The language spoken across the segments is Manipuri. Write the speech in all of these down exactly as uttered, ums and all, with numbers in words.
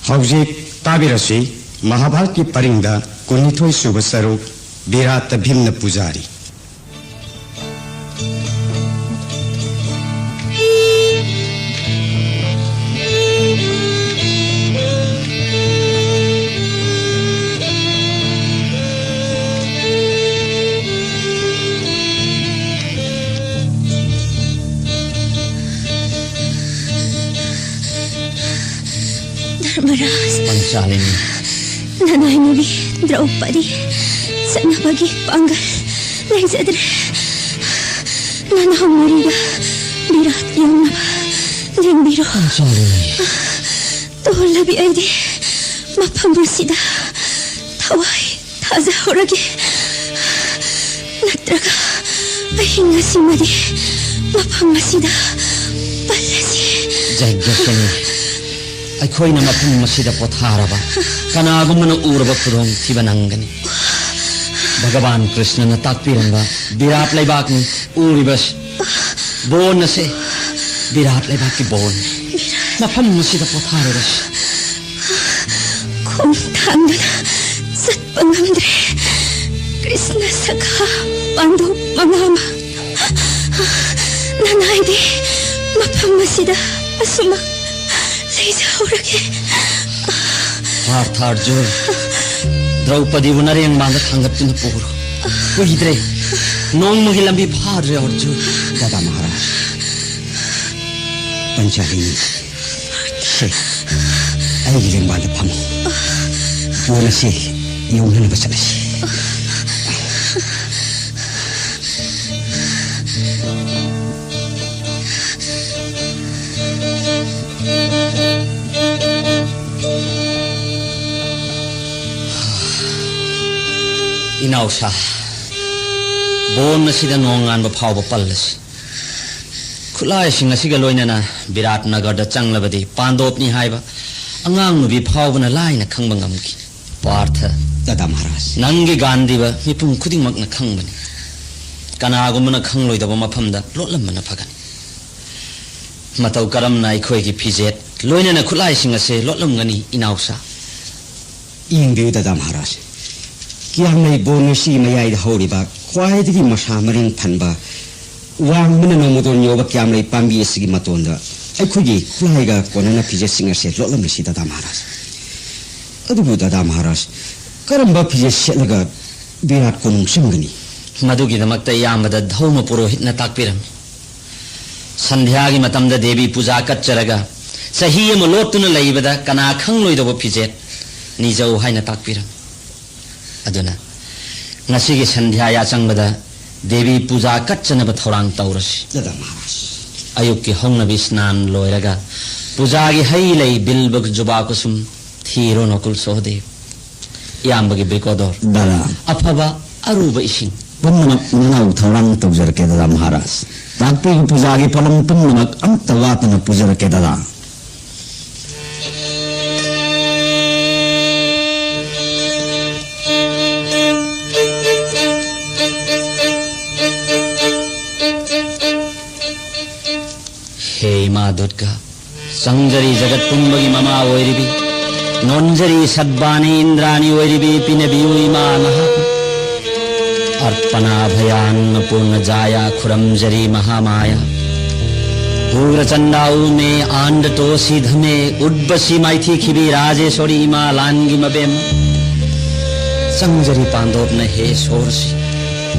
ꯍꯧꯖꯤꯛ ꯇꯥꯕꯤꯔꯁꯤ, ꯃꯍꯥꯚꯥꯔꯠꯀꯤ ꯄꯔꯤꯡꯗ ꯀꯨꯟꯅꯤꯊꯣꯏ ꯁꯨꯕ ꯁꯔꯨꯛ, ꯕꯤꯔꯥꯠꯇ ꯚꯤꯝꯅ ꯄꯨꯖꯥꯔꯤ꯫ ꯙꯔꯃꯔꯥꯖ, ꯄꯟꯆꯥꯂꯤꯅꯤ꯫ ꯅꯅꯥꯏ ꯅꯨꯄꯤ ꯗ꯭ꯔꯧꯄꯗꯤ ꯆꯠꯅꯕꯒꯤ ꯄꯥꯡꯒꯜ ꯂꯩꯖꯗ꯭ꯔꯦ꯫ ꯅꯅꯥꯎ ꯃꯔꯤꯒ ꯕꯤꯔꯥꯠ ꯌꯧꯅꯕ ꯂꯦꯡꯕꯤꯔꯣ꯫ ꯄꯟꯆꯥꯂꯤꯅꯤ꯫ ꯇꯣꯜꯂꯕꯤ ꯑꯩꯗꯤ ꯃꯐꯝ ꯑꯁꯤꯗ ꯊꯋꯥꯏ ꯊꯥꯖꯍꯧꯔꯒꯦ꯫ ꯅꯠꯇ꯭ꯔꯒ ꯑꯍꯤꯡ ꯑꯁꯤꯃꯗꯤ ꯃꯐꯝ ꯑꯁꯤꯗ ꯄꯜꯂꯁꯤ꯫ ꯖꯒ꯭ꯌꯥꯁꯤꯅꯤ, ꯑꯩꯈꯣꯏꯅ ꯃꯐꯝ ꯑꯁꯤꯗ ꯄꯣꯊꯥꯔꯕ ꯀꯅꯥꯒꯨꯝꯕꯅ ꯎꯔꯕ ꯈꯨꯗꯣꯡꯊꯤꯕ ꯅꯪꯒꯅꯤ꯫ ꯚꯒꯕꯥꯟ ꯀ꯭ꯔꯤꯁꯅꯅ ꯇꯥꯛꯄꯤꯔꯝꯕ ꯕꯤꯔꯥꯠ ꯂꯩꯕꯥꯛꯅꯤ ꯎꯔꯤꯕꯁꯤ꯫ ꯕꯣꯟ ꯑꯁꯦ ꯕꯤꯔꯥꯠ ꯂꯩꯕꯥꯛꯀꯤ ꯕꯣꯟꯅꯤ꯫ ꯃꯐꯝ ꯑꯁꯤꯗ ꯄꯣꯊꯥꯔꯔꯁꯤ꯫ ꯈꯣꯡ ꯊꯥꯡꯗꯨꯅ ꯆꯠꯄ ꯉꯝꯗ꯭ꯔꯦ꯫ ꯀ꯭ꯔꯤꯁꯅ ꯁꯈꯥ ꯄꯥꯟꯗꯣꯞ ꯃꯉꯥ ꯑꯃ, ꯅꯅꯥꯏꯗꯤ ꯃꯐꯝ ꯑꯁꯤꯗ ꯑꯁꯨꯃꯛ ꯂꯩꯖꯍꯧꯔꯒꯦ꯫ ꯄꯥꯔꯊ ꯑꯔꯖꯨꯟ, ꯗ꯭ꯔꯧꯄꯗꯤꯕꯨ ꯅꯔꯦꯡꯕꯥꯟꯗ ꯊꯥꯡꯒꯠꯇꯨꯅ ꯄꯨꯔꯣ꯫ ꯀꯨꯏꯗ꯭ꯔꯦ, ꯅꯣꯡꯃꯒꯤ ꯂꯝꯕꯤ ꯐꯥꯗ꯭ꯔꯦ ꯑꯔꯖꯨꯟ꯫ ꯗꯥꯗꯥ ꯃꯍꯥꯔꯥꯖ, ꯄꯟꯆꯥꯂꯤꯅꯤ꯫ ꯁꯦ, ꯑꯩꯒꯤ ꯂꯦꯡꯕꯥꯟꯗ ꯐꯝꯃꯨ꯫ ꯕꯣꯟ ꯑꯁꯤ ꯌꯧꯅꯅꯕ ꯆꯠꯂꯁꯤ꯫ ꯏꯅꯥꯎꯁꯥ, ꯕꯣꯟ ꯑꯁꯤꯗ ꯅꯣꯡꯉꯥꯟꯕ ꯐꯥꯎꯕ ꯄꯜꯂꯁꯤ꯫ ꯈꯨꯠꯂꯥꯏꯁꯤꯡ ꯑꯁꯤꯒ ꯂꯣꯏꯅꯅ ꯕꯤꯔꯥꯠ ꯅꯒꯔꯗ ꯆꯪꯂꯕꯗꯤ ꯄꯥꯟꯗꯣꯞꯅꯤ ꯍꯥꯏꯕ ꯑꯉꯥꯡ ꯅꯨꯄꯤ ꯐꯥꯎꯕꯅ ꯂꯥꯏꯅ ꯈꯪꯕ ꯉꯝꯈꯤ꯫ ꯄꯥꯔꯊ, ꯗꯥꯗꯥ ꯃꯍꯥꯔꯥꯖ, ꯅꯪꯒꯤ ꯒꯥꯟꯙꯤꯕ ꯃꯤꯄꯨꯝ ꯈꯨꯗꯤꯡꯃꯛꯅ ꯈꯪꯕꯅꯤ꯫ ꯀꯅꯥꯒꯨꯝꯕꯅ ꯈꯪꯂꯣꯏꯗꯕ ꯃꯐꯝꯗ ꯂꯣꯠꯂꯝꯕꯅ ꯐꯒꯅꯤ꯫ ꯃꯇꯧ ꯀꯔꯝꯅ ꯑꯩꯈꯣꯏꯒꯤ ꯐꯤꯖꯦꯠ ꯂꯣꯏꯅꯅ ꯈꯨꯠꯂꯥꯏꯁꯤꯡ ꯑꯁꯦ ꯂꯣꯠꯂꯝꯒꯅꯤ, ꯏꯅꯥꯎꯁꯥ꯫ ꯌꯦꯡꯕꯤꯌꯨ, ꯗꯗꯥ ꯃꯍꯥꯔꯥꯖ꯫ ꯀ꯭ꯌꯥꯝꯂꯩ ꯕꯣꯟ ꯑꯁꯤꯒꯤ ꯃꯌꯥꯏꯗ ꯍꯧꯔꯤꯕ ꯈ꯭ꯋꯥꯏꯗꯒꯤ ꯃꯁꯥ ꯃꯔꯦꯡ ꯐꯟꯕ, ꯋꯥꯡꯕꯅ ꯅꯣꯡꯃꯗꯣꯟ ꯌꯧꯕ ꯀ꯭ꯌꯥꯝꯂꯩ ꯄꯥꯝꯕꯤ ꯑꯁꯤꯒꯤ ꯃꯇꯣꯟꯗ ꯑꯩꯈꯣꯏꯒꯤ ꯈꯨꯠꯂꯥꯏꯒ ꯀꯣꯟꯅꯅ ꯐꯤꯖꯦꯠꯁꯤꯡ ꯑꯁꯦ ꯂꯣꯠꯂꯝꯂꯤꯁꯤ, ꯗꯗꯥ ꯃꯍꯥꯔꯥꯖ꯫ ꯑꯗꯨꯕꯨ ꯗꯗꯥ ꯃꯍꯥꯔꯥꯖ, ꯀꯔꯝꯕ ꯐꯤꯖꯦꯠ ꯁꯦꯠꯂꯒ ꯕꯤꯔꯥꯠ ꯀꯣꯅꯨꯡ ꯆꯪꯒꯅꯤ? ꯃꯗꯨꯒꯤꯗꯃꯛꯇ ꯏꯌꯥꯝꯕꯗ ꯙꯧꯃ ꯄꯨꯔꯣꯍꯤꯠꯅ ꯇꯥꯛꯄꯤꯔꯝꯃꯤ꯫ ꯁꯟꯙ꯭ꯌꯥꯒꯤ ꯃꯇꯝꯗ ꯗꯦꯕꯤ ꯄꯨꯖꯥ ꯀꯠꯆꯔꯒ ꯆꯍꯤ ꯑꯃ ꯂꯣꯠꯇꯨꯅ ꯂꯩꯕꯗ ꯀꯅꯥ ꯈꯪꯂꯣꯏꯗꯧꯕ ꯐꯤꯖꯦꯠ ꯅꯤꯖꯧ ꯍꯥꯏꯅ ꯇꯥꯛꯄꯤꯔꯝꯃꯤ꯫ ꯑꯗꯨꯅ ꯉꯁꯤꯒꯤ ꯁꯟꯙ꯭ꯌꯥ ꯌꯥꯆꯪꯕꯗ ꯗꯦꯕꯤ ꯄꯨꯖꯥ ꯀꯠꯆꯅꯕ ꯊꯧꯔꯥꯡ ꯇꯧꯔꯁꯤ꯫ ꯗꯗꯥ ꯃꯍꯥꯔꯥꯖ꯫ ꯑꯌꯨꯛꯀꯤ ꯍꯧꯅꯕꯤ ꯁ꯭ꯅꯥꯟ ꯂꯣꯏꯔꯒ ꯄꯨꯖꯥꯒꯤ ꯍꯩ ꯂꯩ ꯕꯤꯜꯕ ꯖꯨꯕꯥ ꯀꯨꯁꯨꯝ ꯊꯤꯔꯣ ꯅꯀꯨꯜ ꯁꯣꯍꯗꯦꯕ꯫ ꯏꯌꯥꯝꯕꯒꯤ ꯕ꯭ꯔꯤꯀꯣꯗꯣꯔ꯫ ꯗꯗꯥ꯫ ꯑꯐꯕ ꯑꯔꯨꯕ ꯏꯁꯤꯡ꯫ ꯄꯨꯝꯅꯃꯛ ꯅꯅꯥꯎ ꯊꯧꯔꯥꯡ ꯇꯧꯖꯔꯛꯀꯦ ꯗꯗꯥ ꯃꯍꯥꯔꯥꯖ꯫ ꯂꯥꯛꯄꯤꯒꯤ ꯄꯨꯖꯥꯒꯤ ꯄꯣꯠꯂꯝ ꯄꯨꯝꯅꯃꯛ ꯑꯝꯇ ꯋꯥꯠꯇꯅ ꯄꯨꯖꯔꯛꯀꯦ ꯗꯗꯥ꯫ ꯍꯦ ꯏꯃꯥ ꯗꯨꯔꯒꯥ, ꯆꯪꯖꯔꯤ ꯖꯒꯠ ꯄꯨꯝꯕꯒꯤ ꯃꯃꯥ ꯑꯣꯏꯔꯤꯕꯤ, ꯅꯣꯟꯖꯔꯤ ꯁꯠꯕꯥꯅꯤ ꯏꯟꯗ꯭ꯔꯥꯅꯤ ꯑꯣꯏꯔꯤꯕꯤ ꯄꯤꯅꯕꯤꯌꯨ ꯏꯃꯥ ꯅꯍꯥꯛ꯫ ꯑꯔꯄꯅꯥ ꯚꯌꯥꯟꯅ ꯄꯨꯔꯅ ꯖꯥꯌꯥ ꯈꯨꯔꯝꯖꯔꯤ ꯃꯍꯥꯃꯥꯌꯥ꯫ ꯎꯒ꯭ꯔꯆꯟꯗꯥ ꯎꯃꯦ ꯑꯥꯟꯗ ꯇꯣꯁꯤ ꯙꯃꯦ ꯎꯠꯕꯁꯤ ꯃꯥꯏꯊꯤꯈꯤꯕꯤ ꯔꯥꯖꯦꯁꯣꯔꯤ ꯏꯃꯥ ꯂꯥꯟꯒꯤ ꯃꯕꯦꯝ꯫ ꯆꯪꯖꯔꯤ ꯄꯥꯟꯗꯣꯞꯅ ꯍꯦ ꯁꯣꯔꯁꯤ꯫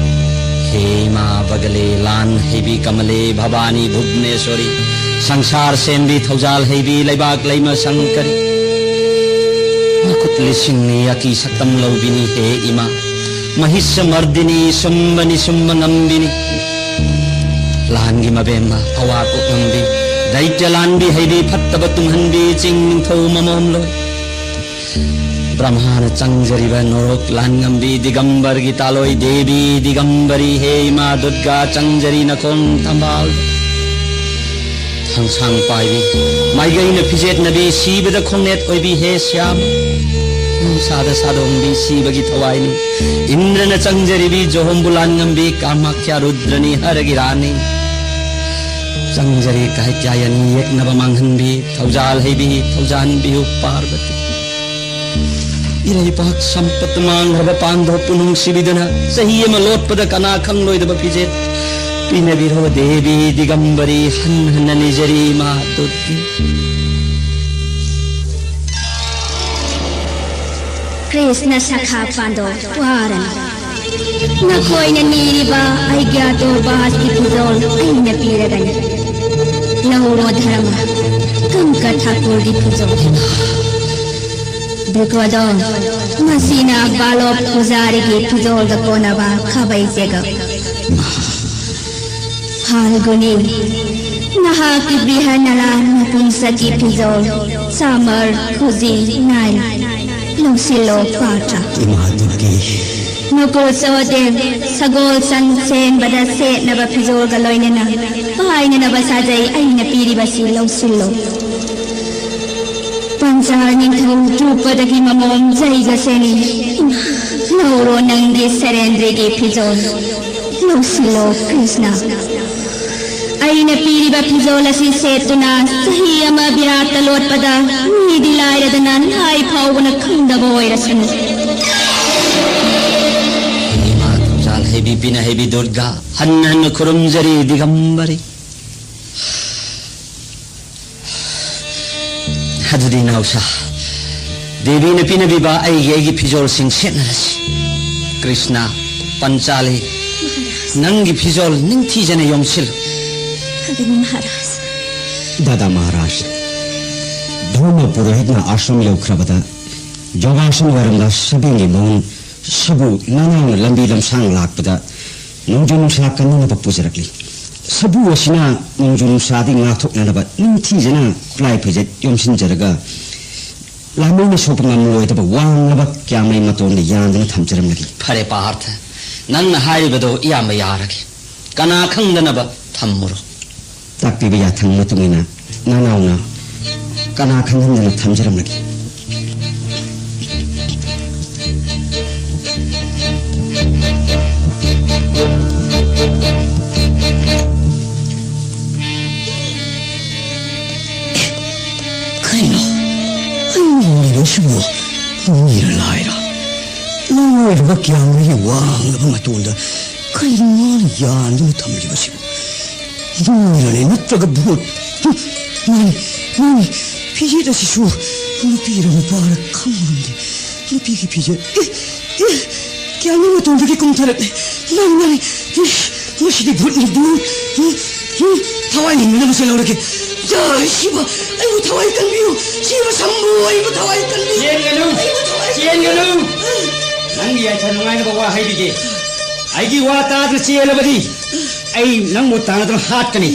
ꯍꯦ ꯏꯃꯥ ꯕꯒꯂꯦ ꯂꯥꯟ ꯍꯩꯕꯤ ꯀꯃꯂꯦ ꯚꯕꯥꯅꯤ ꯚꯨꯕꯅꯦꯁꯣꯔꯤ꯫ ꯁꯪꯁꯥꯔ ꯁꯦꯝꯕꯤ ꯊꯧꯖꯥꯜ ꯍꯩꯕꯤ ꯂꯩꯕꯥꯛ ꯂꯩꯃ ꯁꯪꯀꯔꯤ꯫ ꯃꯈꯨꯠ ꯂꯤꯁꯤꯡꯅꯤ ꯑꯀꯤ ꯁꯛꯇꯝ ꯂꯧꯕꯤꯅꯤ ꯍꯦ ꯏꯃꯥ꯫ ꯃꯍꯤꯁ ꯃꯔꯗꯤꯅꯤ ꯁꯨꯝꯕꯅꯤ ꯁꯨꯝꯕ ꯉꯝꯕꯤꯅꯤ꯫ ꯂꯥꯟꯒꯤ ꯃꯕꯦꯝꯃ ꯑꯋꯥ ꯀꯣꯛꯉꯝꯕꯤ꯫ ꯗꯩꯇ꯭ꯌ ꯂꯥꯟꯕꯤ ꯍꯩꯕꯤ ꯐꯠꯇꯕ ꯇꯨꯡꯍꯟꯕꯤ ꯆꯤꯡ ꯅꯤꯡꯊꯧ ꯃꯃꯣꯝ ꯂꯣꯏ꯫ ꯕ꯭ꯔꯍꯃꯥꯅ ꯆꯪꯖꯔꯤꯕ ꯅꯣꯔꯣꯛ ꯂꯥꯟꯉꯝꯕꯤ ꯗꯤꯒꯝꯕꯔꯒꯤ ꯇꯥꯂꯣꯏ ꯗꯦꯕꯤ ꯗꯤꯒꯝꯕꯔꯤ ꯍꯦ ꯏꯃꯥ ꯗꯨꯔꯒꯥ ꯆꯪꯖꯔꯤ ꯅꯈꯣꯡ ꯊꯝꯕꯥꯜ꯫ ꯊꯥꯡꯁꯥꯡ ꯄꯥꯏꯕꯤ ꯃꯥꯏꯒꯩꯅ ꯐꯤꯖꯦꯠꯅꯕꯤ ꯁꯤꯕꯗ ꯈꯣꯡꯅꯦꯠ ꯑꯣꯏꯕꯤ ꯍꯦ ꯁ꯭ꯌꯥꯝ꯫ ꯅꯨꯡꯁꯥꯗ ꯁꯥꯗꯣꯡꯕꯤ ꯁꯤꯕꯒꯤ ꯊꯋꯥꯏꯅꯤ꯫ ꯏꯟꯗ꯭ꯔꯅ ꯆꯪꯖꯔꯤꯕꯤ ꯖꯣꯍꯣꯝꯕꯨ ꯂꯥꯟꯉꯝꯕꯤ ꯀꯥꯃꯥꯈ꯭ꯌꯥ ꯔꯨꯗ꯭ꯔꯅꯤ ꯍꯔꯒꯤ ꯔꯥꯅꯤ꯫ ꯆꯪꯖꯔꯤ ꯀꯍꯩ ꯀꯌꯥ ꯌꯦꯛꯅꯕ ꯃꯥꯡꯍꯟꯕꯤ, ꯊꯧꯖꯥꯜ ꯍꯩꯕꯤ, ꯊꯧꯖꯥꯟꯕꯤꯌꯨ ꯄꯥꯔꯕꯇꯤ꯫ ꯏꯔꯩꯄꯥꯛ ꯁꯝꯄꯠ ꯃꯥꯡꯈ꯭ꯔꯕ ꯄꯥꯟꯗꯣꯞꯄꯨ ꯅꯨꯡꯁꯤꯕꯤꯗꯨꯅ ꯆꯍꯤ ꯑꯃ ꯂꯣꯠꯄꯗ ꯀꯅꯥ ꯈꯪꯂꯣꯏꯗꯕ ꯐꯤꯖꯦꯠ ꯄꯤꯅꯕꯤꯔꯣ ꯗꯦꯕꯤ ꯗꯤꯒꯝꯕꯔꯤ, ꯍꯟ ꯍꯟꯅ ꯅꯤꯖꯔꯤ ꯏꯃꯥ ꯗꯨꯔꯒꯦ꯫ ꯀ꯭ꯔꯤꯁꯅ ꯁꯈꯥ ꯄꯥꯟꯗꯣꯞ ꯋꯥꯔꯅꯨ꯫ ꯅꯈꯣꯏꯅ ꯅꯤꯔꯤꯕ ꯑꯩꯒ꯭ꯌꯥꯇꯣ ꯕꯥꯁꯀꯤ ꯐꯤꯖꯣꯜ ꯑꯩꯅ ꯄꯤꯔꯒꯅꯤ꯫ ꯂꯧꯔꯣ ꯙꯔꯃ, ꯀꯪꯀ ꯊꯥꯀꯨꯔꯒꯤ ꯐꯤꯖꯣꯜ꯫ ꯕ꯭ꯔꯤꯀꯣꯗꯣ, ꯃꯁꯤꯅ ꯕꯥꯂꯣꯞ ꯄꯨꯖꯥꯔꯤꯒꯤ ꯐꯤꯖꯣꯜꯗ ꯀꯣꯟꯅꯕ ꯈꯥꯕꯩ ꯆꯦꯒꯞ꯫ ꯐꯥꯜꯒꯨꯅꯤ, ꯅꯍꯥꯛꯀꯤ ꯕ꯭ꯔꯤꯍꯅꯂꯥ ꯅꯄꯨꯡꯁꯛꯀꯤ ꯐꯤꯖꯣꯜ, ꯁꯥꯃꯔ, ꯈꯨꯖꯤ, ꯅꯥꯏꯜ꯫ ꯂꯧꯁꯤꯜꯂꯣ ꯄꯥꯇ꯭ꯔ꯫ ꯏꯃꯥ ꯗꯨꯔꯒꯦ꯫ ꯅꯀꯨꯜ ꯁꯍꯗꯦꯕ, ꯁꯒꯣꯜ ꯁꯟ ꯁꯦꯟꯕꯗ ꯁꯦꯠꯅꯕ ꯐꯤꯖꯣꯜꯒ ꯂꯣꯏꯅꯅ ꯄꯥꯏꯅꯅꯕ ꯁꯥꯖꯩ ꯑꯩꯅ ꯄꯤꯔꯤꯕꯁꯤ ꯂꯧꯁꯤꯜꯂꯣ꯫ ꯄꯟꯆꯥ ꯅꯤꯡꯊꯧ ꯇ꯭ꯔꯨꯄꯗꯒꯤ ꯃꯃꯣꯝ ꯖꯩꯒ ꯁꯦꯅꯤ꯫ ꯂꯧꯔꯣ ꯅꯪꯒꯤ ꯁꯦꯔꯦꯟꯗ꯭ꯔꯤꯒꯤ ꯐꯤꯖꯣꯜ꯫ ꯂꯧꯁꯤꯜꯂꯣ ꯀ꯭ꯔꯤꯁꯅ꯫ ꯑꯩꯅ ꯄꯤꯔꯤꯕ ꯐꯤꯖꯣꯜ ꯑꯁꯤ ꯁꯦꯠꯇꯨꯅ ꯆꯍꯤ ꯑꯃ ꯕꯤꯔꯥꯠꯇ ꯂꯣꯠꯄꯗ ꯃꯤꯗꯤ ꯂꯥꯏꯔꯗꯅ ꯂꯥꯏ ꯐꯥꯎꯕꯅ ꯈꯪꯗꯕ ꯑꯣꯏꯔꯁꯅꯨ꯫ ꯏꯃꯥ ꯊꯧꯖꯥꯜ ꯍꯩꯕꯤ ꯄꯤꯅ ꯍꯩꯕꯤ ꯗꯨꯔꯒꯥ, ꯍꯟꯅ ꯍꯟꯅ ꯈꯨꯔꯨꯝꯖꯔꯤ ꯗꯤꯒꯝꯕꯔꯤ꯫ ꯑꯗꯨꯗꯤ ꯏꯅꯥꯎꯁꯥ, ꯗꯦꯕꯤꯅ ꯄꯤꯅꯕꯤꯕ ꯑꯩꯒꯤ, ꯑꯩꯒꯤ ꯐꯤꯖꯣꯜꯁꯤꯡ ꯁꯦꯠꯅꯔꯁꯤ꯫ ꯀ꯭ꯔꯤꯁꯅ, ꯄꯟꯆꯥꯂꯤ, ꯅꯪꯒꯤ ꯐꯤꯖꯣꯜ ꯅꯤꯡꯊꯤꯖꯅ ꯌꯣꯝꯁꯤꯜꯂꯨ꯫ ꯑꯗꯨꯅꯤ ꯃꯍꯥꯔꯥꯖ꯫ ꯗꯥꯗꯥ ꯃꯍꯥꯔꯥꯖ, ꯙꯔꯃ ꯄꯨꯔꯣꯍꯤꯠꯅ ꯑꯥꯁ꯭ꯔꯝ ꯌꯧꯈ꯭ꯔꯕꯗ ꯌꯣꯒꯥꯁꯟ ꯋꯥꯏꯔꯝꯗ ꯁꯕꯦꯟꯒꯤ ꯃꯑꯣꯡ ꯁꯕꯨ ꯅꯅꯥꯎꯅ ꯂꯝꯕꯤ ꯂꯝꯁꯥꯡ ꯂꯥꯛꯄꯗ ꯅꯣꯡꯖꯨ ꯅꯨꯡꯁꯥ ꯀꯟꯅꯅꯕ ꯄꯨꯖꯔꯛꯂꯤ꯫ ꯁꯕꯨ ꯑꯁꯤꯅ ꯅꯣꯡꯖꯨ ꯅꯨꯡꯁꯥꯗꯒꯤ ꯉꯥꯛꯊꯣꯛꯅꯅꯕ ꯅꯤꯡꯊꯤꯖꯅ ꯈꯨꯠꯂꯥꯏ ꯐꯩꯖꯦꯠ ꯌꯣꯝꯁꯤꯟꯖꯔꯒ ꯂꯥꯃꯩꯅ ꯁꯣꯛꯄ ꯉꯝꯂꯣꯏꯗꯕ ꯋꯥꯡꯂꯕ ꯀ꯭ꯌꯥꯃꯩ ꯃꯇꯣꯟꯗ ꯌꯥꯟꯗꯨꯅ ꯊꯝꯖꯔꯝꯂꯒꯦ꯫ ꯐꯔꯦ ꯄꯥꯔꯊ, ꯅꯪꯅ ꯍꯥꯏꯔꯤꯕꯗꯣ ꯏꯌꯥꯝꯕ ꯌꯥꯔꯒꯦ꯫ ꯀꯅꯥ ꯈꯪꯗꯅꯕ ꯊꯝꯃꯨꯔꯣ꯫ ꯇꯥꯛꯄꯤꯕ ꯌꯥꯊꯪ ꯃꯇꯨꯡ ꯏꯟꯅ ꯅꯅꯥꯎꯅ ꯀꯅꯥ ꯈꯪꯍꯟꯗꯅ ꯊꯝꯖꯔꯝꯂꯒꯦ꯫ ꯀꯩꯅꯣ? ꯑꯩ ꯂꯣꯏꯁꯤꯕꯨ ꯃꯤꯔ ꯂꯥꯏꯔ? ꯂꯥꯏꯔꯕ ꯀꯌꯥꯝꯒꯤ ꯋꯥꯡꯂꯕ ꯃꯇꯣꯟꯗ ꯀꯔꯤꯅꯣ ꯃꯥꯅ ꯌꯥꯟꯗꯨꯅ ꯊꯝꯂꯤꯕꯁꯤꯕꯨ? ꯃꯤꯔꯅꯦ ꯅꯠꯇ꯭ꯔꯒ ꯚꯨꯠ? ꯃꯥꯅꯤ, ꯃꯥꯅꯤ, ꯐꯤꯖꯦꯠ ꯑꯁꯤꯁꯨ ꯅꯨꯄꯤꯔ ꯅꯨꯄꯥꯔ ꯈꯪꯕ ꯉꯝꯗꯦ꯫ ꯅꯨꯄꯤꯒꯤ ꯐꯤꯖꯦꯠ꯫ ꯑꯦ, ꯑꯦ, ꯀꯌꯥꯝꯒꯤ ꯃꯇꯣꯟꯗꯒꯤ ꯀꯨꯝꯊꯔꯛꯂꯦ꯫ ꯃꯥꯅꯤ, ꯃꯥꯅꯤ, ꯑꯦ, ꯃꯁꯤꯗꯤ ꯚꯨꯠꯅꯤ, ꯚꯨꯠ꯫ ꯎꯝ, ꯎꯝ, ꯊꯋꯥꯏ ꯍꯤꯡꯅꯅꯕꯁꯦ ꯂꯧꯔꯒꯦ꯫ ꯌꯥ, ꯁꯤꯕ, ꯑꯩꯕꯨ ꯊꯋꯥꯏ ꯀꯟꯕꯤꯌꯨ꯫ ꯁꯤꯕ ꯁꯝꯕꯨ, ꯑꯩꯕꯨ ꯊꯋꯥꯏ ꯀꯟꯕꯤꯌꯨ꯫ ꯆꯦꯟꯒꯅꯨ, ꯑꯩꯕꯨ ꯊꯋꯥꯏ ꯆꯦꯟꯒꯅꯨ꯫ ꯅꯪꯒꯤ ꯌꯥꯏꯐ ꯅꯨꯡꯉꯥꯏꯅꯕ ꯋꯥ ꯍꯥꯏꯕꯤꯒꯦ꯫ ꯑꯩꯒꯤ ꯋꯥ ꯇꯥꯗꯨꯅ ꯆꯦꯜꯂꯕꯗꯤ ꯑꯩ ꯅꯪꯕꯨ ꯇꯥꯟꯅꯗꯨꯅ ꯍꯥꯠꯀꯅꯤ꯫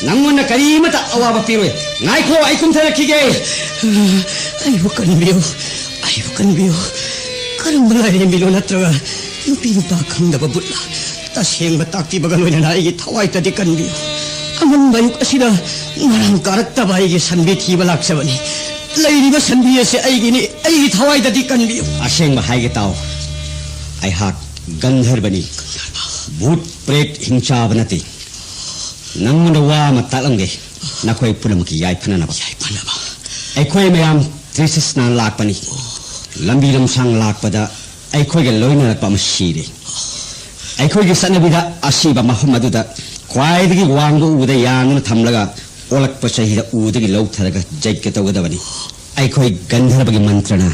ꯅꯪꯉꯣꯟꯗ ꯀꯔꯤꯃꯇ ꯑꯋꯥꯕ ꯄꯤꯔꯣꯏ꯫ ꯉꯥꯏꯈꯣ, ꯑꯩ ꯀꯨꯝꯊꯔꯛꯈꯤꯒꯦ꯫ ꯑꯩꯕꯨ ꯀꯟꯕꯤꯌꯨ, ꯑꯩꯕꯨ ꯀꯟꯕꯤꯌꯨ꯫ ꯀꯔꯝꯕ ꯂꯥꯏꯔꯦꯝꯕꯤꯅꯣ ꯅꯠꯇ꯭ꯔꯒ ꯅꯨꯄꯤ ꯅꯨꯄꯥ ꯈꯪꯗꯕ ꯕꯨꯠꯂ? ꯇꯁꯦꯡꯕ ꯇꯥꯛꯄꯤꯕꯒ ꯂꯣꯏꯅꯅ ꯑꯩꯒꯤ ꯊꯋꯥꯏꯇꯗꯤ ꯀꯟꯕꯤꯌꯨ꯫ ꯑꯉꯟꯕ ꯑꯌꯨꯛ ꯑꯁꯤꯗ ꯃꯔꯥꯡ ꯀꯥꯔꯛꯇꯕ ꯑꯩꯒꯤ ꯁꯟꯕꯤ ꯊꯤꯕ ꯂꯥꯛꯆꯕꯅꯤ꯫ ꯂꯩꯔꯤꯕ ꯁꯟꯕꯤ ꯑꯁꯤ ꯑꯩꯒꯤꯅꯤ꯫ ꯑꯩꯒꯤ ꯊꯋꯥꯏꯗꯗꯤ ꯀꯟꯕꯤꯌꯨ꯫ ꯑꯁꯦꯡꯕ ꯍꯥꯏꯒꯦ ꯇꯥꯎ, ꯑꯩꯍꯥꯛ ꯒꯟꯙꯔꯕꯅꯤ꯫ ꯚꯨꯠ ꯄ꯭ꯔꯦꯠ ꯍꯤꯡꯆꯥꯕ ꯅꯠꯇꯦ꯫ ꯅꯪꯉꯣꯟꯗ ꯋꯥ ꯑꯃ ꯇꯥꯛꯂꯝꯒꯦ, ꯅꯈꯣꯏ ꯄꯨꯝꯅꯃꯛꯀꯤ ꯌꯥꯏꯐꯅꯅꯕ꯫ ꯌꯥꯏꯐꯅꯕ꯫ ꯑꯩꯈꯣꯏ ꯃꯌꯥꯝ ꯇ꯭ꯔꯤꯁꯤꯁꯅ ꯂꯥꯛꯄꯅꯤ꯫ ꯂꯝꯕꯤ ꯂꯝꯁꯥꯡ ꯂꯥꯛꯄꯗ ꯑꯩꯈꯣꯏꯒ ꯂꯣꯏꯅꯔꯛꯄ ꯑꯃ ꯁꯤꯔꯦ꯫ ꯑꯩꯈꯣꯏꯒꯤ ꯆꯠꯅꯕꯤꯗ ꯑꯁꯤꯕ ꯃꯐꯝ ꯑꯗꯨꯗ ꯈ꯭ꯋꯥꯏꯗꯒꯤ ꯋꯥꯡꯕ ꯎꯗ ꯌꯥꯟꯗꯨꯅ ꯊꯝꯂꯒ ꯑꯣꯜꯂꯛꯄ ꯆꯍꯤꯗ ꯎꯗꯒꯤ ꯂꯧꯊꯔꯒ ꯌꯩꯒ ꯇꯧꯒꯗꯕꯅꯤ꯫ ꯑꯩꯈꯣꯏ ꯒꯟꯙꯔꯕꯒꯤ ꯃꯟꯇ꯭ꯔꯅ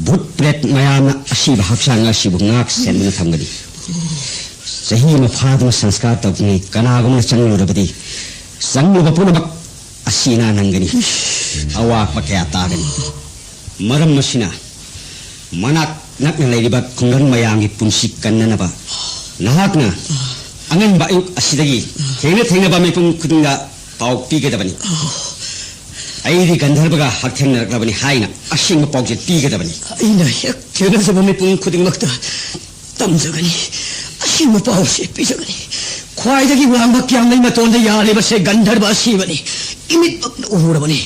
ꯚꯨꯠ ꯄ꯭ꯔꯦꯠ ꯃꯌꯥꯝꯅ ꯑꯁꯤꯕ ꯍꯛꯆꯥꯡ ꯑꯁꯤꯕꯨ ꯉꯥꯛ ꯁꯦꯟꯗꯨꯅ ꯊꯝꯒꯅꯤ꯫ ꯆꯍꯤ ꯑꯃ ꯐꯥꯗꯨꯅ ꯁꯪꯁꯀꯥꯔ ꯇꯧꯗ꯭ꯔꯤꯉꯩ ꯀꯅꯥꯒꯨꯝꯕꯅ ꯆꯪꯂꯨꯔꯕꯗꯤ ꯆꯪꯂꯨꯕ ꯄꯨꯝꯅꯃꯛ ꯑꯁꯤ ꯑꯅꯥ ꯅꯪꯒꯅꯤ꯫ ꯑꯋꯥꯕ ꯀꯌꯥ ꯇꯥꯒꯅꯤ꯫ ꯃꯔꯝ ꯑꯁꯤꯅ ꯃꯅꯥꯛ ꯅꯛꯅ ꯂꯩꯔꯤꯕ ꯈꯨꯡꯒꯪ ꯃꯌꯥꯝꯒꯤ ꯄꯨꯟꯁꯤ ꯀꯟꯅꯅꯕ ꯅꯍꯥꯛꯅ ꯑꯉꯟꯕ ꯑꯌꯨꯛ ꯑꯁꯤꯗꯒꯤ ꯊꯦꯡꯅ ꯊꯦꯡꯅꯕ ꯃꯤꯄꯨꯝ ꯈꯨꯗꯤꯡꯗ ꯄꯥꯎ ꯄꯤꯒꯗꯕꯅꯤ꯫ ꯑꯩꯗꯤ ꯒꯟꯙꯔꯕꯒ ꯍꯛꯊꯦꯡꯅꯔꯛꯂꯕꯅꯤ ꯍꯥꯏꯅ ꯑꯁꯦꯡꯕ ꯄꯥꯎꯖꯦꯜ ꯄꯤꯒꯗꯕꯅꯤ꯫ ꯑꯩꯅ ꯍꯦꯛ ꯊꯦꯡꯅꯖꯕ ꯃꯤꯄꯨꯝ ꯈꯨꯗꯤꯡꯃꯛꯇ ꯇꯝꯖꯒꯅꯤ꯫ ꯑꯁꯦꯡꯕ ꯄꯥꯎꯁꯦ ꯄꯤꯖꯒꯅꯤ꯫ ꯈ꯭ꯋꯥꯏꯗꯒꯤ ꯋꯥꯡꯕ ꯀꯌꯥꯝꯂꯩ ꯃꯇꯣꯟꯗ ꯌꯥꯜꯂꯤꯕꯁꯦ ꯒꯟꯙꯔꯕ ꯑꯁꯤꯕꯅꯤ꯫ ꯏꯃꯤꯠꯃꯛꯅ ꯎꯔꯕꯅꯤ꯫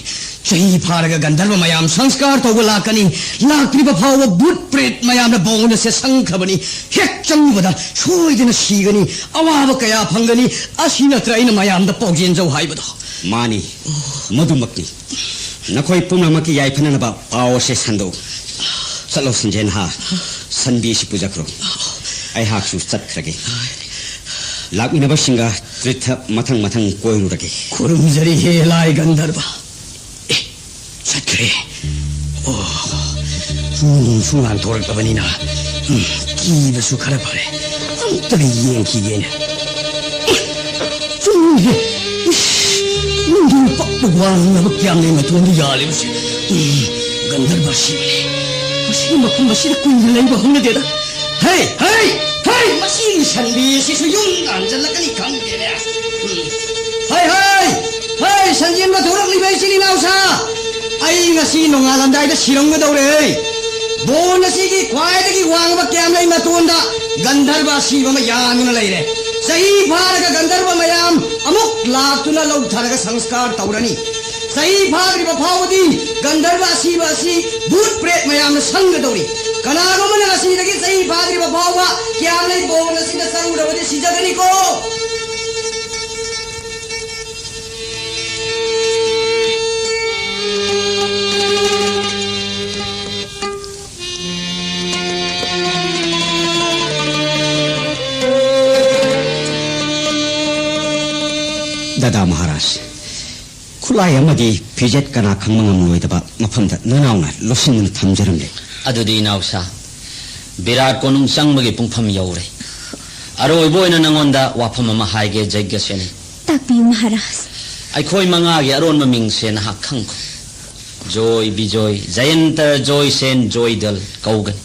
ꯆꯍꯤ ꯐꯥꯔꯒ ꯒꯟꯙꯔꯕ ꯃꯌꯥꯝ ꯁꯪꯁꯀꯥꯔ ꯇꯧꯕ ꯂꯥꯛꯀꯅꯤ꯫ ꯂꯥꯛꯇ꯭ꯔꯤꯕ ꯐꯥꯎꯕ ꯚꯨꯠ ꯄ꯭ꯔꯦꯠ ꯃꯌꯥꯝꯅ ꯕꯣꯟ ꯑꯁꯦ ꯁꯪꯈ꯭ꯔꯕꯅꯤ꯫ ꯍꯦꯛ ꯆꯪꯕꯗ ꯁꯣꯏꯗꯅ ꯁꯤꯒꯅꯤ꯫ ꯑꯋꯥꯕ ꯀꯌꯥ ꯐꯪꯒꯅꯤ꯫ ꯑꯁꯤ ꯅꯠꯇ꯭ꯔ ꯑꯩꯅ ꯃꯌꯥꯝꯗ ꯄꯥꯎꯖꯦꯟꯖꯧ ꯍꯥꯏꯕꯗꯣ? ꯃꯥꯅꯤ, ꯃꯗꯨꯃꯛꯅꯤ꯫ ꯅꯈꯣꯏ ꯄꯨꯝꯅꯃꯛꯀꯤ ꯌꯥꯏꯐꯅꯅꯕ ꯄꯥꯎ ꯑꯁꯦ ꯁꯟꯗꯣꯛꯎ꯫ ꯆꯠꯂꯣ, ꯁꯟꯖꯦꯟꯍꯥ꯫ ꯁꯟꯕꯤꯁꯤ ꯄꯨꯖꯈ꯭ꯔꯣ꯫ ꯑꯩꯍꯥꯛꯁꯨ ꯆꯠꯈ꯭ꯔꯒꯦ꯫ ꯂꯥꯛꯃꯤꯟꯅꯕꯁꯤꯡꯒ ꯇꯤꯔꯊ ꯃꯊꯪ ꯃꯊꯪ ꯀꯣꯏꯔꯨꯔꯒꯦ꯫ ꯈꯨꯔꯨꯝꯖꯔꯤ ꯍꯦ ꯂꯥꯏ ꯒꯟꯙꯔꯕ꯫ ꯑꯦ, ꯆꯠꯈ꯭ꯔꯦ꯫ ꯑꯣ, ꯅꯣꯡꯁꯨ ꯉꯥꯟꯊꯣꯔꯛꯂꯕꯅꯤꯅ, ꯎꯝ, ꯀꯤꯕꯁꯨ ꯈꯔ ꯐꯔꯦ꯫ ꯑꯝꯇꯒ ꯌꯦꯡꯈꯤꯒꯦꯅꯦ꯫ ꯆꯨꯝꯃꯤꯍꯦ꯫ ꯏꯁ, ꯅꯨꯡꯊꯤꯜ ꯄꯛꯄ ꯋꯥꯡꯂꯕ ꯀꯌꯥꯝꯂꯩ ꯃꯇꯣꯟꯗ ꯌꯥꯜꯂꯤꯕꯁꯤ, ꯎꯝ, ꯒꯟꯙꯔꯕ ꯑꯁꯤꯕꯅꯤ꯫ ꯃꯁꯤꯒꯤ ꯃꯐꯝ ꯑꯁꯤꯗ ꯀꯨꯏꯅ ꯂꯩꯕ ꯍꯧꯅꯗꯦꯗ꯫ ꯍꯩ, ꯍꯩ, ꯍꯩ! ꯃꯁꯤꯒꯤ ꯁꯟꯕꯤ ꯑꯁꯤꯁꯨ ꯌꯨꯝ ꯍꯟꯖꯜꯂꯛꯀꯅꯤ ꯈꯪꯗꯦꯅꯦ꯫ ꯎꯝ꯫ ꯍꯩ, ꯍꯩ! ꯍꯩ, ꯁꯟꯖꯦꯟꯕ ꯊꯣꯔꯛꯂꯤꯕ ꯏꯆꯤꯜ ꯏꯅꯥꯎꯁꯥ! ꯑꯩ ꯉꯁꯤ ꯅꯣꯡꯉꯥꯜꯂꯝꯗꯥꯏꯗ ꯁꯤꯔꯝꯒꯗꯧꯔꯦ꯫ ꯕꯣꯟ ꯑꯁꯤꯒꯤ ꯈ꯭ꯋꯥꯏꯗꯒꯤ ꯋꯥꯡꯕ ꯀꯌꯥꯝꯂꯩ ꯃꯇꯣꯟꯗ ꯒꯟꯙꯔꯕ ꯑꯁꯤꯕ ꯑꯃ ꯌꯥꯟꯗꯨꯅ ꯂꯩꯔꯦ꯫ ꯆꯍꯤ ꯐꯥꯔꯒ ꯒꯟꯙꯔꯕ ꯃꯌꯥꯝ ꯑꯃꯨꯛ ꯂꯥꯛꯇꯨꯅ ꯂꯧꯊꯔꯒ ꯁꯪꯁꯀꯥꯔ ꯇꯧꯔꯅꯤ꯫ ꯆꯍꯤ ꯐꯥꯗ꯭ꯔꯤꯕ ꯐꯥꯎꯕꯗꯤ ꯒꯟꯙꯔꯕ ꯑꯁꯤꯕ ꯑꯁꯤ ꯚꯨꯠ ꯄ꯭ꯔꯦꯠ ꯃꯌꯥꯝꯅ ꯁꯪꯒꯗꯧꯔꯤ꯫ ꯀꯅꯥꯒꯨꯝꯕꯅ ꯉꯁꯤꯗꯒꯤ ꯆꯍꯤ ꯐꯥꯗ꯭ꯔꯤꯕ ꯐꯥꯎꯕ ꯀꯌꯥꯝꯂꯩ ꯕꯣꯟ ꯑꯁꯤꯗ ꯆꯪꯂꯨꯔꯕꯗꯤ ꯁꯤꯖꯒꯅꯤꯀꯣ꯫ ꯗꯥꯗꯥ ꯃꯍꯥꯔꯥꯖ, ꯈꯨꯠꯂꯥꯏ ꯑꯃꯗꯤ ꯐꯤꯖꯦꯠ ꯀꯅꯥ ꯈꯪꯕ ꯉꯝꯂꯣꯏꯗꯕ ꯃꯐꯝꯗ ꯅꯅꯥꯎꯅ ꯂꯣꯠꯁꯤꯟꯗꯨꯅ ꯊꯝꯖꯔꯝꯂꯦ꯫ ꯑꯗꯨꯗꯤ ꯏꯅꯥꯎꯁꯥ, ꯕꯤꯔꯥꯠ ꯀꯣꯅꯨꯡ ꯆꯪꯕꯒꯤ ꯄꯨꯡꯐꯝ ꯌꯧꯔꯦ꯫ ꯑꯔꯣꯏꯕ ꯑꯣꯏꯅ ꯅꯉꯣꯟꯗ ꯋꯥꯐꯝ ꯑꯃ ꯍꯥꯏꯒꯦ, ꯖꯩꯒ꯭ꯌꯁꯦꯅꯤ꯫ ꯇꯥꯛꯄꯤꯌꯨ ꯃꯍꯥꯔꯥꯖ꯫ ꯑꯩꯈꯣꯏ ꯃꯉꯥꯒꯤ ꯑꯔꯣꯟꯕ ꯃꯤꯡꯁꯦ ꯅꯍꯥꯛ ꯈꯪꯈꯣ꯫ ꯖꯣꯏ, ꯕꯤꯖꯣꯏ, ꯖꯌꯟꯇ, ꯖꯣꯏꯁꯦꯟ, ꯖꯣꯏꯗꯜ ꯀꯧꯒꯅꯤ꯫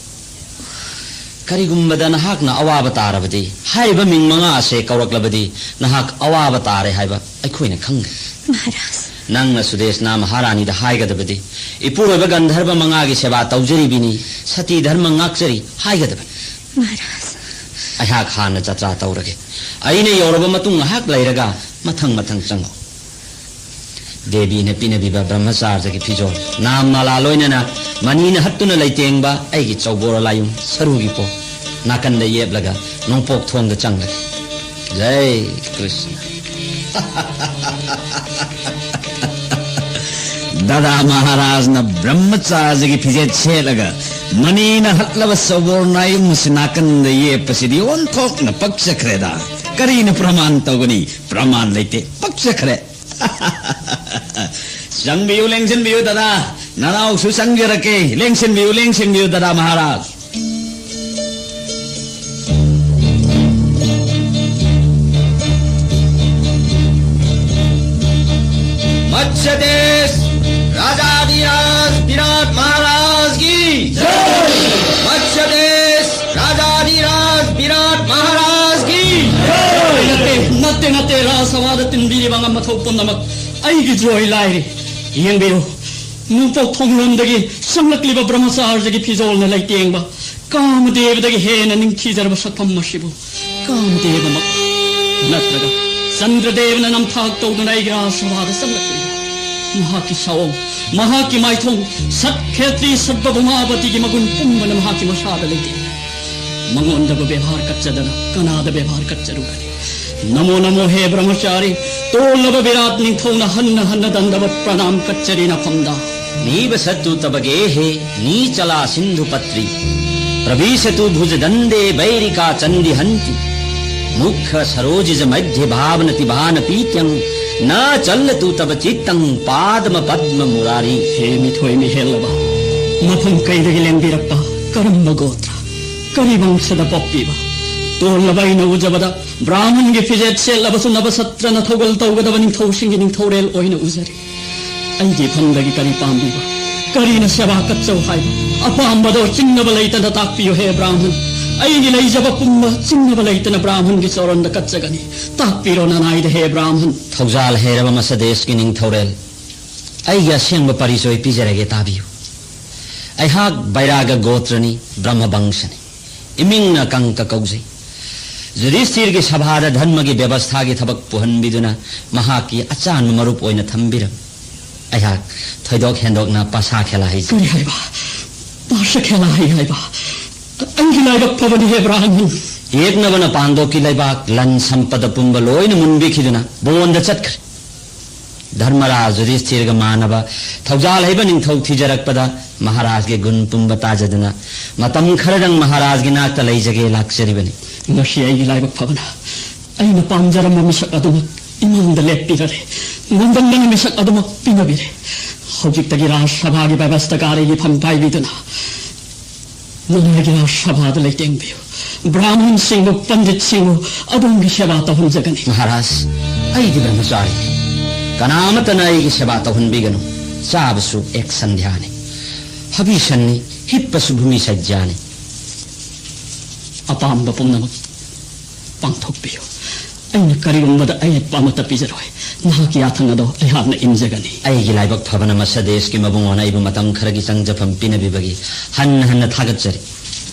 ꯀꯔꯤꯒꯨꯝꯕꯗ ꯅꯍꯥꯛꯅ ꯑꯋꯥꯕ ꯇꯥꯔꯕꯗꯤ, ꯍꯥꯏꯔꯤꯕ ꯃꯤꯡ ꯃꯉꯥ ꯑꯁꯦ ꯀꯧꯔꯛꯂꯕꯗꯤ, ꯅꯍꯥꯛ ꯑꯋꯥꯕ ꯇꯥꯔꯦ ꯍꯥꯏꯕ ꯑꯩꯈꯣꯏꯅ ꯈꯪꯒꯅꯤ꯫ ꯃꯍꯥꯔꯥꯖ꯫ ꯅꯪꯅ ꯁꯨꯗꯦꯁꯅꯥ ꯃꯍꯥꯔꯥꯅꯤꯗ ꯍꯥꯏꯒꯗꯕꯗꯤ, "ꯏꯄꯨꯔꯣꯏꯕ ꯒꯟꯙꯔꯕ ꯃꯉꯥꯒꯤ ꯁꯦꯕꯥ ꯇꯧꯖꯔꯤꯕꯤꯅꯤ, ꯁꯇꯤ ꯙꯔꯃ ꯉꯥꯛꯆꯔꯤ" ꯍꯥꯏꯒꯗꯕꯅꯤ꯫ ꯃꯍꯥꯔꯥꯖ꯫ ꯑꯩꯍꯥꯛ ꯍꯥꯟꯅ ꯖꯇ꯭ꯔꯥ ꯇꯧꯔꯒꯦ꯫ ꯑꯩꯅ ꯌꯧꯔꯕ ꯃꯇꯨꯡ ꯉꯥꯏꯍꯥꯛ ꯂꯩꯔꯒ ꯃꯊꯪ ꯃꯊꯪ ꯆꯪꯉꯛꯎ꯫ ꯗꯦꯕꯤꯅ ꯄꯤꯅꯕꯤꯕ ꯕ꯭ꯔꯍ꯭ꯃꯆꯥꯔꯖꯒꯤ ꯐꯤꯖꯣꯜ, ꯅꯥꯝ ꯃꯥꯂꯥ ꯂꯣꯏꯅꯅ ꯃꯅꯤꯅ ꯍꯠꯇꯨꯅ ꯂꯩꯇꯦꯡꯕ ꯑꯩꯒꯤ ꯆꯧꯕꯣꯔ ꯂꯥꯌꯨꯝ ꯁꯔꯨꯒꯤ ꯄꯣ ꯅꯥꯀꯟꯗ ꯌꯦꯞꯂꯒ ꯅꯣꯡꯄꯣꯛ ꯊꯣꯡꯗ ꯆꯪꯂꯒꯦ꯫ ꯖꯩ ꯀ꯭ꯔꯤꯁꯅ꯫ ꯔꯥꯙꯥ ꯃꯍꯥꯔꯥꯖꯅ ꯕ꯭ꯔꯍ꯭ꯃꯆꯥꯔꯤꯒꯤ ꯐꯤꯖꯦꯠ ꯁꯦꯠꯂꯒ ꯃꯅꯤꯅ ꯍꯠꯂꯕ ꯁꯧꯕꯣꯔ ꯅꯥꯌꯨꯝ ꯑꯁꯤ ꯅꯥꯀꯟꯗ ꯌꯦꯞꯄꯁꯤꯗꯤ ꯑꯣꯟꯊꯣꯛꯅ ꯄꯛꯆꯈ꯭ꯔꯦꯗ꯫ ꯀꯔꯤꯅ ꯄ꯭ꯔꯃꯥꯟ ꯇꯧꯒꯅꯤ? ꯄ꯭ꯔꯃꯥꯟ ꯂꯩꯇꯦ꯫ ꯄꯛꯆꯈ꯭ꯔꯦ꯫ ꯆꯪꯕꯤꯌꯨ, ꯂꯦꯡꯁꯤꯟꯕꯤꯌꯨ ꯗꯗꯥ꯫ ꯅꯅꯥꯎꯁꯨ ꯆꯪꯖꯔꯛꯀꯦ꯫ ꯂꯦꯡꯁꯤꯟꯕꯤꯌꯨ, ꯂꯦꯡꯁꯤꯟꯕꯤꯌꯨ ꯗꯗꯥ ꯃꯍꯥꯔꯥꯖ꯫ मत्स्य देश राजाधिराज विराट महाराज की। मत्स्य देश राजाधिराज विराट महाराज की। ꯅꯠꯇꯦ, ꯅꯠꯇꯦ, ꯅꯠꯇꯦ, ꯔꯥꯖꯁꯚꯥꯗ ꯇꯤꯟꯕꯤꯔꯤꯕ ꯑꯉꯝ ꯑꯊꯧ ꯄꯨꯝꯅꯃꯛ ꯑꯩꯒꯤ ꯖꯣꯏ ꯂꯥꯏꯔꯤ꯫ ꯌꯦꯡꯕꯤꯌꯨ, ꯅꯣꯡꯄꯣꯛ ꯊꯣꯡꯂꯣꯝꯗꯒꯤ ꯆꯪꯂꯛꯂꯤꯕ ꯕ꯭ꯔꯍ꯭ꯃꯆꯥꯔꯤꯒꯤ ꯐꯤꯖꯣꯜꯅ ꯂꯩꯇꯦꯡꯕ ꯀꯥꯃꯗꯦꯕꯗꯒꯤ ꯍꯦꯟꯅ ꯅꯤꯡꯊꯤꯖꯔꯕ ꯁꯛꯐꯝ ꯑꯁꯤꯕꯨ ꯀꯥꯃꯗꯦꯕꯃꯛ ꯅꯠꯇ꯭ꯔꯒ ꯆꯟꯗ꯭ꯔꯗꯦꯕꯅ ꯅꯝꯊꯥꯛ ꯇꯧꯗꯨꯅ ꯑꯩꯒꯤ ꯔꯥꯖꯁꯚꯥꯗ ꯆꯪꯂꯛꯂꯤꯕ ꯃꯍꯥꯛꯀꯤ ꯁꯥꯑꯣꯡ, ꯃꯍꯥꯛꯀꯤ ꯃꯥꯏꯊꯣꯡ, ꯁꯠ ꯈꯦꯇ꯭ꯔꯤ ꯁꯠꯕꯚꯨꯃꯥꯄꯇꯤꯒꯤ ꯃꯒꯨꯟ ꯄꯨꯝꯕꯅ ꯃꯍꯥꯛꯀꯤ ꯃꯁꯥꯗ ꯂꯩꯇꯦ꯫ ꯃꯉꯣꯟꯗꯕꯨ ꯕꯦꯕꯥꯔ ꯀꯠꯆꯗꯅ ꯀꯅꯥꯗ ꯕꯦꯕꯥꯔ ꯀꯠꯆꯔꯨꯒꯅꯤ? नमो नमो हे ब्रह्मचारी, ꯇꯣꯜꯂꯕ ꯕꯤꯔꯥꯠ ꯅꯤꯡꯊꯧꯅ ꯍꯟꯅ ꯍꯟꯅ ꯗꯟꯗꯕ ꯄ꯭ꯔꯅꯥꯝ ꯀꯠꯆꯔꯤ ꯅꯐꯝꯗ꯫ नीवसतु तव गेहे नीचला सिन्धुपत्रि। प्रविशतु भुजदण्डे वैरिका चण्डिहन्ति। मुखसरोजिजमध्यभावनतिभानपीत्यं न चलतु तव चित्तं पादमपद्ममुरारी। ꯍꯦ ꯃꯤꯊꯣꯏ ꯃꯤꯍꯦꯜꯂꯕ, ꯃꯐꯝ ꯀꯩꯗꯒꯤ ꯂꯦꯡꯕꯤꯔꯛꯄ, ꯀꯔꯝꯕ ꯒꯣꯇ꯭ꯔ, ꯀꯔꯤ ꯋꯪꯁꯗ ꯄꯣꯛꯄꯤꯕ? ꯇꯣꯜꯂꯕ ꯑꯩꯅ ꯎꯖꯕꯗ ꯕ꯭ꯔꯥꯍꯃꯟꯒꯤ ꯐꯤꯖꯦꯠ ꯁꯦꯠꯂꯕꯁꯨ ꯅꯕꯁꯇ꯭ꯔꯅ ꯊꯧꯒꯜ ꯇꯧꯒꯗꯕ ꯅꯤꯡꯊꯧꯁꯤꯡꯒꯤ ꯅꯤꯡꯊꯧꯔꯦꯜ ꯑꯣꯏꯅ ꯎꯖꯔꯤ꯫ ꯑꯩꯒꯤ ꯏꯐꯝꯗꯒꯤ ꯀꯔꯤ ꯄꯥꯝꯕꯤꯕ? ꯀꯔꯤꯅ ꯁꯦꯕꯥ ꯀꯠꯆꯧ ꯍꯥꯏꯕ? ꯑꯄꯥꯝꯕꯗꯣ ꯆꯤꯡꯅꯕ ꯂꯩꯇꯅ ꯇꯥꯛꯄꯤꯌꯨ ꯍꯦ ꯕ꯭ꯔꯥꯍꯃꯟ꯫ ꯑꯩꯒꯤ ꯂꯩꯖꯕ ꯄꯨꯝꯕ ꯆꯤꯡꯅꯕ ꯂꯩꯇꯅ ꯕ꯭ꯔꯥꯍꯃꯟꯒꯤ ꯆꯣꯔꯟꯗ ꯀꯠꯆꯒꯅꯤ꯫ ꯇꯥꯛꯄꯤꯔꯣ ꯅꯅꯥꯏꯗ ꯍꯦ ꯕ꯭ꯔꯥꯍꯃꯟ꯫ ꯊꯧꯖꯥꯜ ꯍꯩꯔꯕ ꯃꯁꯗꯦꯁꯀꯤ ꯅꯤꯡꯊꯧꯔꯦꯜ, ꯑꯩꯒꯤ ꯑꯁꯦꯡꯕ ꯄꯔꯤꯆꯣꯏ ꯄꯤꯖꯔꯒꯦ, ꯇꯥꯕꯤꯌꯨ꯫ ꯑꯩꯍꯥꯛ ꯕꯩꯔꯥꯒ ꯒꯣꯇ꯭ꯔꯅꯤ, ꯕ꯭ꯔꯍ꯭ꯃ ꯕꯪꯁꯅꯤ꯫ ꯏꯃꯤꯡꯅ ꯀꯪꯀ ꯀꯧꯖꯩ꯫ ꯌꯨꯙꯤꯁꯊꯤꯔꯒꯤ ꯁꯚꯥꯗ ꯙꯔꯃꯒꯤ ꯕꯦꯕꯁꯊꯥꯒꯤ ꯊꯕꯛ ꯄꯨꯍꯟꯕꯤꯗꯨꯅ ꯃꯍꯥꯛꯀꯤ ꯑꯆꯥꯟꯕ ꯃꯔꯨꯞ ꯑꯣꯏꯅ ꯊꯝꯕꯤꯔꯝꯃꯤ꯫ ꯑꯩꯍꯥꯛ ꯊꯣꯏꯗꯣꯛ ꯍꯦꯟꯗꯣꯛꯅ ꯄꯥꯁꯥ ꯈꯦꯂꯥ ꯍꯩꯖꯩ꯫ ꯀꯔꯤ ꯍꯥꯏꯕ? ꯄꯥꯁꯥ ꯈꯦꯂꯥ ꯍꯩ ꯍꯥꯏꯕ? ꯑꯩꯒꯤ ꯂꯥꯏꯕꯛ ꯐꯕꯅꯤ ꯍꯦ ꯕ꯭ꯔꯥꯍꯃꯟ꯫ ꯌꯦꯛꯅꯕꯅ ꯄꯥꯟꯗꯣꯛꯀꯤ ꯂꯩꯕꯥꯛ, ꯂꯟ ꯁꯝꯄꯗ ꯄꯨꯝꯕ ꯂꯣꯏꯅ ꯃꯨꯟꯕꯤꯈꯤꯗꯨꯅ ꯕꯣꯟꯗ ꯆꯠꯈ꯭ꯔꯦ꯫ ꯙꯔꯃꯔꯥꯖ ꯌꯨꯙꯤꯁꯊꯤꯔꯒ ꯃꯥꯟꯅꯕ ꯊꯧꯖꯥꯜ ꯍꯩꯕ ꯅꯤꯡꯊꯧ ꯊꯤꯖꯔꯛꯄꯗ ꯃꯍꯥꯔꯥꯖꯒꯤ ꯒꯨꯟ ꯄꯨꯝꯕ ꯇꯥꯖꯗꯨꯅ ꯃꯇꯝ ꯈꯔꯗꯪ ꯃꯍꯥꯔꯥꯖꯒꯤ ꯅꯥꯛꯇ ꯂꯩꯖꯒꯦ ꯂꯥꯛꯆꯔꯤꯕꯅꯤ꯫ ꯉꯁꯤ ꯑꯩꯒꯤ ꯂꯥꯏꯕꯛ ꯐꯕꯅ ꯑꯩꯅ ꯄꯥꯝꯖꯔꯝꯕ ꯃꯤꯁꯛ ꯑꯗꯨꯃꯛ ꯏꯃꯥꯡꯗ ꯂꯦꯞꯄꯤꯔꯔꯦ꯫ ꯅꯣꯡꯗꯝꯕꯅ ꯃꯤꯁꯛ ꯑꯗꯨꯃꯛ ꯄꯤꯅꯕꯤꯔꯦ꯫ ꯍꯧꯖꯤꯛꯇꯒꯤ ꯔꯥꯖ ꯁꯚꯥꯒꯤ ꯕꯦꯕꯁꯊꯥꯀꯥꯔꯤꯒꯤ ꯐꯝ ꯄꯥꯏꯕꯤꯗꯨꯅ ꯅꯅꯥꯏꯒꯤ ꯔꯥꯖ ꯁꯚꯥꯗ ꯂꯩꯇꯦꯡꯕꯤꯌꯨ꯫ ꯕ꯭ꯔꯥꯍꯃꯟꯁꯤꯡꯕꯨ, ꯄꯟꯗꯤꯠꯁꯤꯡꯕꯨ ꯑꯗꯣꯝꯒꯤ ꯁꯦꯕꯥ ꯇꯧꯍꯟꯖꯒꯅꯤ꯫ ꯃꯍꯥꯔꯥꯖ, ꯑꯩꯗꯤ ꯕ꯭ꯔꯍꯃꯆꯥꯔꯤꯅꯤ꯫ ꯀꯅꯥ ꯑꯃꯠꯇꯅ ꯑꯩꯒꯤ ꯁꯦꯕꯥ ꯇꯧꯍꯟꯕꯤꯒꯅꯨ꯫ ꯆꯥꯕꯁꯨ ꯑꯦꯛ ꯁꯟꯙ꯭ꯌꯥꯅꯤ, ꯍꯕꯤ ꯁꯟꯅꯤ, ꯍꯤꯞꯄꯁꯨ ꯚꯨꯃꯤ ꯁꯩꯖ꯭ꯌꯥꯅꯤ꯫ ꯑꯄꯥꯝꯕ ꯄꯨꯝꯅꯃꯛ ꯄꯥꯡꯊꯣꯛꯄꯤꯌꯨ꯫ ꯑꯩꯅ ꯀꯔꯤꯒꯨꯝꯕꯗ ꯑꯌꯦꯠꯄ ꯑꯃꯠꯇ ꯄꯤꯖꯔꯣꯏ꯫ ꯅꯍꯥꯛꯀꯤ ꯌꯥꯊꯪ ꯑꯗꯣ ꯑꯩꯍꯥꯛꯅ ꯏꯟꯖꯒꯅꯤ꯫ ꯑꯩꯒꯤ ꯂꯥꯏꯕꯛ ꯐꯕꯅ ꯃꯁꯥ ꯗꯦꯁꯀꯤ ꯃꯕꯨꯡꯉꯣꯅ ꯑꯩꯕꯨ ꯃꯇꯝ ꯈꯔꯒꯤ ꯆꯪꯖꯐꯝ ꯄꯤꯅꯕꯤꯕꯒꯤ ꯍꯟꯅ ꯍꯟꯅ ꯊꯥꯒꯠꯆꯔꯤ꯫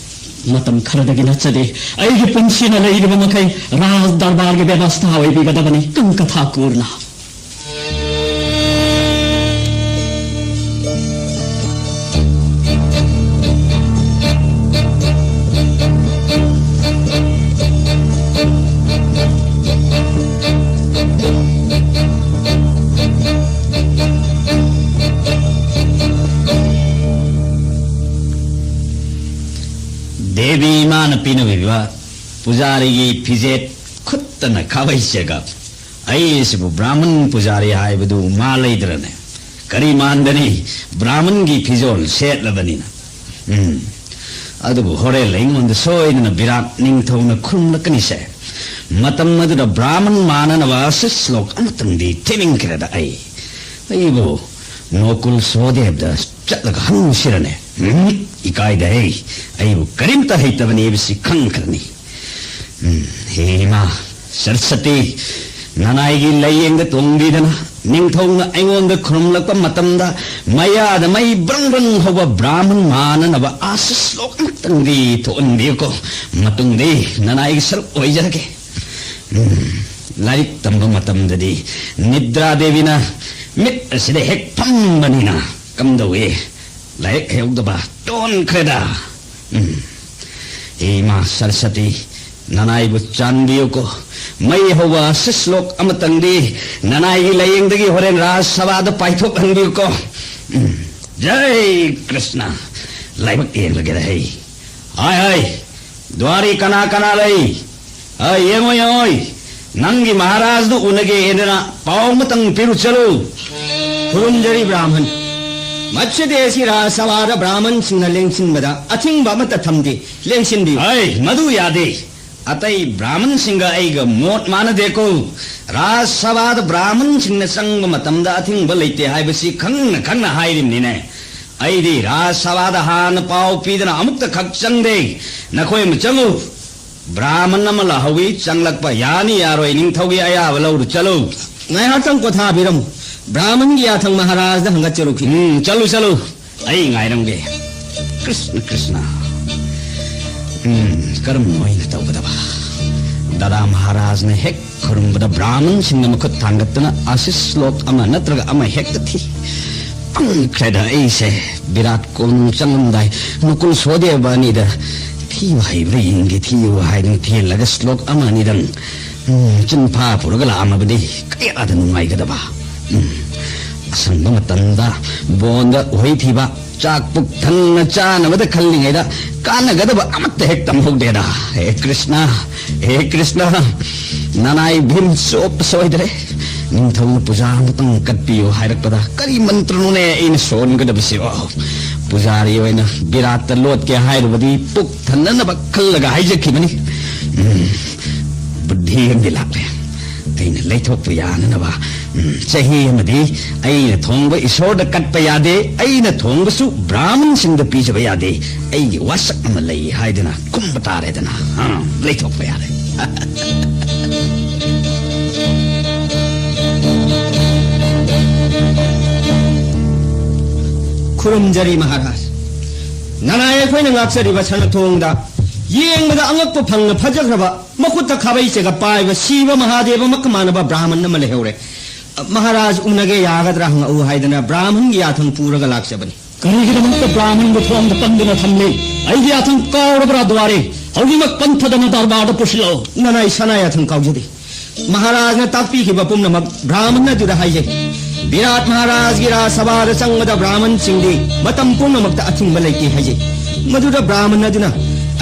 ꯃꯇꯝ ꯈꯔꯗꯒꯤ ꯅꯠꯆꯗꯦ꯫ ꯑꯩꯒꯤ ꯄꯨꯟꯁꯤꯅ ꯂꯩꯔꯤꯕ ꯃꯈꯩ ꯔꯥꯖ ꯗꯔꯕꯥꯔꯒꯤ ꯕꯦꯕꯁꯊꯥ ꯑꯣꯏꯕꯤꯒꯗꯕꯅꯤ꯫ ꯀꯪꯀꯊꯥ ꯀꯨꯔꯅ꯫ ꯗꯦꯕꯤ ꯏꯃꯥꯅ ꯄꯤꯅꯕꯤꯕ ꯄꯨꯖꯥꯔꯤꯒꯤ ꯐꯤꯖꯦꯠ ꯈꯨꯠꯇꯅ ꯈꯥꯕꯩ ꯆꯦꯒꯞ꯫ ꯑꯩꯁꯤꯕꯨ ꯕ꯭ꯔꯥꯍꯃꯟ ꯄꯨꯖꯥꯔꯤ ꯍꯥꯏꯕꯗꯨ ꯃꯥ ꯂꯩꯗ꯭ꯔꯅꯦ? ꯀꯔꯤ ꯃꯥꯟꯗꯅꯤ, ꯕ꯭ꯔꯥꯍꯃꯟꯒꯤ ꯐꯤꯖꯣꯜ ꯁꯦꯠꯂꯕꯅꯤꯅ꯫ ꯎꯝ, ꯑꯗꯨꯕꯨ ꯍꯣꯔꯦꯟ ꯑꯩꯉꯣꯟꯗ ꯁꯣꯏꯗꯅ ꯕꯤꯔꯥꯠ ꯅꯤꯡꯊꯧꯅ ꯈꯨꯔꯨꯝꯂꯛꯀꯅꯤꯁꯦ꯫ ꯃꯇꯝ ꯑꯗꯨꯗ ꯕ꯭ꯔꯥꯍꯃꯟ ꯃꯥꯟꯅꯅꯕ ꯑꯁꯤꯁ ꯂꯣꯛ ꯑꯃꯇꯪꯗꯤ ꯊꯤꯅꯤꯡꯈ꯭ꯔꯦꯗ ꯑꯩ꯫ ꯑꯩꯕꯨ ꯅꯣꯀꯨꯜ ꯁꯣꯗꯦꯕꯗ ꯆꯠꯂꯒ ꯍꯪꯁꯤꯔꯅꯦ? ꯎꯝ, ꯏꯀꯥꯏꯗꯦ꯫ ꯑꯩꯕꯨ ꯀꯔꯤꯝꯇ ꯍꯩꯇꯕꯅꯤ ꯍꯥꯏꯕꯁꯤ ꯈꯪꯈ꯭ꯔꯅꯤ꯫ ꯎꯝ, ꯍꯦ ꯏꯃꯥ ꯁꯔꯁꯇꯤ, ꯅꯅꯥꯏꯒꯤ ꯂꯥꯏꯌꯦꯡꯗ ꯇꯣꯡꯕꯤꯗꯅ ꯅꯤꯡꯊꯧꯅ ꯑꯩꯉꯣꯟꯗ ꯈꯨꯔꯨꯝꯂꯛꯄ ꯃꯇꯝꯗ ꯃꯌꯥꯗ ꯃꯩ ꯕ꯭ꯔꯪ ꯕ꯭ꯔꯪ ꯍꯧꯕ ꯕ꯭ꯔꯥꯍꯃꯟ ꯃꯥꯟꯅꯅꯕ ꯑꯥꯁꯤꯁ ꯂꯣꯛ ꯑꯃꯇꯪꯗꯤ ꯊꯣꯛꯍꯟꯕꯤꯌꯨꯀꯣ꯫ ꯃꯇꯨꯡꯗꯤ ꯅꯅꯥꯏꯒꯤ ꯁꯔꯨꯛ ꯑꯣꯏꯖꯔꯒꯦ꯫ ꯎꯝ, ꯂꯥꯏꯔꯤꯛ ꯇꯝꯕ ꯃꯇꯝꯗꯗꯤ ꯅꯤꯗ꯭ꯔꯥ ꯗꯦꯕꯤꯅ ꯃꯤꯠ ꯑꯁꯤꯗ ꯍꯦꯛ ꯐꯝꯕꯅꯤꯅ ꯀꯝꯗꯧꯏ? ꯂꯥꯏꯔꯤꯛ ꯍꯩꯍꯧꯗꯕ ꯇꯣꯟꯈ꯭ꯔꯦꯗ꯫ ꯎꯝ꯫ ꯍꯦ ꯏꯃꯥ ꯁꯔꯁꯇꯤ, ꯅꯅꯥꯏꯕꯨ ꯆꯥꯟꯕꯤꯌꯨꯀꯣ꯫ ꯃꯩ ꯍꯧꯕ ꯑꯁꯤꯁ ꯂꯣꯛ ꯑꯃꯇꯪꯗꯤ ꯅꯅꯥꯏꯒꯤ ꯂꯥꯏꯌꯦꯡꯗꯒꯤ ꯍꯣꯔꯦꯟ ꯔꯥꯖ ꯁꯚꯥꯗ ꯄꯥꯏꯊꯣꯛꯍꯟꯕꯤꯌꯨꯀꯣ꯫ ꯎꯝ꯫ ꯖꯩ ꯀ꯭ꯔꯤꯁꯅ꯫ ꯂꯥꯏꯕꯛ ꯌꯦꯡꯂꯒꯦꯗ ꯍꯩ꯫ ꯍꯥꯏ ꯍꯥꯏ꯫ ꯗ꯭ꯋꯥꯔꯤ ꯀꯅꯥ ꯀꯅꯥ ꯂꯩ? ꯍꯥꯏ, ꯌꯦꯡꯉꯣ ꯌꯦꯡꯉꯣ꯫ ꯅꯪꯒꯤ ꯃꯍꯥꯔꯥꯖꯗꯨ ꯎꯅꯒꯦ ꯍꯥꯏꯗꯅ ꯄꯥꯎ ꯑꯃꯇꯪ ꯄꯤꯔꯨ ꯆꯠꯂꯨ꯫ ꯈꯨꯔꯨꯝꯖꯔꯤ ꯕ꯭ꯔꯥꯍꯃꯟ꯫ ꯃꯁꯤꯗꯤ ꯑꯁꯤ ꯔꯥꯖ ꯁꯚꯥꯗ ꯕ꯭ꯔꯥꯍꯃꯟꯁꯤꯡꯅ ꯂꯦꯡꯁꯤꯟꯕꯗ ꯑꯊꯤꯡꯕ ꯑꯃꯠꯇ ꯊꯝꯗꯦ꯫ ꯂꯦꯡꯁꯤꯟꯕꯤꯌꯨ꯫ ꯍꯩ, ꯃꯗꯨ ꯌꯥꯗꯦ꯫ ꯑꯇꯩ ꯕ꯭ꯔꯥꯍꯃꯟꯁꯤꯡꯒ ꯑꯩꯒ ꯃꯣꯠ ꯃꯥꯟꯅꯗꯦꯀꯣ꯫ ꯔꯥꯖ ꯁꯚꯥꯗ ꯕ꯭ꯔꯥꯍꯃꯟꯁꯤꯡꯅ ꯆꯪꯕ ꯃꯇꯝꯗ ꯑꯊꯤꯡꯕ ꯂꯩꯇꯦ ꯍꯥꯏꯕꯁꯤ ꯈꯪꯅ ꯈꯪꯅ ꯍꯥꯏꯔꯤꯕꯅꯤꯅꯦ꯫ ꯑꯩꯗꯤ ꯔꯥꯖ ꯁꯚꯥꯗ ꯍꯥꯟꯅ ꯄꯥꯎ ꯄꯤꯗꯅ ꯑꯃꯨꯛꯇ ꯈꯛ ꯆꯪꯗꯦ꯫ ꯅꯈꯣꯏ ꯑꯃ ꯆꯪꯉꯨ꯫ ꯕ꯭ꯔꯥꯍꯃꯟ ꯑꯃ ꯂꯥꯛꯍꯧꯏ, ꯆꯪꯂꯛꯄ ꯌꯥꯅꯤ ꯌꯥꯔꯣꯏ ꯅꯤꯡꯊꯧꯒꯤ ꯑꯌꯥꯕ ꯂꯧꯔꯨ ꯆꯠꯂꯨ꯫ ꯉꯥꯏꯍꯥꯛꯇꯪ ꯄꯣꯊꯥꯕꯤꯔꯝꯃꯨ꯫ ꯕ꯭ꯔꯥꯍꯃꯟꯒꯤ ꯌꯥꯊꯪ ꯃꯍꯥꯔꯥꯖꯗ ꯍꯪꯒꯠꯆꯔꯨꯈꯤ꯫ ꯎꯝ, ꯆꯠꯂꯨ ꯆꯠꯂꯨ꯫ ꯑꯩ ꯉꯥꯏꯔꯝꯒꯦ꯫ ꯀ꯭ꯔꯤꯁꯅ ꯀ꯭ꯔꯤꯁꯅ꯫ ꯎꯝ, ꯀꯔꯝꯅ ꯑꯣꯏꯅ ꯇꯧꯒꯗꯕ? ꯗꯥꯗꯥ ꯃꯍꯥꯔꯥꯖꯅ ꯍꯦꯛ ꯈꯨꯔꯨꯝꯕꯗ ꯕ꯭ꯔꯥꯍꯃꯟꯁꯤꯡꯅ ꯃꯈꯨꯠ ꯊꯥꯡꯒꯠꯇꯨꯅ ꯑꯥꯁꯤꯁ ꯂꯣꯛ ꯑꯃ ꯅꯠꯇ꯭ꯔꯒ ꯑꯃ ꯍꯦꯛꯇ ꯊꯤ꯫ ꯄꯪꯈ꯭ꯔꯦꯗ ꯑꯩꯁꯦ꯫ ꯕꯤꯔꯥꯠ ꯀꯣꯟ ꯆꯪꯂꯝꯗꯥꯏ ꯅꯀꯨꯜ ꯁꯣꯗꯦꯕ ꯑꯅꯤꯗ ꯊꯤꯕ ꯍꯩꯕ꯭ꯔꯥ ꯌꯦꯡꯒꯦ ꯊꯤꯌꯨ ꯍꯥꯏꯗꯨꯅ ꯊꯤꯍꯜꯂꯒ ꯁ꯭ꯂꯣꯛ ꯑꯃ ꯑꯅꯤꯗꯪ, ꯎꯝ, ꯆꯤꯟꯐꯥ ꯄꯨꯔꯒ ꯂꯥꯛꯑꯝꯃꯕꯗꯤ ꯀꯌꯥꯗ ꯅꯨꯡꯉꯥꯏꯒꯗꯕ꯫ ꯎꯝ, ꯑꯁꯪꯕ ꯃꯇꯝꯗ ꯕꯣꯟꯗ ꯎꯍꯩ ꯊꯤꯕ, ꯆꯥꯛ ꯄꯨꯛ ꯊꯟꯅ ꯆꯥꯅꯕꯗ ꯈꯜꯂꯤꯉꯩꯗ ꯀꯥꯟꯅꯒꯗꯕ ꯑꯃꯠꯇ ꯍꯦꯛ ꯇꯝꯍꯧꯗꯦꯗ꯫ ꯍꯦ ꯀ꯭ꯔꯤꯁꯅ, ꯍꯦ ꯀ꯭ꯔꯤꯁꯅ, ꯅꯅꯥꯏ ꯚꯤꯝ ꯆꯣꯞꯄ ꯁꯣꯏꯗ꯭ꯔꯦ꯫ ꯅꯤꯡꯊꯧꯅ ꯄꯨꯖꯥ ꯑꯃꯇꯪ ꯀꯠꯄꯤꯌꯨ ꯍꯥꯏꯔꯛꯄꯗ ꯀꯔꯤ ꯃꯟꯇ꯭ꯔꯅꯣꯅꯦ ꯑꯩꯅ ꯁꯣꯟꯒꯗꯕꯁꯤꯕꯣ? ꯄꯨꯖꯥꯔꯤ ꯑꯣꯏꯅ ꯕꯤꯔꯥꯠꯇ ꯂꯣꯠꯀꯦ ꯍꯥꯏꯔꯨꯕꯗꯤ ꯄꯨꯛ ꯊꯟꯅꯅꯕ ꯈꯜꯂꯒ ꯍꯥꯏꯖꯈꯤꯕꯅꯤ꯫ ꯎꯝ, ꯕꯨꯗꯙꯤ ꯑꯃꯗꯤ ꯂꯥꯛꯂꯦ꯫ ꯑꯩꯅ ꯂꯩꯊꯣꯛꯄ ꯌꯥꯅꯅꯕ, ꯎꯝ, ꯆꯍꯤ ꯑꯃꯗꯤ ꯑꯩꯅ ꯊꯣꯡꯕ ꯏꯁꯣꯔꯗ ꯀꯠꯄ ꯌꯥꯗꯦ, ꯑꯩꯅ ꯊꯣꯡꯕꯁꯨ ꯕ꯭ꯔꯥꯍꯃꯟꯁꯤꯡꯗ ꯄꯤꯖꯕ ꯌꯥꯗꯦ꯫ ꯑꯩꯒꯤ ꯋꯥꯁꯛ ꯑꯃ ꯂꯩ ꯍꯥꯏꯗꯅ ꯀꯨꯝꯕ ꯇꯥꯔꯦꯗꯅ꯫ ꯑ, ꯂꯩꯊꯣꯛꯄ ꯌꯥꯔꯦ꯫ ꯈꯨꯔꯨꯝꯖꯔꯤ ꯃꯍꯥꯔꯥꯖ꯫ ꯅꯅꯥꯏ ꯑꯩꯈꯣꯏꯅ ꯉꯥꯛꯆꯔꯤꯕ ꯁꯅꯥꯊꯣꯡꯗ ꯌꯦꯡꯕꯗ ꯑꯉꯛꯄ ꯐꯪꯅ ꯐꯖꯈ꯭ꯔꯕ, ꯃꯈꯨꯠꯇ ꯈꯥꯕꯩ ꯆꯦꯒꯞ ꯄꯥꯏꯕ ꯁꯤꯕ ꯃꯍꯥꯗꯦꯕꯃꯛꯀ ꯃꯥꯟꯅꯕ ꯕ꯭ꯔꯥꯍꯃꯟ ꯑꯃ ꯂꯩꯍꯧꯔꯦ꯫ ꯃꯍꯥꯔꯥꯖ ꯎꯅꯒꯦ ꯌꯥꯒꯗ꯭ꯔꯥ ꯍꯪꯉꯛꯎ ꯍꯥꯏꯗꯅ ꯕ꯭ꯔꯥꯍꯃꯟꯒꯤ ꯌꯥꯊꯪ ꯄꯨꯔꯒ ꯂꯥꯛꯆꯕꯅꯤ꯫ ꯀꯔꯤꯒꯤꯗꯃꯛꯇ ꯕ꯭ꯔꯥꯍꯃꯟꯕꯨ ꯊꯣꯡꯗ ꯄꯟꯗꯨꯅ ꯊꯝꯂꯤ? ꯑꯩꯒꯤ ꯌꯥꯊꯪ ꯀꯥꯎꯔꯕ꯭ꯔꯥ ꯗ꯭ꯋꯥꯔꯤ? ꯍꯧꯖꯤꯛꯃꯛ ꯄꯟꯊꯗꯅ ꯗꯔꯕꯥꯔꯗ ꯄꯨꯁꯤꯜꯂꯛꯎ꯫ ꯅꯅꯥꯏ ꯁꯅꯥ ꯌꯥꯊꯪ ꯀꯥꯎꯖꯗꯦ꯫ ꯃꯍꯥꯔꯥꯖꯅ ꯇꯥꯛꯄꯤꯈꯤꯕ ꯄꯨꯝꯅꯃꯛ ꯕ꯭ꯔꯥꯍꯃꯟ ꯑꯗꯨꯗ ꯍꯥꯏꯖꯩ꯫ ꯕꯤꯔꯥꯠ ꯃꯍꯥꯔꯥꯖꯒꯤ ꯔꯥꯖ ꯁꯚꯥꯗ ꯆꯪꯕꯗ ꯕ꯭ꯔꯥꯍꯃꯟꯁꯤꯡꯗꯤ ꯃꯇꯝ ꯄꯨꯝꯅꯃꯛꯇ ꯑꯊꯤꯡꯕ ꯂꯩꯇꯦ ꯍꯥꯏꯖꯩ꯫ ꯃꯗꯨꯗ ꯕ꯭ꯔꯥꯍꯃꯟ ꯑꯗꯨꯅ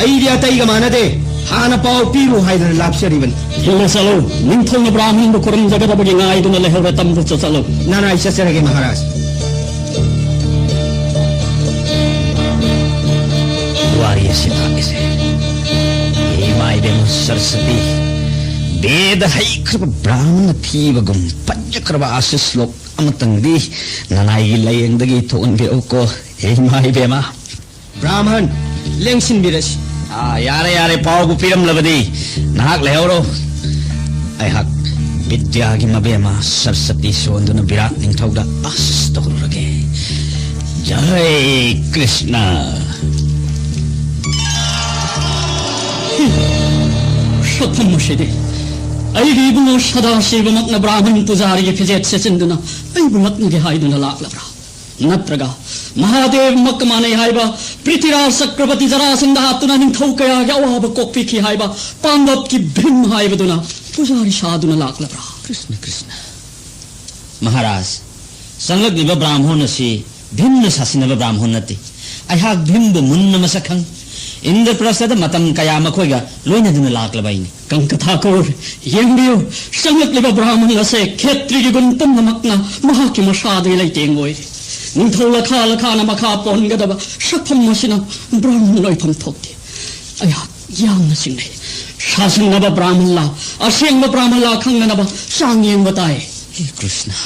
"ꯑꯩꯗꯤ ꯑꯇꯩꯒ ꯃꯥꯟꯅꯗꯦ, ꯍꯥꯟꯅ ꯄꯥꯎ ꯄꯤꯔꯨ" ꯍꯥꯏꯗꯨꯅ ꯂꯥꯛꯆꯔꯤꯕꯅꯤ꯫ ꯊꯤꯜꯂ ꯆꯠꯂꯨ꯫ ꯅꯤꯡꯊꯧꯅ ꯕ꯭ꯔꯥꯍꯃꯟꯕꯨ ꯈꯨꯔꯨꯝꯖꯒꯗꯕꯒꯤ ꯉꯥꯏꯗꯨꯅ ꯂꯩꯍꯧꯔꯦ꯫ ꯇꯝꯗ ꯆꯠꯂꯨ꯫ ꯅꯅꯥꯏ ꯆꯠꯆꯔꯒꯦ ꯃꯍꯥꯔꯥꯖ꯫ ꯋꯥꯔꯤ ꯑꯁꯤ ꯇꯥꯛꯂꯤꯁꯦ, ꯏꯃꯥ ꯏꯕꯦꯝꯃ ꯁꯔꯁꯇꯤ, ꯕꯦꯗ ꯍꯩꯈ꯭ꯔꯕ ꯕ꯭ꯔꯥꯍꯃꯟ ꯑꯊꯤꯕꯒꯨꯝ ꯄꯟꯖꯈ꯭ꯔꯕ ꯑꯥꯁꯤꯁ ꯂꯣꯛ ꯑꯃꯇꯪꯗꯤ ꯅꯅꯥꯏꯒꯤ ꯂꯥꯏꯌꯦꯡꯗꯒꯤ ꯊꯣꯛꯍꯟꯕꯤꯔꯛꯎꯀꯣ, ꯏꯃꯥ ꯏꯕꯦꯝꯃ꯫ ꯕ꯭ꯔꯥꯍꯃꯟ, ꯂꯦꯡꯁꯤꯟꯕꯤꯔꯁꯤ꯫ ꯑꯥ, ꯌꯥꯔꯦ, ꯌꯥꯔꯦ, ꯄꯥꯎꯕꯨ ꯄꯤꯔꯝꯂꯕꯗꯤ ꯅꯍꯥꯛ ꯂꯩꯍꯧꯔꯣ꯫ ꯑꯩꯍꯥꯛ ꯕꯤꯗ꯭ꯌꯥꯒꯤ ꯃꯕꯦꯝꯃ ꯁꯔꯁꯇꯤ ꯁꯣꯟꯗꯨꯅ ꯕꯤꯔꯥꯠ ꯅꯤꯡꯊꯧꯗ ꯑꯥꯁꯤꯁ ꯇꯧꯔꯨꯔꯒꯦ꯫ ꯖꯥꯏ ꯀ꯭ꯔꯤꯁꯅ꯫ ꯁꯛꯐꯝ ꯑꯁꯤꯗꯤ ꯑꯩꯒꯤ ꯏꯕꯨꯡꯉꯣ ꯁꯗꯥꯁꯤꯕꯃꯛꯅ ꯕ꯭ꯔꯥꯍꯃꯟ ꯄꯨꯖꯥꯔꯤꯒꯤ ꯐꯤꯖꯦꯠ ꯁꯦꯠꯆꯤꯟꯗꯨꯅ ꯑꯩꯕꯨ ꯂꯛꯅꯒꯦ ꯍꯥꯏꯗꯨꯅ ꯂꯥꯛꯂꯕ꯭ꯔꯥ? ꯅꯠꯇ꯭ꯔꯒ ꯃꯍꯥꯗꯦꯕꯃꯛꯀ ꯃꯥꯟꯅꯩ ꯍꯥꯏꯕ ꯄ꯭ꯔꯤꯊꯤꯔꯥꯖ ꯆꯀ꯭ꯔꯕꯇꯤ ꯖꯔꯥꯁꯟꯗ ꯍꯥꯠꯇꯨꯅ ꯅꯤꯡꯊꯧ ꯀꯌꯥꯒꯤ ꯑꯋꯥꯕ ꯀꯣꯛꯄꯤꯈꯤ ꯍꯥꯏꯕ ꯄꯥꯟꯗꯕꯀꯤ ꯚꯤꯝ ꯍꯥꯏꯕꯗꯨꯅ ꯄꯨꯖꯥꯔꯤ ꯁꯥꯗꯨꯅ ꯂꯥꯛꯂꯕ꯭ꯔꯥ? ꯀ꯭ꯔꯤꯁꯅ, ꯀ꯭ꯔꯤꯁꯅ꯫ ꯃꯍꯥꯔꯥꯖ, ꯆꯪꯂꯛꯂꯤꯕ ꯕ꯭ꯔꯥꯍꯃꯣꯟ ꯑꯁꯤ ꯚꯤꯝꯅ ꯁꯥꯁꯤꯟꯅꯕ ꯕ꯭ꯔꯥꯍꯃꯣꯟ ꯅꯠꯇꯦ꯫ ꯑꯩꯍꯥꯛ ꯚꯤꯝꯕꯨ ꯃꯨꯟꯅ ꯃꯁꯛ ꯈꯪꯏ꯫ ꯏꯟꯗ꯭ꯔꯄ꯭ꯔꯁꯊꯗ ꯃꯇꯝ ꯀꯌꯥ ꯃꯈꯣꯏꯒ ꯂꯣꯏꯅꯗꯨꯅ ꯂꯥꯛꯂꯕ ꯑꯩꯅꯤ꯫ ꯀꯪꯀꯊꯥꯀꯨꯔ, ꯌꯦꯡꯕꯤꯌꯨ, ꯆꯪꯂꯛꯂꯤꯕ ꯕ꯭ꯔꯥꯍꯃꯟ ꯑꯁꯦ ꯈꯦꯇ꯭ꯔꯤꯒꯤ ꯒꯨꯟ ꯄꯨꯝꯅꯃꯛꯅ ꯃꯍꯥꯛꯀꯤ ꯃꯁꯥꯗꯒꯤ ꯂꯩꯇꯦꯡ ꯑꯣꯏꯔꯦ꯫ ꯅꯤꯡꯊꯧ ꯂꯈꯥ ꯂꯈꯥꯅ ꯃꯈꯥ ꯄꯣꯟꯒꯗꯕ ꯁꯛꯐꯝ ꯑꯁꯤꯅ ꯕ꯭ꯔꯥꯍꯃꯟ ꯑꯣꯏꯐꯝ ꯊꯣꯛꯇꯦ꯫ ꯑꯩꯍꯥꯛ ꯌꯥꯝꯅ ꯆꯤꯡꯅꯩ꯫ ꯁꯥꯁꯤꯟꯅꯕ ꯕ꯭ꯔꯥꯍꯃꯟꯂꯥ, ꯑꯁꯦꯡꯕ ꯕ꯭ꯔꯥꯍꯃꯟꯂꯥ ꯈꯪꯅꯅꯕ ꯆꯥꯡ ꯌꯦꯡꯕ ꯇꯥꯏ꯫ ꯍꯦ ꯀ꯭ꯔꯤꯁꯅ,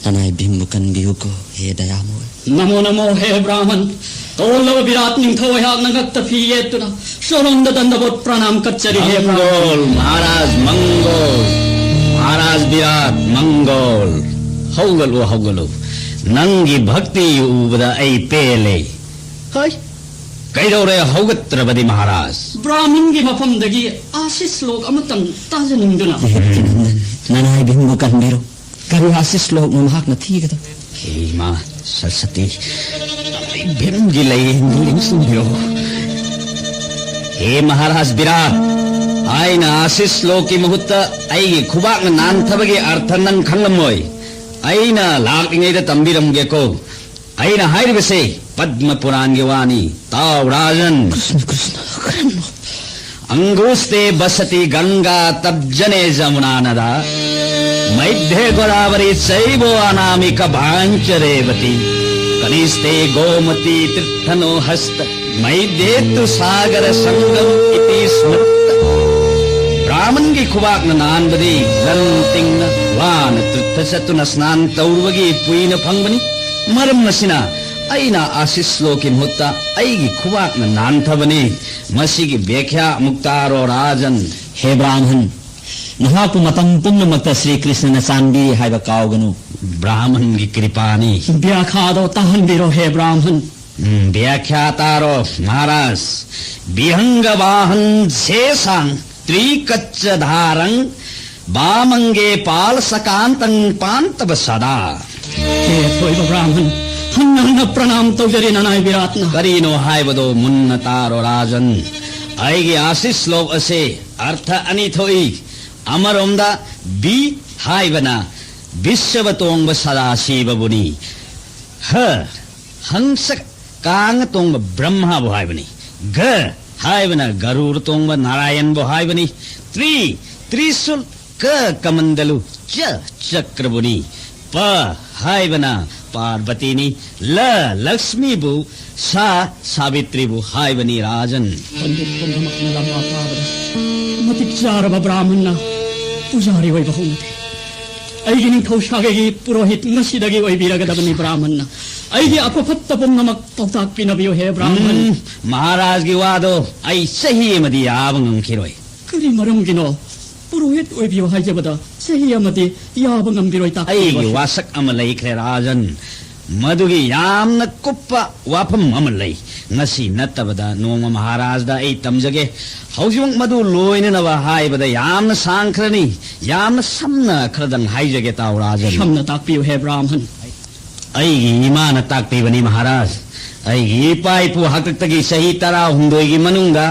ꯅꯅꯥꯏ ꯚꯤꯝꯕꯨ ꯀꯟꯕꯤꯌꯨꯀꯣ, ꯍꯦ ꯗꯌꯥꯃꯣꯏ꯫ ꯅꯃꯣ ꯅꯃꯣ ꯍꯦ ꯕ꯭ꯔꯥꯍꯃꯟ, ꯇꯣꯜꯂꯕ ꯕꯤꯔꯥꯠ ꯅꯤꯡꯊꯧ ꯑꯩꯍꯥꯛꯅ ꯉꯛꯇ ꯐꯤ ꯌꯦꯠꯇꯨꯅ ꯁꯣꯔꯣꯟꯗ ꯗꯟꯗꯕꯣꯠ ꯄ꯭ꯔꯅꯥꯝ ꯀꯠꯆꯔꯤ ꯍꯦ ꯕ꯭ꯔꯥꯍꯃꯟ꯫ ꯃꯪꯒꯣꯜ ꯃꯍꯥꯔꯥꯖ, ꯃꯪꯒꯣꯜ꯫ ꯃꯍꯥꯔꯥꯖ ꯕꯤꯔꯥꯠ, ꯃꯪꯒꯣꯜ꯫ ꯍꯧꯒꯠꯂꯨ, ꯍꯧꯒꯠꯂꯨ꯫ ꯅꯪꯒꯤ ꯚꯛꯇꯤ ꯎꯕꯗ ꯑꯩ ꯄꯦꯜꯂꯦ꯫ ꯍꯩ, ꯀꯩꯗꯧꯔꯦ ꯍꯧꯒꯠꯇ꯭ꯔꯕꯗꯤ ꯃꯍꯥꯔꯥꯖ? ꯕ꯭ꯔꯥꯍꯃꯟꯒꯤ ꯃꯐꯝꯗꯒꯤ ꯑꯥꯁꯤꯁ ꯂꯣꯛ ꯑꯃꯇꯪ ꯇꯥꯖꯅꯤꯡꯗꯨꯅ꯫ ꯅꯅꯥꯏ ꯚꯤꯝꯕꯨ ꯀꯟꯕꯤꯔꯣ꯫ ꯀꯔꯤ ꯑꯥꯁꯤꯁ ꯂꯣꯛꯅꯣ ꯃꯍꯥꯛꯅ ꯊꯤꯒꯗꯕ? ꯍꯦ ꯏꯃꯥ ꯁꯔꯁꯇꯤ, ꯚꯤꯝꯒꯤ ꯂꯩ ꯅꯤꯡꯁꯤꯡꯕꯤꯔꯣ꯫ ꯍꯦ ꯃꯍꯥꯔꯥꯖ ꯕꯤꯔꯥꯠ, ꯑꯩꯅ ꯑꯥꯁꯤꯁ ꯂꯣꯛꯀꯤ ꯃꯍꯨꯠꯇ ꯑꯩꯒꯤ ꯈꯨꯕꯥꯛꯅ ꯅꯥꯟꯊꯕꯒꯤ ꯑꯔꯊ ꯅꯪ ꯈꯪꯂꯝꯃꯣꯏ꯫ ꯑꯩꯅ ꯂꯥꯛꯂꯤꯉꯩꯗ ꯇꯝꯕꯤꯔꯝꯒꯦꯀꯣ꯫ ꯑꯩꯅ ꯍꯥꯏꯔꯤꯕꯁꯦ ꯄꯗꯃ ꯄꯨꯔꯥꯟꯒꯤ ꯋꯥꯅꯤ꯫ ꯇꯥꯎ ꯔꯥꯖꯟ꯫ कृष्ण कृष्ण। अंगुस्ते बसती गंगा तब्जने जमुना नदा, मध्ये गोदावरी चैवो अनामिक भांच रेवती, कनिस्ते गोमती तीर्थनो हस्त, मध्ये तु सागर संगम इति स्मृत꯫ ꯕ꯭ꯔꯥꯍꯃꯟꯒꯤ ꯈꯨꯕꯥꯛꯅ ꯅꯥꯟꯕꯗꯤ ꯂꯟ ꯇꯤꯡꯅ ꯋꯥꯅ ꯇꯤꯔꯊ ꯆꯠꯇꯨꯅ ꯁ꯭ꯅꯥꯟ ꯇꯧꯔꯨꯕꯒꯤ ꯄꯨꯏꯅ ꯐꯪꯕꯅꯤ꯫ ꯃꯔꯝ ꯑꯁꯤꯅ ꯑꯩꯅ ꯑꯥꯁꯤꯁ ꯂꯣꯛꯀꯤ ꯃꯍꯨꯠꯇ ꯑꯩꯒꯤ ꯈꯨꯕꯥꯛꯅ ꯅꯥꯟꯊꯕꯅꯤ꯫ ꯃꯁꯤꯒꯤ ꯕ꯭ꯌꯥꯈ꯭ꯌꯥ ꯑꯃꯨꯛ ꯇꯥꯔꯣ ꯔꯥꯖꯟ꯫ ꯍꯦ ꯕ꯭ꯔꯥꯍꯃꯟ, ꯅꯍꯥꯛꯄꯨ ꯃꯇꯝ ꯄꯨꯝꯅꯃꯛꯇ ꯁ꯭ꯔꯤ ꯀ꯭ꯔꯤꯁꯅꯅ ꯆꯥꯟꯕꯤ ꯍꯥꯏꯕ ꯀꯥꯎꯒꯅꯨ꯫ ꯕ꯭ꯔꯥꯍꯃꯟꯒꯤ ꯀ꯭ꯔꯤꯄꯥꯅꯤ꯫ ꯕ꯭ꯌꯥꯈ꯭ꯌꯥꯗꯣ ꯇꯥꯍꯟꯕꯤꯔꯣ ꯍꯦ ꯕ꯭ꯔꯥꯍꯃꯟ꯫ ꯎꯝ, ꯕ꯭ꯌꯥꯈ꯭ꯌꯥ ꯇꯥꯔꯣ ꯃꯍꯥꯔꯥꯖ꯫ ꯕꯤꯍꯪꯒ ꯕꯥꯍꯟ ꯁꯦꯁꯥꯡ ꯇ꯭ꯔꯤꯀꯠꯆ ꯙꯥꯔꯪ ꯕꯥꯃꯪꯒꯦ ꯄꯥꯜ ꯁꯀꯥꯟꯇꯪ ꯄꯥꯟꯇꯕ ꯁꯗꯥ꯫ ꯍꯦ ꯑꯊꯣꯏꯕ ꯕ꯭ꯔꯥꯍꯃꯟ, ꯍꯟꯅ ꯍꯟꯅ ꯄ꯭ꯔꯅꯥꯝ ꯇꯧꯖꯔꯤ ꯅꯅꯥꯏ ꯕꯤꯔꯥꯠꯅ꯫ ꯀꯔꯤꯅꯣ ꯍꯥꯏꯕꯗꯣ ꯃꯨꯟꯅ ꯇꯥꯔꯣ ꯔꯥꯖꯟ꯫ ꯑꯩꯒꯤ ꯑꯥꯁꯤꯁ ꯂꯣꯛ ꯑꯁꯤ ꯑꯔꯊ ꯑꯅꯤ ꯊꯣꯛꯏ꯫ ꯑꯃꯔꯣꯝꯗ ꯕꯤ ꯍꯥꯏꯕꯅ ꯕꯤꯁꯕ ꯇꯣꯡꯕ ꯁꯗꯥꯁꯤꯕꯕꯨꯅꯤ꯫ ꯍ, ꯍꯪꯁ ꯀꯥꯡ ꯇꯣꯡꯕ ꯕ꯭ꯔꯍ꯭ꯃꯕꯨ ꯍꯥꯏꯕꯅꯤ꯫ ꯘ ꯍꯥꯏꯕꯅ ꯒꯔꯨꯔ ꯇꯣꯡꯕ ꯅꯥꯔꯥꯌꯟꯕꯨ ꯍꯥꯏꯕꯅꯤ꯫ ꯇ꯭ꯔꯤ, ꯇ꯭ꯔꯤꯁꯨꯜ, ꯀ ꯀꯃꯟꯗꯂꯨ, ꯆ ꯆꯀ꯭ꯔꯕꯨꯅꯤ꯫ ꯄ ꯍꯥꯏꯕꯅ ꯄꯥꯔꯕꯇꯤꯅꯤ꯫ ꯂ ꯂꯛꯁꯃꯤꯕꯨ, ꯁꯥ ꯁꯥꯕꯤꯇ꯭ꯔꯤꯕꯨ ꯍꯥꯏꯕꯅꯤ ꯔꯥꯖꯟ꯫ ꯄꯟꯗꯤꯠ ꯄꯨꯝꯅꯃꯛꯅ ꯂꯝꯕꯥ ꯄꯥꯕꯗ ꯃꯇꯤꯛ ꯆꯥꯔꯕ ꯕ꯭ꯔꯥꯍꯃꯟꯅ ꯄꯨꯖꯥꯔꯤ ꯑꯣꯏꯕ ꯍꯧꯅꯗꯦ꯫ ꯑꯩꯒꯤ ꯅꯤꯡꯊꯧ ꯁꯥꯒꯩꯒꯤ ꯄꯨꯔꯣꯍꯤꯠ ꯉꯁꯤꯗꯒꯤ ꯑꯣꯏꯕꯤꯔꯒꯗꯕꯅꯤ ꯕ꯭ꯔꯥꯍꯃꯟꯅ꯫ ꯑꯩꯒꯤ ꯑꯐ ꯐꯠꯇ ꯄꯨꯝꯅꯃꯛ ꯄꯥꯎꯇꯥꯛ ꯄꯤꯅꯕꯤꯌꯨ ꯍꯦ ꯕ꯭ꯔꯥꯍꯃꯟ꯫ ꯎꯝ, ꯃꯍꯥꯔꯥꯖꯒꯤ ꯋꯥꯗꯣ ꯑꯩ ꯆꯍꯤ ꯑꯃꯗꯤ ꯌꯥꯕ ꯉꯝꯈꯤꯔꯣꯏ꯫ ꯀꯔꯤ ꯃꯔꯝꯒꯤꯅꯣ? ꯄꯨꯔꯣꯍꯤꯠ ꯑꯣꯏꯕꯤꯌꯨ ꯍꯥꯏꯖꯕꯗ ꯆꯍꯤ ꯑꯃꯗꯤ ꯌꯥꯕ ꯉꯝꯕꯤꯔꯣꯏ ꯇꯥꯛꯄꯤꯌꯨ꯫ ꯑꯩꯒꯤ ꯋꯥꯁꯛ ꯑꯃ ꯂꯩꯈ꯭ꯔꯦ ꯔꯥꯖꯟ꯫ ꯃꯗꯨꯒꯤ ꯌꯥꯝꯅ ꯀꯨꯞꯄ ꯋꯥꯐꯝ ꯑꯃ ꯂꯩ꯫ ꯉꯁꯤ ꯅꯠꯇꯕꯗ ꯅꯣꯡꯃ ꯃꯍꯥꯔꯥꯖꯗ ꯑꯩ ꯇꯝꯖꯒꯦ꯫ ꯍꯧꯖꯤꯛꯃꯛ ꯃꯗꯨ ꯂꯣꯏꯅꯅꯕ ꯍꯥꯏꯕꯗ ꯌꯥꯝꯅ ꯁꯥꯡꯈ꯭ꯔꯅꯤ꯫ ꯌꯥꯝꯅ ꯁꯝꯅ ꯈꯔꯗꯪ ꯍꯥꯏꯖꯒꯦ ꯇꯥꯎ ꯔꯥꯖꯟ꯫ ꯁꯝꯅ ꯇꯥꯛꯄꯤꯌꯨ ꯍꯦ ꯕ꯭ꯔꯥꯍꯃꯟ꯫ ꯑꯩꯒꯤ ꯏꯃꯥꯅ ꯇꯥꯛꯄꯤꯕꯅꯤ ꯃꯍꯥꯔꯥꯖ꯫ ꯑꯩꯒꯤ ꯏꯄꯥ ꯏꯄꯨ ꯍꯥꯛꯇꯛꯇꯒꯤ ꯆꯍꯤ ꯇꯔꯥꯍꯨꯝꯗꯣꯏꯒꯤ ꯃꯅꯨꯡꯗ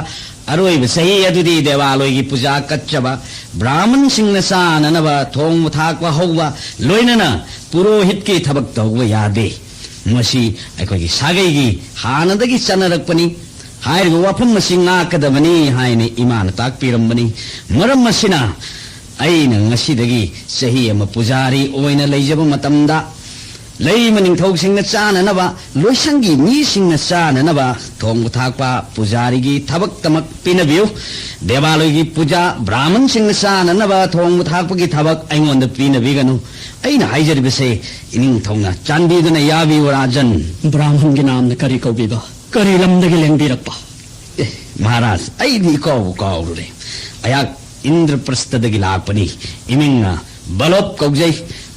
ꯑꯔꯣꯏꯕ ꯆꯍꯤ ꯑꯗꯨꯗꯤ ꯗꯦꯋꯥꯂꯣꯏꯒꯤ ꯄꯨꯖꯥ ꯀꯠꯆꯕ, ꯕ꯭ꯔꯥꯍꯃꯟꯁꯤꯡꯅ ꯆꯥꯅꯅꯕ ꯊꯣꯡꯕ ꯊꯥꯛꯄ ꯍꯧꯕ, ꯂꯣꯏꯅꯅ ꯄꯨꯔꯣꯍꯤꯠꯀꯤ ꯊꯕꯛ ꯇꯧꯕ ꯌꯥꯗꯦ꯫ ꯃꯁꯤ ꯑꯩꯈꯣꯏꯒꯤ ꯁꯥꯒꯩꯒꯤ ꯍꯥꯟꯅꯗꯒꯤ ꯆꯠꯅꯔꯛꯄꯅꯤ꯫ ꯍꯥꯏꯔꯤꯕ ꯋꯥꯐꯝ ꯑꯁꯤ ꯉꯥꯛꯀꯗꯕꯅꯤ ꯍꯥꯏꯅ ꯏꯃꯥꯅ ꯇꯥꯛꯄꯤꯔꯝꯕꯅꯤ꯫ ꯃꯔꯝ ꯑꯁꯤꯅ, ꯑꯩꯅ ꯉꯁꯤꯗꯒꯤ ꯆꯍꯤ ꯑꯃ ꯄꯨꯖꯥꯔꯤ ꯑꯣꯏꯅ ꯂꯩꯖꯕ ꯃꯇꯝꯗ, ꯂꯩꯃ ꯅꯤꯡꯊꯧꯁꯤꯡꯅ ꯆꯥꯅꯅꯕ, ꯂꯣꯏꯁꯪꯒꯤ ꯃꯤꯁꯤꯡꯅ ꯆꯥꯅꯅꯕ ꯊꯣꯡꯕ ꯊꯥꯛꯄ ꯄꯨꯖꯥꯔꯤꯒꯤ ꯊꯕꯛꯇꯃꯛ ꯄꯤꯅꯕꯤꯌꯨ꯫ ꯗꯦꯋꯥꯂꯣꯏꯒꯤ ꯄꯨꯖꯥ, ꯕ꯭ꯔꯥꯍꯃꯟꯁꯤꯡꯅ ꯆꯥꯅꯅꯕ ꯊꯣꯡꯕ ꯊꯥꯛꯄꯒꯤ ꯊꯕꯛ ꯑꯩꯉꯣꯟꯗ ꯄꯤꯅꯕꯤꯒꯅꯨ꯫ ꯑꯩꯅ ꯍꯥꯏꯖꯔꯤꯕꯁꯦ ꯏꯅꯤꯡꯊꯧꯅ ꯆꯥꯟꯕꯤꯗꯨꯅ ꯌꯥꯕꯤꯌꯨ, ꯔꯥꯖꯟ꯫ ꯕ꯭ꯔꯥꯍꯃꯟꯒꯤ ꯅꯥꯝꯅ ꯀꯔꯤ ꯀꯧꯕꯤꯕ? ꯀꯔꯤ ꯂꯝꯗꯒꯤ ꯂꯦꯡꯕꯤꯔꯛꯄ? ꯑꯦ, ꯃꯍꯥꯔꯥꯖ, ꯑꯩꯗꯤ ꯏꯀꯥꯎꯕꯨ ꯀꯥꯎꯔꯨꯔꯦ꯫ ꯑꯩꯍꯥꯛ ꯏꯟꯗ꯭ꯔꯄ꯭ꯔꯁꯊꯗꯒꯤ ꯂꯥꯛꯄꯅꯤ꯫ ꯏꯃꯤꯡꯅ ꯕꯂꯣꯞ ꯀꯧꯖꯩ꯫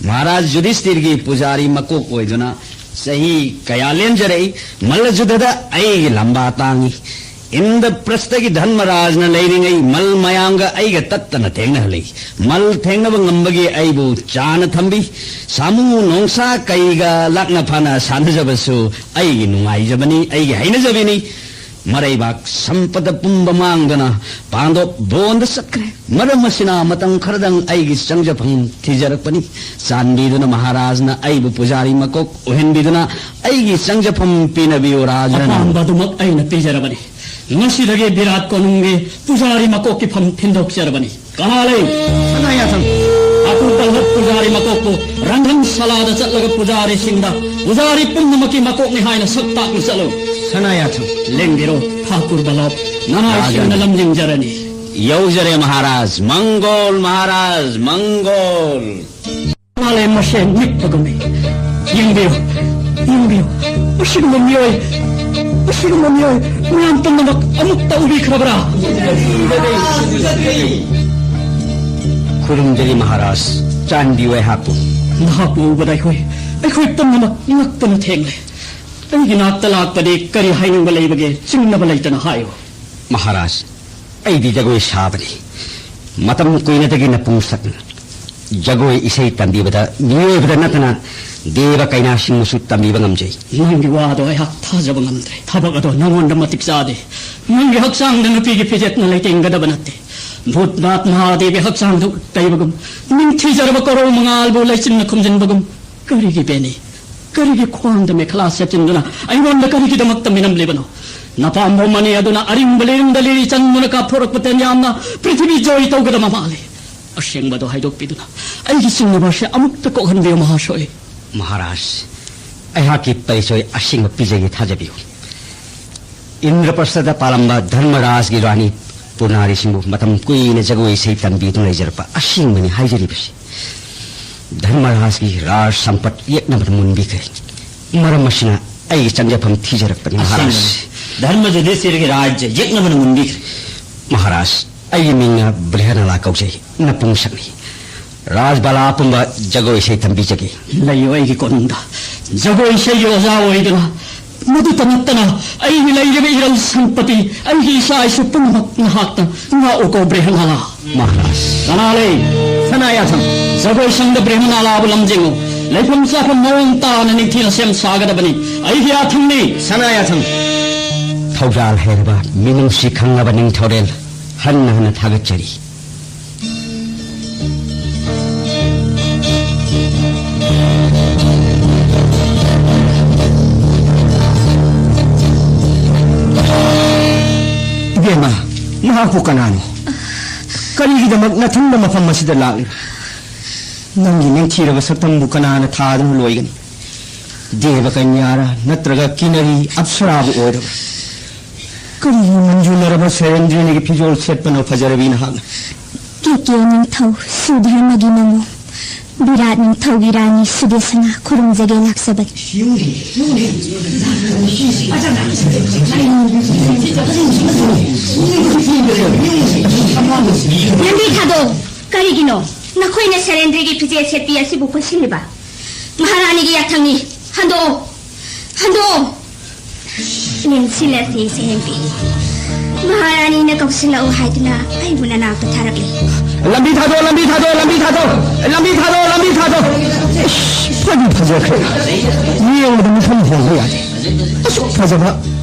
ꯃꯍꯥꯔꯥꯖ ꯌꯨꯙꯤꯁꯇꯤꯔꯒꯤ ꯄꯨꯖꯥꯔꯤ ꯃꯀꯣꯛ ꯑꯣꯏꯗꯨꯅ ꯆꯍꯤ ꯀꯌꯥ ꯂꯦꯟꯖꯔꯛꯏ꯫ ꯃꯜꯂ ꯖꯨꯗꯗ ꯑꯩꯒꯤ ꯂꯝꯕꯥ ꯇꯥꯡꯏ꯫ ꯏꯟꯗ꯭ꯔꯄ꯭ꯔꯁꯊꯒꯤ ꯙꯔꯃꯔꯥꯖꯅ ꯂꯩꯔꯤꯉꯩ ꯃꯜ ꯃꯌꯥꯝꯒ ꯑꯩꯒ ꯇꯠꯇꯅ ꯊꯦꯡꯅꯍꯜꯂꯤ꯫ ꯃꯜ ꯊꯦꯡꯅꯕ ꯉꯝꯕꯒꯤ ꯑꯩꯕꯨ ꯆꯥꯅ ꯊꯝꯕꯤ꯫ ꯁꯥꯃꯨ ꯅꯣꯡꯁꯥ ꯀꯩꯒ ꯂꯥꯛꯅ ꯐꯥꯅ ꯁꯥꯟꯅꯖꯕꯁꯨ ꯑꯩꯒꯤ ꯅꯨꯡꯉꯥꯏꯖꯕꯅꯤ, ꯑꯩꯒꯤ ꯍꯩꯅꯖꯕꯤꯅꯤ꯫ ꯃꯔꯩꯕꯥꯛ ꯁꯝꯄꯗ ꯄꯨꯝꯕ ꯃꯥꯡꯗꯅ ꯄꯥꯟꯗꯣꯞ ꯕꯣꯟꯗ ꯆꯠꯈ꯭ꯔꯦ꯫ ꯃꯔꯝ ꯑꯁꯤꯅ ꯃꯇꯝ ꯈꯔꯗꯪ ꯑꯩꯒꯤ ꯆꯪꯖꯐꯝ ꯊꯤꯖꯔꯛꯄꯅꯤ꯫ ꯆꯥꯟꯕꯤꯗꯨꯅ ꯃꯍꯥꯔꯥꯖꯅ ꯑꯩꯕꯨ ꯄꯨꯖꯥꯔꯤ ꯃꯀꯣꯛ ꯑꯣꯏꯍꯟꯕꯤꯗꯨꯅ ꯑꯩꯒꯤ ꯆꯪꯖꯐꯝ ꯄꯤꯅꯕꯤꯌꯨ, ꯔꯥꯖꯟ꯫ ꯑꯄꯥꯝꯕ ꯑꯗꯨꯃꯛ ꯑꯩꯅ ꯄꯤꯖꯔꯕꯅꯤ꯫ ꯉꯁꯤꯗꯒꯤ ꯕꯤꯔꯥꯠ ꯀꯣꯅꯨꯡꯒꯤ ꯄꯨꯖꯥꯔꯤ ꯃꯀꯣꯛꯀꯤ ꯐꯝ ꯊꯤꯟꯗꯣꯛꯆꯔꯕꯅꯤ꯫ ꯀꯅꯥ ꯂꯩ? ꯁꯅꯥꯌꯥꯊꯪ꯫ ꯊꯥꯀꯨꯔ ꯕꯜꯂꯚ ꯄꯨꯖꯥꯔꯤ ꯃꯀꯣꯛꯄꯨ ꯔꯪꯙꯟ ꯁꯂꯥꯗ ꯆꯠꯂꯒ ꯄꯨꯖꯥꯔꯤꯁꯤꯡꯗ ꯄꯨꯖꯥꯔꯤ ꯄꯨꯝꯅꯃꯛꯀꯤ ꯃꯀꯣꯛꯅꯤ ꯍꯥꯏꯅ ꯁꯛ ꯇꯥꯛꯅ ꯆꯠꯂꯨ꯫ ꯁꯅꯥꯌꯥꯊꯪ꯫ ꯂꯦꯡꯕꯤꯔꯣ, ꯊꯥꯀꯨꯔ ꯕꯜꯂꯚ, ꯅꯅꯥꯏꯁꯤꯡꯅ ꯔꯥꯖꯟ꯫ ꯂꯝꯖꯤꯡꯖꯔꯅꯤ꯫ ꯌꯧꯖꯔꯦ ꯃꯍꯥꯔꯥꯖ꯫ ꯃꯪꯒꯣꯜ ꯃꯍꯥꯔꯥꯖ, ꯃꯪꯒꯣꯜ꯫ ꯃꯥꯂꯦꯝ ꯃꯁꯦ ꯅꯤꯛꯄꯒꯨꯝꯃꯤ꯫ ꯌꯦꯡꯕꯤꯌꯨ, ꯌꯦꯡꯕꯤꯌꯨ꯫ ꯑꯁꯤꯒꯨꯝꯕ ꯃꯤꯑꯣꯏ, ꯑꯁꯤꯒꯨꯝꯕ ꯃꯤꯑꯣꯏ ꯃꯌꯥꯝ ꯄꯨꯝꯅꯃꯛ ꯑꯃꯨꯛꯇ ꯎꯕꯤꯈ꯭ꯔꯕ꯭ꯔꯥ? ꯈꯨꯔꯨꯝꯖꯔꯤ ꯃꯍꯥꯔꯥꯖ, ꯆꯥꯟꯕꯤꯌꯨ ꯑꯩꯍꯥꯛꯄꯨ꯫ ꯅꯍꯥꯛꯄꯨ ꯎꯕꯗ ꯑꯩꯈꯣꯏ, ꯑꯩꯈꯣꯏ ꯄꯨꯝꯅꯃꯛ ꯉꯛꯇꯅ ꯊꯦꯡꯂꯦ꯫ ꯑꯩꯒꯤ ꯅꯥꯛꯇ ꯂꯥꯛꯄꯗꯤ ꯀꯔꯤ ꯍꯥꯏꯅꯤꯡꯕ ꯂꯩꯕꯒꯦ? ꯆꯤꯡꯅꯕ ꯂꯩꯇꯅ ꯍꯥꯏꯌꯨ꯫ ꯃꯍꯥꯔꯥꯖ, ꯑꯩꯗꯤ ꯖꯒꯣꯏ ꯁꯥꯕꯅꯤ꯫ ꯃꯇꯝ ꯀꯨꯏꯅꯗꯒꯤ ꯅꯄꯨꯡ ꯁꯛꯅ ꯖꯒꯣꯏ ꯏꯁꯩ ꯇꯝꯕꯤꯕꯗ ꯃꯤꯑꯣꯏꯕꯗ ꯅꯠꯇꯅ ꯗꯦꯕ ꯀꯩꯅꯥꯁꯤꯡꯕꯨꯁꯨ ꯇꯝꯕꯤꯕ ꯉꯝꯖꯩ꯫ ꯅꯪꯒꯤ ꯋꯥꯗꯣ ꯑꯩꯍꯥꯛ ꯊꯥꯖꯕ ꯉꯝꯗ꯭ꯔꯦ꯫ ꯊꯕꯛ ꯑꯗꯣ ꯅꯉꯣꯟꯗ ꯃꯇꯤꯛ ꯆꯥꯗꯦ꯫ ꯅꯪꯒꯤ ꯍꯛꯆꯥꯡꯗ ꯅꯨꯄꯤꯒꯤ ꯐꯤꯖꯦꯠꯅ ꯂꯩꯇꯦꯡꯒꯗꯕ ꯅꯠꯇꯦ꯫ ꯚꯨꯠꯅꯥꯊ ꯃꯍꯥꯗꯦꯕꯤ ꯍꯛꯆꯥꯡꯗ ꯎꯠ ꯇꯩꯕꯒꯨꯝ, ꯅꯤꯡꯊꯤꯖꯔꯕ ꯀꯣꯔꯧ ꯃꯉꯥꯜꯕꯨ ꯂꯩꯆꯤꯟꯅ ꯈꯨꯝꯖꯤꯟꯕꯒꯨꯝ, ꯀꯔꯤꯒꯤ ꯕꯦꯅꯤ? ꯀꯔꯤꯒꯤ ꯈ꯭ꯋꯥꯡꯗ ꯃꯦꯈꯂꯥ ꯁꯦꯠꯆꯤꯟꯗꯨꯅ ꯑꯩꯉꯣꯟꯗ ꯀꯔꯤꯒꯤꯗꯃꯛꯇ ꯃꯤꯅꯝꯂꯤꯕꯅꯣ? ꯅꯄꯥꯝꯕꯣꯝ ꯑꯅꯤ ꯑꯗꯨꯅ ꯑꯔꯤꯡꯕ ꯂꯤꯔꯨꯡꯗ ꯂꯤꯔꯤ ꯆꯟꯗꯨꯅ ꯀꯥꯞꯊꯣꯔꯛꯄ ꯇꯟꯖꯥꯝꯅ ꯄ꯭ꯔꯤꯊꯤꯕꯤ ꯖꯣꯏ ꯇꯧꯒꯗꯕ ꯃꯥꯜꯂꯤ꯫ ꯑꯁꯦꯡꯕꯗꯣ ꯍꯥꯏꯗꯣꯛꯄꯤꯗꯨꯅ ꯑꯩꯒꯤ ꯆꯤꯡꯅꯕ ꯑꯁꯤ ꯑꯃꯨꯛꯇ ꯀꯣꯛꯍꯟꯕꯤꯌꯨ, ꯃꯍꯥꯁꯣꯏ꯫ ꯃꯍꯥꯔꯥꯖ, ꯑꯩꯍꯥꯛꯀꯤ ꯄꯔꯤꯆꯣꯏ ꯑꯁꯦꯡꯕ ꯄꯤꯖꯒꯦ, ꯊꯥꯖꯕꯤꯌꯨ꯫ ꯏꯟꯗ꯭ꯔꯄ꯭ꯔꯁꯊꯗ ꯄꯥꯜꯂꯝꯕ ꯙꯔꯃꯔꯥꯖꯒꯤ ꯔꯥꯅꯤ ꯄꯨꯔꯅꯥꯔꯤꯁꯤꯡꯕꯨ ꯃꯇꯝ ꯀꯨꯏꯅ ꯖꯒꯣꯏ ꯏꯁꯩ ꯇꯝꯕꯤꯗꯨꯅ ꯂꯩꯖꯔꯛꯄ ꯑꯁꯦꯡꯕꯅꯤ ꯍꯥꯏꯖꯔꯤꯕꯁꯤ꯫ ꯙꯔꯃꯔꯥꯖꯒꯤ ꯔꯥꯖ ꯁꯝꯄꯠ ꯌꯦꯛꯅꯕꯗ ꯃꯨꯟꯕꯤꯈ꯭ꯔꯦ꯫ ꯃꯔꯝ ꯑꯁꯤꯅ ꯑꯩꯒꯤ ꯆꯪꯖꯐꯝ ꯊꯤꯖꯔꯛꯄꯅꯤ, ꯃꯍꯥꯔꯥꯖ꯫ ꯑꯁꯦꯡꯕꯅꯤ꯫ ꯙꯔꯃ ꯌꯨꯙꯤꯁꯊꯤꯔꯒꯤ ꯔꯥꯖ꯭ꯌ ꯌꯦꯛꯅꯕꯅ ꯃꯨꯟꯕꯤꯈ꯭ꯔꯦ꯫ ꯃꯍꯥꯔꯥꯖ, ꯑꯩꯒꯤ ꯃꯤꯡꯅ ꯕ꯭ꯔꯤꯍꯅꯂꯥ ꯀꯧꯖꯩ, ꯅꯄꯨꯡꯁꯛꯅꯤ꯫ ꯔꯥꯖꯕꯥꯂꯥ ꯄꯨꯝꯕ ꯖꯒꯣꯏ ꯏꯁꯩ ꯇꯝꯕꯤꯖꯒꯦ꯫ ꯂꯩꯌꯨ ꯑꯩꯒꯤ ꯀꯣꯅꯨꯡꯗ꯫ ꯖꯒꯣꯏ ꯏꯁꯩꯒꯤ ꯑꯣꯖꯥ ꯑꯣꯏꯗꯨꯅ, ꯃꯗꯨꯇ ꯅꯠꯇꯅ ꯑꯩꯒꯤ ꯂꯩꯔꯤꯕ ꯏꯔꯧ ꯁꯝꯄꯇꯤ, ꯑꯩꯒꯤ ꯏꯆꯥ ꯏꯁꯨ ꯄꯨꯝꯅꯃꯛ ꯅꯍꯥꯛꯅ ꯉꯥꯛꯎꯀꯣ, ꯕ꯭ꯔꯤꯍꯅꯂꯥ꯫ ꯃꯍꯥꯔꯥꯖ꯫ ꯀꯅꯥ ꯂꯩ? ꯁꯅꯥꯌꯥꯊꯪ꯫ ꯖꯒꯣꯏ ꯁꯪꯗ ꯕ꯭ꯔꯤꯍꯅꯂꯥꯕꯨ ꯂꯝꯖꯤꯡꯉꯨ꯫ ꯂꯩꯐꯝ ꯆꯥꯐꯝ ꯃꯑꯣꯡ ꯇꯥꯅ ꯅꯤꯡꯊꯤꯅ ꯁꯦꯝ ꯁꯥꯒꯗꯕꯅꯤ꯫ ꯑꯩꯒꯤ ꯌꯥꯊꯪꯅꯤ꯫ ꯁꯅꯥꯌꯥꯊꯪ꯫ ꯊꯧꯖꯥꯜ ꯍꯩꯔꯕ ꯃꯤꯅꯨꯡꯁꯤ ꯈꯪꯂꯕ ꯅꯤꯡꯊꯧꯔꯦꯜ, ꯍꯟꯅ ꯍꯟꯅ ꯊꯥꯒꯠꯆꯔꯤ꯫ ꯏꯕꯦꯝꯃ, ꯅꯍꯥꯛꯄꯨ ꯀꯅꯥꯅꯣ? ꯀꯔꯤꯒꯤꯗꯃꯛ ꯅꯊꯟꯗ ꯃꯐꯝ ꯑꯁꯤꯗ ꯂꯥꯛꯂꯤꯕ? ꯅꯪꯒꯤ ꯅꯤꯡꯊꯤꯔꯕ ꯁꯛꯇꯝꯕꯨ ꯀꯅꯥꯅ ꯊꯥꯗꯨꯅ ꯂꯣꯏꯒꯅꯤ? ꯗꯦꯕ ꯀꯟꯌꯥꯔ ꯅꯠꯇ꯭ꯔꯒ ꯀꯤꯅꯔꯤ ꯑꯞꯁꯔꯥꯕꯨ ꯑꯣꯏꯔꯕ? ꯀꯔꯤꯒꯤ ꯃꯟꯖꯨꯅꯔꯕ ꯁꯦꯔꯦꯟꯗ꯭ꯔꯤꯅꯤꯒꯤ ꯐꯤꯖꯣꯜ ꯁꯦꯠꯄꯅꯣ ꯐꯖꯔꯕꯤ ꯅꯍꯥꯛꯅ? ꯀꯦꯀꯦ ꯅꯤꯡꯊꯧ ꯁꯨꯙꯔꯃꯒꯤ ꯃꯃꯣꯝ ꯕꯤꯔꯥꯠ ꯅꯤꯡꯊꯧꯒꯤ ꯔꯥꯅꯤ ꯁꯨꯗꯦꯁꯅꯥ ꯈꯨꯔꯨꯝꯖꯒꯦ ꯂꯥꯛꯆꯕꯅꯤ꯫ ꯂꯝꯕꯤ ꯊꯥꯗꯣꯛꯎ꯫ ꯀꯔꯤꯒꯤꯅꯣ ꯅꯈꯣꯏꯅ ꯁꯦꯔꯦꯟꯗ꯭ꯔꯤꯒꯤ ꯐꯤꯖꯦꯠ ꯁꯦꯠꯄꯤ ꯑꯁꯤꯕꯨ ꯀꯣꯏꯁꯤꯜꯂꯤꯕ? ꯃꯍꯥꯔꯥꯅꯤꯒꯤ ꯌꯥꯊꯪꯅꯤ꯫ ꯍꯟꯗꯣꯛꯑꯣ꯫ ꯍꯟꯗꯣꯛꯑꯣ꯫ ꯂꯦꯡꯁꯤꯜꯂꯁꯤ, ꯁꯦꯔꯦꯟꯗ꯭ꯔꯤ꯫ ꯃꯍꯥꯔꯥꯅꯤꯅ ꯀꯧꯁꯤꯜꯂꯛꯎ ꯍꯥꯏꯗꯨꯅ ꯑꯩꯕꯨ ꯅꯅꯥꯛꯇ ꯊꯥꯔꯛꯂꯤ꯫ ꯂꯝꯕꯤ ꯊꯥꯗꯣꯛ, ꯂꯝꯕꯤ ꯊꯥꯗꯣꯛ, ꯂꯝꯕꯤ ꯊꯥꯗꯣꯛ, ꯂꯝꯕꯤ ꯊꯥꯗꯣꯛ, ꯂꯝꯕꯤ ꯊꯥꯗꯣꯛ꯫ ꯏꯁ, ꯐꯗꯤ ꯐꯖꯈ꯭ꯔꯦ꯫ ꯌꯦꯡꯕꯗ ꯃꯤꯐꯝ ꯍꯣꯡꯕ ꯌꯥꯗꯦ꯫ ꯑꯁꯨꯛ ꯐꯖꯕ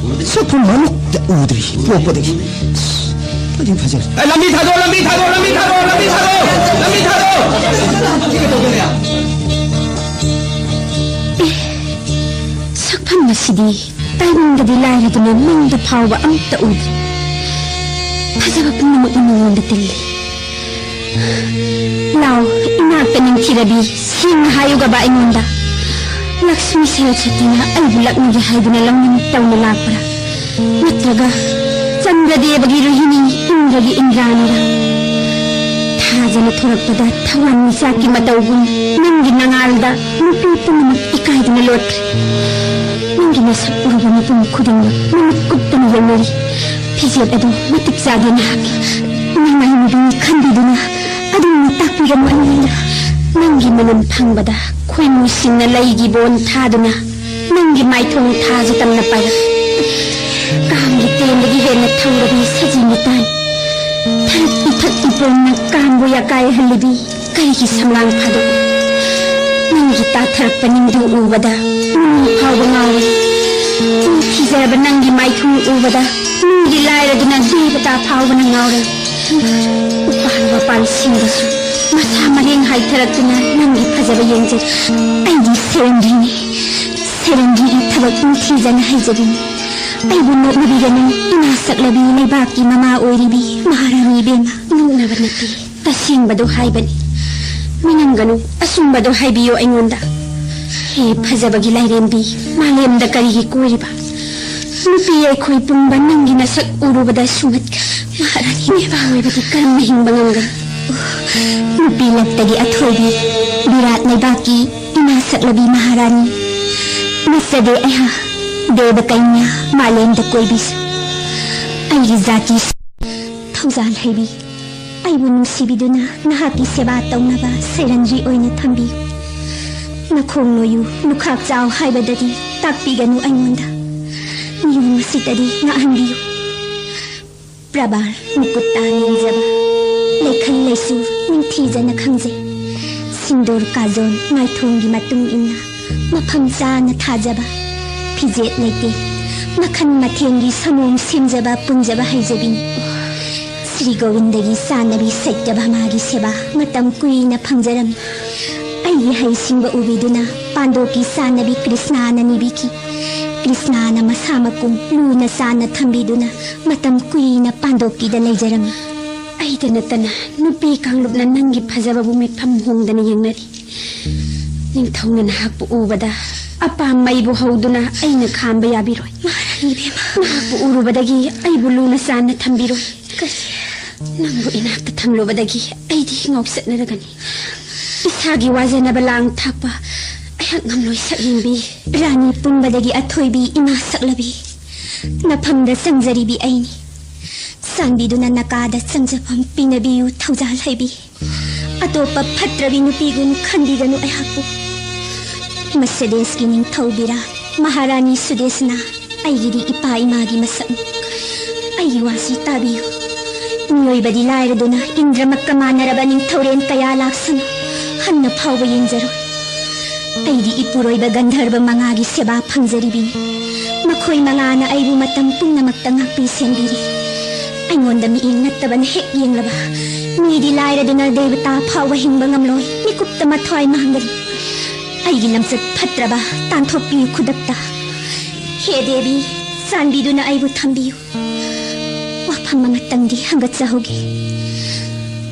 ꯁꯛꯐꯝ ꯑꯃꯠꯇ ꯎꯗ꯭ꯔꯤ ꯄꯣꯛꯄꯗꯒꯤ꯫ ꯏꯁ, ꯐꯗꯤ ꯐꯖꯈ꯭ꯔꯦ꯫ ꯑꯦ, ꯂꯝꯕꯤ ꯊꯥꯗꯣꯛ, ꯂꯝꯕꯤ ꯊꯥꯗꯣꯛ, ꯂꯝꯕꯤ ꯊꯥꯗꯣꯛ, ꯂꯝꯕꯤ ꯊꯥꯗꯣꯛ, ꯂꯝꯕꯤ ꯊꯥꯗꯣꯛ꯫ ꯁꯛꯐꯝ ꯑꯁꯤꯗꯤ ꯇꯥꯏꯕꯪꯗꯗꯤ ꯂꯥꯏꯔꯗꯅ ꯃꯪꯗ ꯐꯥꯎꯕ ꯑꯃꯠꯇ ꯎꯗ꯭ꯔꯤ꯫ ꯐꯖꯕ ꯄꯨꯝꯅꯃꯛꯅ ꯃꯉꯣꯟꯗ ꯇꯤꯜꯂꯤ꯫ ꯂꯥꯎ, ꯏꯅꯥꯛꯇ ꯅꯤꯡꯊꯤꯔꯕꯤ, ꯁꯦꯡꯅ ꯍꯥꯏꯌꯨꯒꯕ ꯑꯩꯉꯣꯟꯗ꯫ ꯂꯛꯁꯃꯤ ꯁꯔꯁꯇꯤꯅ ꯑꯩꯕꯨ ꯂꯛꯅꯒꯦ ꯍꯥꯏꯗꯨꯅ ꯂꯧꯅꯤꯡ ꯇꯧꯅ ꯂꯥꯛꯄ꯭ꯔꯥ? ꯅꯠꯇ꯭ꯔꯒ ꯆꯟꯗ꯭ꯔꯗꯦꯕꯒꯤ ꯔꯣꯍꯤꯅꯤ, ꯏꯟꯗ꯭ꯔꯒꯤ ꯏꯟꯗ꯭ꯔꯥꯅꯤꯔꯥ? ꯊꯥꯖꯅ ꯊꯣꯔꯛꯄꯗ ꯊꯋꯥꯟ ꯃꯤꯆꯥꯛꯀꯤ ꯃꯇꯧꯒꯨꯝ ꯅꯪꯒꯤ ꯅꯉꯥꯜꯗ ꯅꯨꯄꯤ ꯄꯨꯝꯅꯃꯛ ꯏꯀꯥꯏꯗꯨꯅ ꯂꯣꯠꯈ꯭ꯔꯦ꯫ ꯅꯪꯒꯤ ꯅꯁꯛ ꯎꯔꯨꯕ ꯃꯤꯄꯨꯝ ꯈꯨꯗꯤꯡꯃꯛ ꯃꯃꯤꯠ ꯀꯨꯞꯇꯅ ꯌꯦꯡꯅꯔꯤ꯫ ꯐꯤꯖꯦꯠ ꯑꯗꯨ ꯃꯇꯤꯛ ꯆꯥꯗꯦ ꯅꯍꯥꯛꯀꯤ꯫ ꯅꯪ ꯑꯩ ꯅꯨꯄꯤꯅꯤ ꯈꯟꯕꯤꯗꯨꯅ ꯑꯗꯨꯝꯅ ꯇꯥꯛꯄꯤꯔꯝꯃꯨ ꯑꯩꯉꯣꯟꯗ꯫ ꯅꯪꯒꯤ ꯃꯅꯝ ꯐꯪꯕꯗ ꯈꯣꯏꯃꯨꯁꯤꯡꯅ ꯂꯩꯒꯤ ꯕꯣꯟ ꯊꯥꯗꯨꯅ ꯅꯪꯒꯤ ꯃꯥꯏꯊꯣꯡ ꯊꯥꯖ ꯇꯝꯅ ꯄꯥꯏꯔꯛ꯫ ꯀꯥꯡꯒꯤ ꯇꯦꯟꯗꯒꯤ ꯍꯦꯟꯅ ꯊꯧꯔꯕꯤ ꯁꯖꯤ ꯃꯤꯇꯥꯟ꯫ ꯊꯔꯛ ꯏꯊꯛ ꯏꯄꯣꯝꯅ ꯀꯥꯡꯕꯨ ꯌꯥꯀꯥꯏꯍꯜꯂꯤꯕꯤ ꯀꯩꯒꯤ ꯁꯝꯂꯥꯡ ꯐꯥꯗꯣꯛꯏ? ꯅꯪꯒꯤ ꯇꯥꯊꯔꯛꯄ ꯅꯤꯡꯗꯨ ꯎꯕꯗ ꯃꯤꯅꯨꯡ ꯐꯥꯎꯕ ꯉꯥꯎꯏ꯫ ꯅꯤꯡꯊꯤꯖꯔꯕ ꯅꯪꯒꯤ ꯃꯥꯏꯊꯣꯡ ꯎꯕꯗ ꯃꯤꯒꯤ ꯂꯥꯏꯔꯗꯨꯅ ꯗꯦꯕꯇꯥ ꯐꯥꯎꯕꯅ ꯉꯥꯎꯔꯦ꯫ ꯎꯄꯥꯜ ꯋꯥꯄꯥꯜꯁꯤꯡꯗꯁꯨ ꯃꯁꯥ ꯃꯔꯦꯡ ꯍꯥꯏꯊꯔꯛꯇꯨꯅ ꯅꯪꯒꯤ ꯐꯖꯕ ꯌꯦꯡꯖꯔꯤ꯫ ꯑꯩꯗꯤ ꯁꯦꯔꯦꯟꯗ꯭ꯔꯤꯅꯤ꯫ ꯁꯦꯔꯦꯟꯗ꯭ꯔꯤꯒꯤ ꯊꯕꯛ ꯅꯤꯡꯊꯤꯖꯅ ꯍꯩꯖꯕꯤꯅꯤ꯫ ꯑꯩꯕꯨ ꯅꯣꯛꯅꯕꯤꯒꯅꯨ, ꯏꯃꯥ ꯁꯛꯂꯕꯤ ꯂꯩꯕꯥꯛꯀꯤ ꯃꯃꯥ ꯑꯣꯏꯔꯤꯕꯤ ꯃꯍꯥꯔꯥꯅꯤ ꯏꯕꯦꯝꯃ꯫ ꯅꯣꯛꯅꯕ ꯅꯠꯇꯦ, ꯇꯁꯦꯡꯕꯗꯨ ꯍꯥꯏꯕꯅꯤ꯫ ꯃꯤꯅꯝꯒꯅꯨ, ꯑꯆꯨꯝꯕꯗꯨ ꯍꯥꯏꯕꯤꯌꯨ ꯑꯩꯉꯣꯟꯗ꯫ ꯍꯦ ꯐꯖꯕꯒꯤ ꯂꯥꯏꯔꯦꯝꯕꯤ, ꯃꯥꯂꯦꯝꯗ ꯀꯔꯤꯒꯤ ꯀꯣꯏꯔꯤꯕ? ꯅꯨꯄꯤ ꯑꯩꯈꯣꯏ ꯄꯨꯝꯕ ꯅꯪꯒꯤ ꯅꯁꯛ ꯎꯔꯨꯕꯗ ꯁꯨꯝꯍꯠꯈ꯭ꯔꯦ꯫ ꯃꯍꯥꯔꯥꯅꯤ ꯅꯨꯄꯥ ꯑꯣꯏꯕꯗꯤ ꯀꯔꯝꯅ ꯍꯤꯡꯕ ꯉꯝꯒꯅꯤ? ꯅꯨꯄꯤ ꯂꯛꯇꯒꯤ ꯑꯊꯣꯏꯕꯤ, ꯕꯤꯔꯥꯠ ꯂꯩꯕꯥꯛꯀꯤ ꯏꯃꯥ ꯁꯛꯂꯕꯤ ꯃꯍꯥꯔꯥꯅꯤ꯫ ꯅꯠꯆꯗꯦ ꯑꯩꯍꯥꯛ, ꯗꯦꯕ ꯀꯩꯅ꯭ꯌꯥ, ꯃꯥꯂꯦꯝꯗ ꯀꯣꯏꯕꯤꯁꯨ꯫ ꯑꯩꯒꯤ ꯖꯥꯇꯤꯁꯨ ꯊꯧꯖꯥꯜ ꯍꯩꯕꯤ꯫ ꯑꯩꯕꯨ ꯅꯨꯡꯁꯤꯕꯤꯗꯨꯅ ꯅꯍꯥꯛꯀꯤ ꯁꯦꯕꯥ ꯇꯧꯅꯕ ꯁꯩꯔꯟꯖꯤ ꯑꯣꯏꯅ ꯊꯝꯕꯤꯌꯨ꯫ ꯅꯈꯣꯡ ꯅꯣꯏꯌꯨ, ꯂꯨꯈꯥꯛ ꯆꯥꯎ ꯍꯥꯏꯕꯗꯗꯤ ꯇꯥꯛꯄꯤꯒꯅꯨ ꯑꯩꯉꯣꯟꯗ꯫ ꯃꯤꯑꯣꯡ ꯑꯁꯤꯗꯗꯤ ꯉꯥꯛꯍꯟꯕꯤꯌꯨ꯫ ꯄ꯭ꯔꯕꯥꯜ ꯃꯨꯀꯨꯇꯥ ꯂꯦꯡꯖꯕ, ꯂꯩꯈꯟ ꯂꯩꯁꯨ ꯅꯤꯡꯊꯤꯖꯅ ꯈꯪꯖꯩ꯫ ꯁꯤꯟꯗꯨꯔ ꯀꯥꯖꯣꯜ ꯃꯥꯏꯊꯣꯡꯒꯤ ꯃꯇꯨꯡ ꯏꯟꯅ ꯃꯐꯝ ꯆꯥꯅ ꯊꯥꯖꯕ, ꯐꯤꯖꯦꯠ ꯂꯩꯇꯦꯡ ꯃꯈꯜ ꯃꯊꯦꯜꯒꯤ ꯁꯥꯃꯣꯡ ꯁꯦꯝꯖꯕ ꯄꯨꯟꯖꯕ ꯍꯩꯖꯕꯤꯅꯤ꯫ ꯁ꯭ꯔꯤ ꯒꯣꯕꯤꯟꯗꯒꯤ ꯆꯥꯟꯅꯕꯤ ꯁꯩꯇꯚꯃꯥꯒꯤ ꯁꯦꯕꯥ ꯃꯇꯝ ꯀꯨꯏꯅ ꯐꯪꯖꯔꯝꯃꯤ꯫ ꯑꯩꯒꯤ ꯍꯩꯁꯤꯡꯕ ꯎꯕꯤꯗꯨꯅ ꯄꯥꯟꯗꯣꯞꯀꯤ ꯆꯥꯟꯅꯕꯤ ꯀ꯭ꯔꯤꯁꯅꯥꯅ ꯅꯤꯕꯤꯈꯤ꯫ ꯀ꯭ꯔꯤꯁꯅꯥꯅ ꯃꯁꯥ ꯃꯀꯨꯝ ꯂꯨꯅ ꯆꯥꯟꯅ ꯊꯝꯕꯤꯗꯨꯅ ꯃꯇꯝ ꯀꯨꯏꯅ ꯄꯥꯟꯗꯣꯞꯀꯤꯗ ꯂꯩꯖꯔꯝꯃꯤ꯫ ꯑꯩꯗ ꯅꯠꯇꯅ ꯅꯨꯄꯤ ꯀꯥꯡꯂꯨꯞꯅ ꯅꯪꯒꯤ ꯐꯖꯕꯕꯨ ꯃꯤꯠꯐꯝ ꯍꯣꯡꯗꯅ ꯌꯦꯡꯅꯔꯤ꯫ ꯅꯤꯡꯊꯧꯅ ꯅꯍꯥꯛꯄꯨ ꯎꯕꯗ ꯑꯄꯥꯝ ꯃꯩꯕꯨ ꯍꯧꯗꯨꯅ ꯑꯩꯅ ꯈꯥꯝꯕ ꯌꯥꯕꯤꯔꯣꯏ꯫ ꯃꯍꯥꯔꯥꯅꯤ ꯏꯕꯦꯝꯃ꯫ ꯅꯍꯥꯛꯄꯨ ꯎꯔꯨꯕꯗꯒꯤ ꯑꯩꯕꯨ ꯂꯨꯅ ꯆꯥꯟꯅ ꯊꯝꯕꯤꯔꯣꯏ꯫ ꯀꯔꯤ? ꯅꯪꯕꯨ ꯏꯅꯥꯛꯇ ꯊꯝꯂꯨꯕꯗꯒꯤ ꯑꯩꯗꯤ ꯉꯥꯎꯆꯠꯅꯔꯒꯅꯤ꯫ ꯏꯁꯥꯒꯤ ꯋꯥꯖꯅꯕ ꯂꯥꯡ ꯊꯥꯛꯄ ꯑꯩꯍꯥꯛ ꯉꯝꯂꯣꯏ ꯁꯛꯍꯦꯟꯕꯤ꯫ ꯔꯥꯅꯤ ꯄꯨꯝꯕꯗꯒꯤ ꯑꯊꯣꯏꯕꯤ ꯏꯃꯥ ꯁꯛꯂꯕꯤ, ꯅꯐꯝꯗ ꯆꯪꯖꯔꯤꯕꯤ ꯑꯩꯅꯤ꯫ ꯆꯥꯟꯕꯤꯗꯨꯅ ꯅꯀꯥꯗ ꯆꯪꯖꯐꯝ ꯄꯤꯅꯕꯤꯌꯨ ꯊꯧꯖꯥꯜ ꯍꯩꯕꯤ꯫ ꯑꯇꯣꯞꯄ ꯐꯠꯇ꯭ꯔꯕꯤ ꯅꯨꯄꯤꯒꯨꯝ ꯈꯟꯕꯤꯒꯅꯨ ꯑꯩꯍꯥꯛꯄꯨ꯫ ꯃꯁꯦꯗꯦꯁꯀꯤ ꯅꯤꯡꯊꯧ ꯕꯤꯔꯥꯠ, ꯃꯍꯥꯔꯥꯅꯤ ꯁꯨꯗꯦꯁꯅꯥ, ꯑꯩꯒꯤꯗꯤ ꯏꯄꯥ ꯏꯃꯥꯒꯤ ꯃꯁꯛꯅꯤ꯫ ꯑꯩꯒꯤ ꯋꯥꯁꯤ ꯇꯥꯕꯤꯌꯨ꯫ ꯃꯤꯑꯣꯏꯕꯗꯤ ꯂꯥꯏꯔꯗꯨꯅ ꯏꯟꯗ꯭ꯔꯃꯛꯀ ꯃꯥꯟꯅꯔꯕ ꯅꯤꯡꯊꯧꯔꯦꯟ ꯀꯌꯥ ꯂꯥꯛꯁꯅꯨ, ꯍꯟꯅ ꯐꯥꯎꯕ ꯌꯦꯡꯖꯔꯣꯏ꯫ ꯑꯩꯗꯤ ꯏꯄꯨꯔꯣꯏꯕ ꯒꯟꯙꯔꯕ ꯃꯉꯥꯒꯤ ꯁꯦꯕꯥ ꯐꯪꯖꯔꯤꯕꯤꯅꯤ꯫ ꯃꯈꯣꯏ ꯃꯉꯥꯅ ꯑꯩꯕꯨ ꯃꯇꯝ ꯄꯨꯝꯅꯃꯛꯇ ꯉꯥꯛꯄꯤ ꯁꯦꯟꯕꯤꯔꯤ꯫ ꯑꯩꯉꯣꯟꯗ ꯃꯤꯠꯌꯦꯡ ꯅꯠꯇꯕꯅ ꯍꯦꯛ ꯌꯦꯡꯂꯕ, ꯃꯤꯗꯤ ꯂꯥꯏꯔꯗꯨꯅ ꯗꯦꯕꯇꯥ ꯐꯥꯎꯕ ꯍꯤꯡꯕ ꯉꯝꯂꯣꯏ, ꯃꯤꯀꯨꯞꯇ ꯃꯊ꯭ꯋꯥꯏ ꯃꯥꯡꯒꯅꯤ꯫ ꯑꯩꯒꯤ ꯂꯝꯆꯠ ꯐꯠꯇ꯭ꯔꯕ ꯇꯥꯟꯊꯣꯛꯄꯤꯌꯨ ꯈꯨꯗꯛꯇ꯫ ꯍꯦ ꯗꯦꯕꯤ, ꯆꯥꯟꯕꯤꯗꯨꯅ ꯑꯩꯕꯨ ꯊꯝꯕꯤꯌꯨ꯫ ꯋꯥꯐꯝ ꯑꯃꯇꯪꯗꯤ ꯍꯪꯒꯠꯆꯍꯧꯒꯦ꯫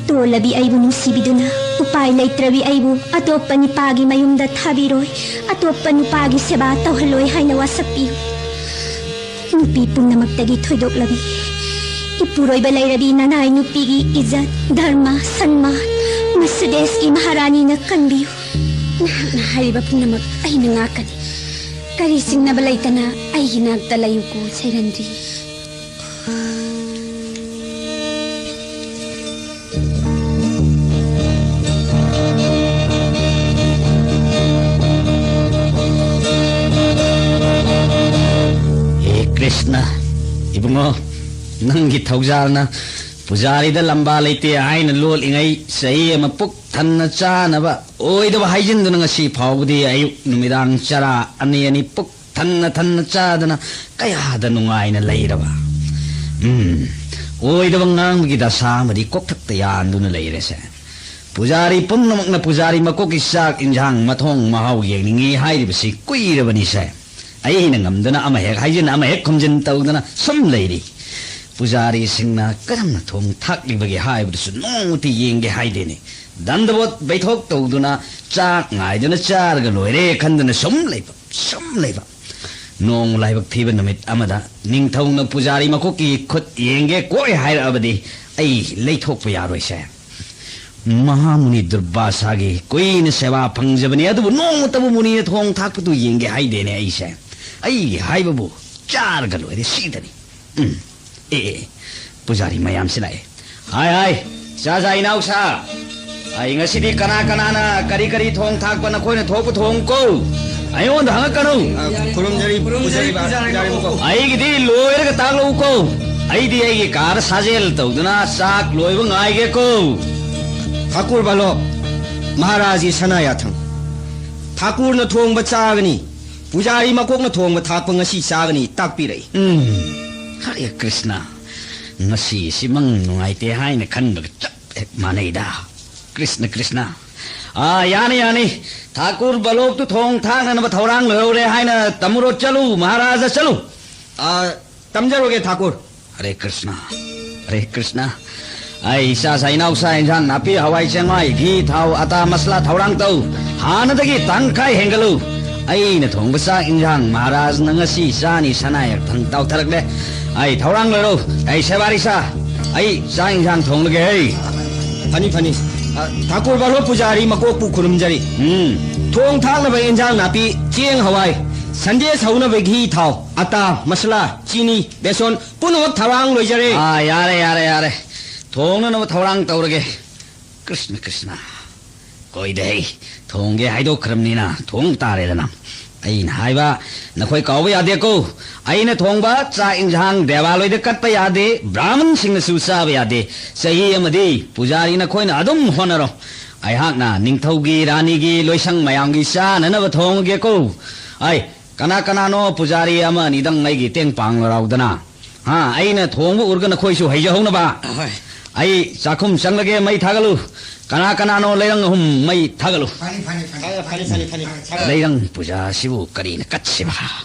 ꯇꯣꯜꯂꯕꯤ ꯑꯩꯕꯨ ꯅꯨꯡꯁꯤꯕꯤꯗꯨꯅ ꯎꯄꯥꯏ ꯂꯩꯇ꯭ꯔꯕꯤ ꯑꯩꯕꯨ ꯑꯇꯣꯞꯄ ꯅꯨꯄꯥꯒꯤ ꯃꯌꯨꯝꯗ ꯊꯥꯕꯤꯔꯣꯏ, ꯑꯇꯣꯞꯄ ꯅꯨꯄꯥꯒꯤ ꯁꯦꯕꯥ ꯇꯧꯍꯜꯂꯣꯏ ꯍꯥꯏꯅ ꯋꯥꯁꯛꯄꯤꯌꯨ꯫ ꯅꯨꯄꯤ ꯄꯨꯝꯅꯃꯛꯇꯒꯤ ꯊꯣꯏꯗꯣꯛꯂꯕꯤ ꯏꯄꯨꯔꯣꯏꯕ ꯂꯩꯔꯕꯤ ꯅꯅꯥꯏ ꯅꯨꯄꯤꯒꯤ ꯏꯖꯠ, ꯙꯔꯃ, ꯁꯟꯃꯥꯟ ꯃꯁꯤꯗꯦꯁꯀꯤ ꯃꯍꯥꯔꯥꯅꯤꯅ ꯀꯟꯕꯤꯌꯨ꯫ ꯅꯍꯥꯛꯅ ꯍꯥꯏꯔꯤꯕ ꯄꯨꯝꯅꯃꯛ ꯑꯩꯅ ꯉꯥꯛꯀꯅꯤ꯫ ꯀꯔꯤ ꯆꯤꯡꯅꯕ ꯂꯩꯇꯅ ꯑꯩꯒꯤ ꯅꯥꯛꯇ ꯂꯩꯌꯨꯀꯣ ꯁꯩꯔꯟꯗ꯭ꯔꯤ꯫ ꯍꯦ ꯀ꯭ꯔꯤꯁꯅ, ꯏꯕꯨꯡꯉꯣ, ꯅꯪꯒꯤ ꯊꯧꯖꯥꯜꯅ ꯄꯨꯖꯥꯔꯤꯗ ꯂꯝꯕꯥ ꯂꯩꯇꯦ ꯍꯥꯏꯅ ꯂꯣꯠꯂꯤꯉꯩ, ꯆꯍꯤ ꯑꯃ ꯄꯨꯛ ꯊꯟꯅ ꯆꯥꯅꯕ ꯑꯣꯏꯗꯕ ꯍꯥꯏꯖꯤꯟꯗꯨꯅ ꯉꯁꯤ ꯐꯥꯎꯕꯗꯤ ꯑꯌꯨꯛ ꯅꯨꯃꯤꯗꯥꯡ ꯆꯔꯥ ꯑꯅꯤ ꯑꯅꯤ ꯄꯨꯛ ꯊꯟꯅ ꯊꯟꯅ ꯆꯥꯗꯅ ꯀꯌꯥꯗ ꯅꯨꯡꯉꯥꯏꯅ ꯂꯩꯔꯕ꯫ ꯎꯝ, ꯑꯣꯏꯗꯕ ꯉꯥꯡꯕꯒꯤ ꯗꯁꯥ ꯑꯃꯗꯤ ꯀꯣꯛꯊꯛꯇ ꯌꯥꯟꯗꯨꯅ ꯂꯩꯔꯦꯁꯦ꯫ ꯄꯨꯖꯥꯔꯤ ꯄꯨꯝꯅꯃꯛꯅ ꯄꯨꯖꯥꯔꯤ ꯃꯀꯣꯛꯀꯤ ꯆꯥꯛ ꯏꯟꯖꯥꯡ ꯃꯊꯣꯡ ꯃꯍꯥꯎ ꯌꯦꯡꯅꯤꯡꯉꯤ ꯍꯥꯏꯔꯤꯕꯁꯤ ꯀꯨꯏꯔꯕꯅꯤꯁꯦ꯫ ꯑꯩꯅ ꯉꯝꯗꯅ ꯑꯃ ꯍꯦꯛ ꯍꯥꯏꯖꯤꯟ ꯑꯃ ꯍꯦꯛ ꯈꯨꯝꯖꯤꯟ ꯇꯧꯗꯅ ꯁꯨꯝ ꯂꯩꯔꯤ꯫ ꯄꯨꯖꯥꯔꯤꯁꯤꯡꯅ ꯀꯔꯝꯅ ꯊꯣꯡ ꯊꯥꯛꯂꯤꯕꯒꯦ ꯍꯥꯏꯕꯗꯨꯁꯨ ꯅꯣꯡꯃꯇ ꯌꯦꯡꯒꯦ ꯍꯥꯏꯗꯦꯅꯦ꯫ ꯗꯟꯗꯕꯣꯠ ꯕꯩꯊꯣꯛ ꯇꯧꯗꯨꯅ ꯆꯥꯛ ꯉꯥꯏꯗꯨꯅ ꯆꯥꯔꯒ ꯂꯣꯏꯔꯦ ꯈꯟꯗꯨꯅ ꯁꯨꯝ ꯂꯩꯕ, ꯁꯨꯝ ꯂꯩꯕ꯫ ꯅꯣꯡꯃ ꯂꯥꯏꯕꯛ ꯊꯤꯕ ꯅꯨꯃꯤꯠ ꯑꯃꯗ ꯅꯤꯡꯊꯧꯅ ꯄꯨꯖꯥꯔꯤ ꯃꯀꯣꯛꯀꯤ ꯈꯨꯠ ꯌꯦꯡꯒꯦ ꯀꯣꯏ ꯍꯥꯏꯔꯛꯑꯕꯗꯤ ꯑꯩ ꯂꯩꯊꯣꯛꯄ ꯌꯥꯔꯣꯏꯁꯦ꯫ ꯃꯍꯥꯃꯨꯅꯤ ꯗꯨꯔꯕꯥꯁꯥꯒꯤ ꯀꯨꯏꯅ ꯁꯦꯕꯥ ꯐꯪꯖꯕꯅꯤ, ꯑꯗꯨꯕꯨ ꯅꯣꯡꯃꯇꯕꯨ ꯃꯨꯅꯤꯅ ꯊꯣꯡ ꯊꯥꯛꯄꯗꯨ ꯌꯦꯡꯒꯦ ꯍꯥꯏꯗꯦꯅꯦ ꯑꯩꯁꯦ꯫ ꯑꯩꯒꯤ ꯍꯥꯏꯕꯕꯨ ꯆꯥꯔꯒ ꯂꯣꯏꯔꯦ, ꯁꯤꯗꯅꯤ꯫ ꯎꯝ꯫ ꯑꯦ, ꯑꯦ, ꯑꯦ, ꯄꯨꯖꯥꯔꯤ ꯃꯌꯥꯝꯁꯤ ꯂꯥꯛꯑꯦ꯫ ꯍꯥꯏ, ꯍꯥꯏ, ꯆꯥ ꯆꯥ ꯏꯅꯥꯎꯁꯥ꯫ ꯑꯩ ꯉꯁꯤꯗꯤ ꯀꯅꯥ ꯀꯅꯥꯅ ꯀꯔꯤ ꯀꯔꯤ ꯊꯣꯡ ꯊꯥꯛꯄ ꯅꯈꯣꯏꯅ ꯊꯣꯛꯄ ꯊꯣꯡ ꯀꯣ꯫ ꯑꯩꯉꯣꯟꯗ ꯍꯪꯉꯛꯀꯅꯨ꯫ ꯑ, ꯈꯨꯔꯨꯝꯖꯔꯤ, ꯄꯨꯖꯥꯔꯤ ꯕꯥ-, ꯄꯨꯖꯥꯔꯤ ꯃꯀꯣꯛ꯫ ꯑꯩꯒꯤꯗꯤ ꯂꯣꯏꯔꯒ ꯇꯥꯛꯂꯛꯎꯀꯣ꯫ ꯑꯩꯗꯤ ꯑꯩꯒꯤ ꯀꯥꯗ ꯁꯥꯖꯦꯜ ꯇꯧꯗꯨꯅ ꯆꯥꯛ ꯂꯣꯏꯕ ꯉꯥꯏꯒꯦꯀꯣ꯫ ꯊꯥꯀꯨꯔ ꯕꯥꯂꯣ, ꯃꯍꯥꯔꯥꯖꯒꯤ ꯁꯅꯥ ꯌꯥꯊꯪ꯫ ꯊꯥꯀꯨꯔꯅ ꯊꯣꯡꯕ ꯆꯥꯒꯅꯤ, ꯄꯨꯖꯥꯔꯤ ꯃꯀꯣꯛꯅ ꯊꯣꯡꯕ ꯊꯥꯛꯄ ꯉꯁꯤ ꯆꯥꯒꯅꯤ ꯇꯥꯛꯄꯤꯔꯛꯏ꯫ ꯎꯝ, ꯍꯔꯦ ꯀ꯭ꯔꯤꯁꯅ, ꯉꯁꯤ ꯁꯤꯃꯪ ꯅꯨꯡꯉꯥꯏꯇꯦ ꯍꯥꯏꯅ ꯈꯟꯕꯒ ꯆꯞ ꯍꯦꯛ ꯃꯥꯟꯅꯩꯗ꯫ ꯀ꯭ꯔꯤꯁꯅ, ꯀ꯭ꯔꯤꯁꯅ꯫ ꯑꯥ, ꯌꯥꯅꯤ, ꯌꯥꯅꯤ꯫ ꯊꯥꯀꯨꯔ ꯕꯥꯂꯣꯛꯇꯨ ꯊꯣꯡ ꯊꯥꯛꯅꯅꯕ ꯊꯧꯔꯥꯡ ꯂꯣꯏꯍꯧꯔꯦ ꯍꯥꯏꯅ ꯇꯝꯃꯨꯔꯣ, ꯆꯠꯂꯨ, ꯃꯍꯥꯔꯥꯖꯥ, ꯆꯠꯂꯨ꯫ ꯑꯥ, ꯇꯝꯖꯔꯨꯒꯦ, ꯊꯥꯀꯨꯔ꯫ ꯍꯔꯦ ꯀ꯭ꯔꯤꯁꯅ, ꯍꯔꯦ ꯀ꯭ꯔꯤꯁꯅ꯫ ꯑꯩ ꯏꯆꯥ ꯁꯥ ꯏꯅꯥꯎꯁꯥ ꯏꯟꯁꯥꯡ ꯅꯥꯄꯤ, ꯍꯋꯥꯏ ꯆꯦꯡꯋꯥꯏ, ꯘꯤ, ꯊꯥꯎ, ꯑꯇꯥ, ꯃꯁꯂꯥ ꯊꯧꯔꯥꯡ ꯇꯧ꯫ ꯍꯥꯟꯅꯗꯒꯤ ꯇꯪꯈꯥꯏ ꯍꯦꯟꯒꯠꯂꯨ꯫ ꯑꯩꯅ ꯊꯣꯡꯕ ꯆꯥꯛ ꯏꯟꯁꯥꯡ ꯃꯍꯥꯔꯥꯖꯅ ꯉꯁꯤ ꯆꯥꯅꯤ ꯁꯅꯥ ꯌꯥꯊꯪ ꯇꯥꯎꯊꯔꯛꯂꯦ꯫ ꯑꯩ ꯊꯧꯔꯥꯡ ꯂꯣꯏꯔꯣ꯫ ꯑꯩ ꯁꯦꯕꯥꯔꯤ ꯁꯥ꯫ ꯑꯩ ꯆꯥꯛ ꯏꯟꯁꯥꯡ ꯊꯣꯡꯂꯒꯦ ꯍꯩ꯫ ꯐꯅꯤ, ꯐꯅꯤ꯫ ꯑ, ꯊꯥꯀꯨꯔ ꯕꯥꯂꯣ ꯄꯨꯖꯥꯔꯤ ꯃꯀꯣꯛꯄꯨ ꯈꯨꯔꯨꯝꯖꯔꯤ꯫ ꯎꯝ꯫ ꯊꯣꯡ ꯊꯥꯛꯅꯕ ꯏꯟꯁꯥꯡ ꯅꯥꯄꯤ, ꯆꯦꯡ, ꯍꯋꯥꯏ, ꯁꯟꯗꯦꯁ ꯍꯧꯅꯕ ꯘꯤ, ꯊꯥꯎ, ꯑꯇꯥ, ꯃꯁꯂꯥ, ꯆꯤꯅꯤ, ꯕꯦꯁꯣꯟ, ꯄꯨꯝꯅꯃꯛ ꯊꯧꯔꯥꯡ ꯂꯣꯏꯖꯔꯦ꯫ ꯑꯥ, ꯌꯥꯔꯦ, ꯌꯥꯔꯦ, ꯌꯥꯔꯦ꯫ ꯊꯣꯡꯅꯅꯕ ꯊꯧꯔꯥꯡ ꯇꯧꯔꯒꯦ꯫ ꯀ꯭ꯔꯤꯁꯅ, ꯀ꯭ꯔꯤꯁꯅ꯫ ꯍꯣꯏꯗ ꯍꯩ, ꯊꯣꯡꯒꯦ ꯍꯥꯏꯗꯣꯛꯈ꯭ꯔꯕꯅꯤꯅ ꯊꯣꯡ ꯇꯥꯔꯦꯗꯅ꯫ ꯑꯩꯅ ꯍꯥꯏꯕ ꯅꯈꯣꯏ ꯀꯥꯎꯕ ꯌꯥꯗꯦꯀꯣ꯫ ꯑꯩꯅ ꯊꯣꯡꯕ ꯆꯥꯛ ꯏꯟꯁꯥꯡ ꯗꯦꯋꯥꯂꯣꯏꯗ ꯀꯠꯄ ꯌꯥꯗꯦ, ꯕ꯭ꯔꯥꯍꯃꯟꯁꯤꯡꯅꯁꯨ ꯆꯥꯕ ꯌꯥꯗꯦ꯫ ꯆꯍꯤ ꯑꯃꯗꯤ ꯄꯨꯖꯥꯔꯤ ꯅꯈꯣꯏꯅ ꯑꯗꯨꯝ ꯍꯣꯠꯅꯔꯣ꯫ ꯑꯩꯍꯥꯛꯅ ꯅꯤꯡꯊꯧꯒꯤ, ꯔꯥꯅꯤꯒꯤ, ꯂꯣꯏꯁꯪ ꯃꯌꯥꯝꯒꯤ ꯆꯥꯅꯅꯕ ꯊꯣꯡꯉꯒꯦꯀꯣ꯫ ꯑꯩ, ꯀꯅꯥ ꯀꯅꯥꯅꯣ ꯄꯨꯖꯥꯔꯤ ꯑꯃ ꯑꯅꯤꯗꯪ ꯑꯩꯒꯤ ꯇꯦꯡ ꯄꯥꯡꯂꯔꯥꯎꯗꯅ? ꯍꯥ, ꯑꯩꯅ ꯊꯣꯡꯕ ꯎꯔꯒ ꯅꯈꯣꯏꯁꯨ ꯍꯩꯖꯍꯧꯅꯕ꯫ ꯑꯍꯣꯏ꯫ ꯑꯩ ꯆꯥꯛꯈꯨꯝ ꯆꯪꯂꯒꯦ, ꯃꯩ ꯊꯥꯒꯠꯂꯨ꯫ ꯀꯅꯥ ꯀꯅꯥꯅꯣ ꯂꯩꯔꯪ ꯑꯍꯨꯝ ꯃꯩ ꯊꯥꯒꯠꯂꯨ꯫ ꯐꯅꯤ, ꯐꯅꯤ, ꯐꯅꯤ꯫ ꯐꯅꯤ, ꯐꯅꯤ, ꯐꯅꯤ, ꯐꯅꯤ꯫ ꯂꯩꯔꯪ ꯄꯨꯖꯥꯁꯤꯕꯨ ꯀꯔꯤꯅ ꯀꯠꯁꯤꯕ?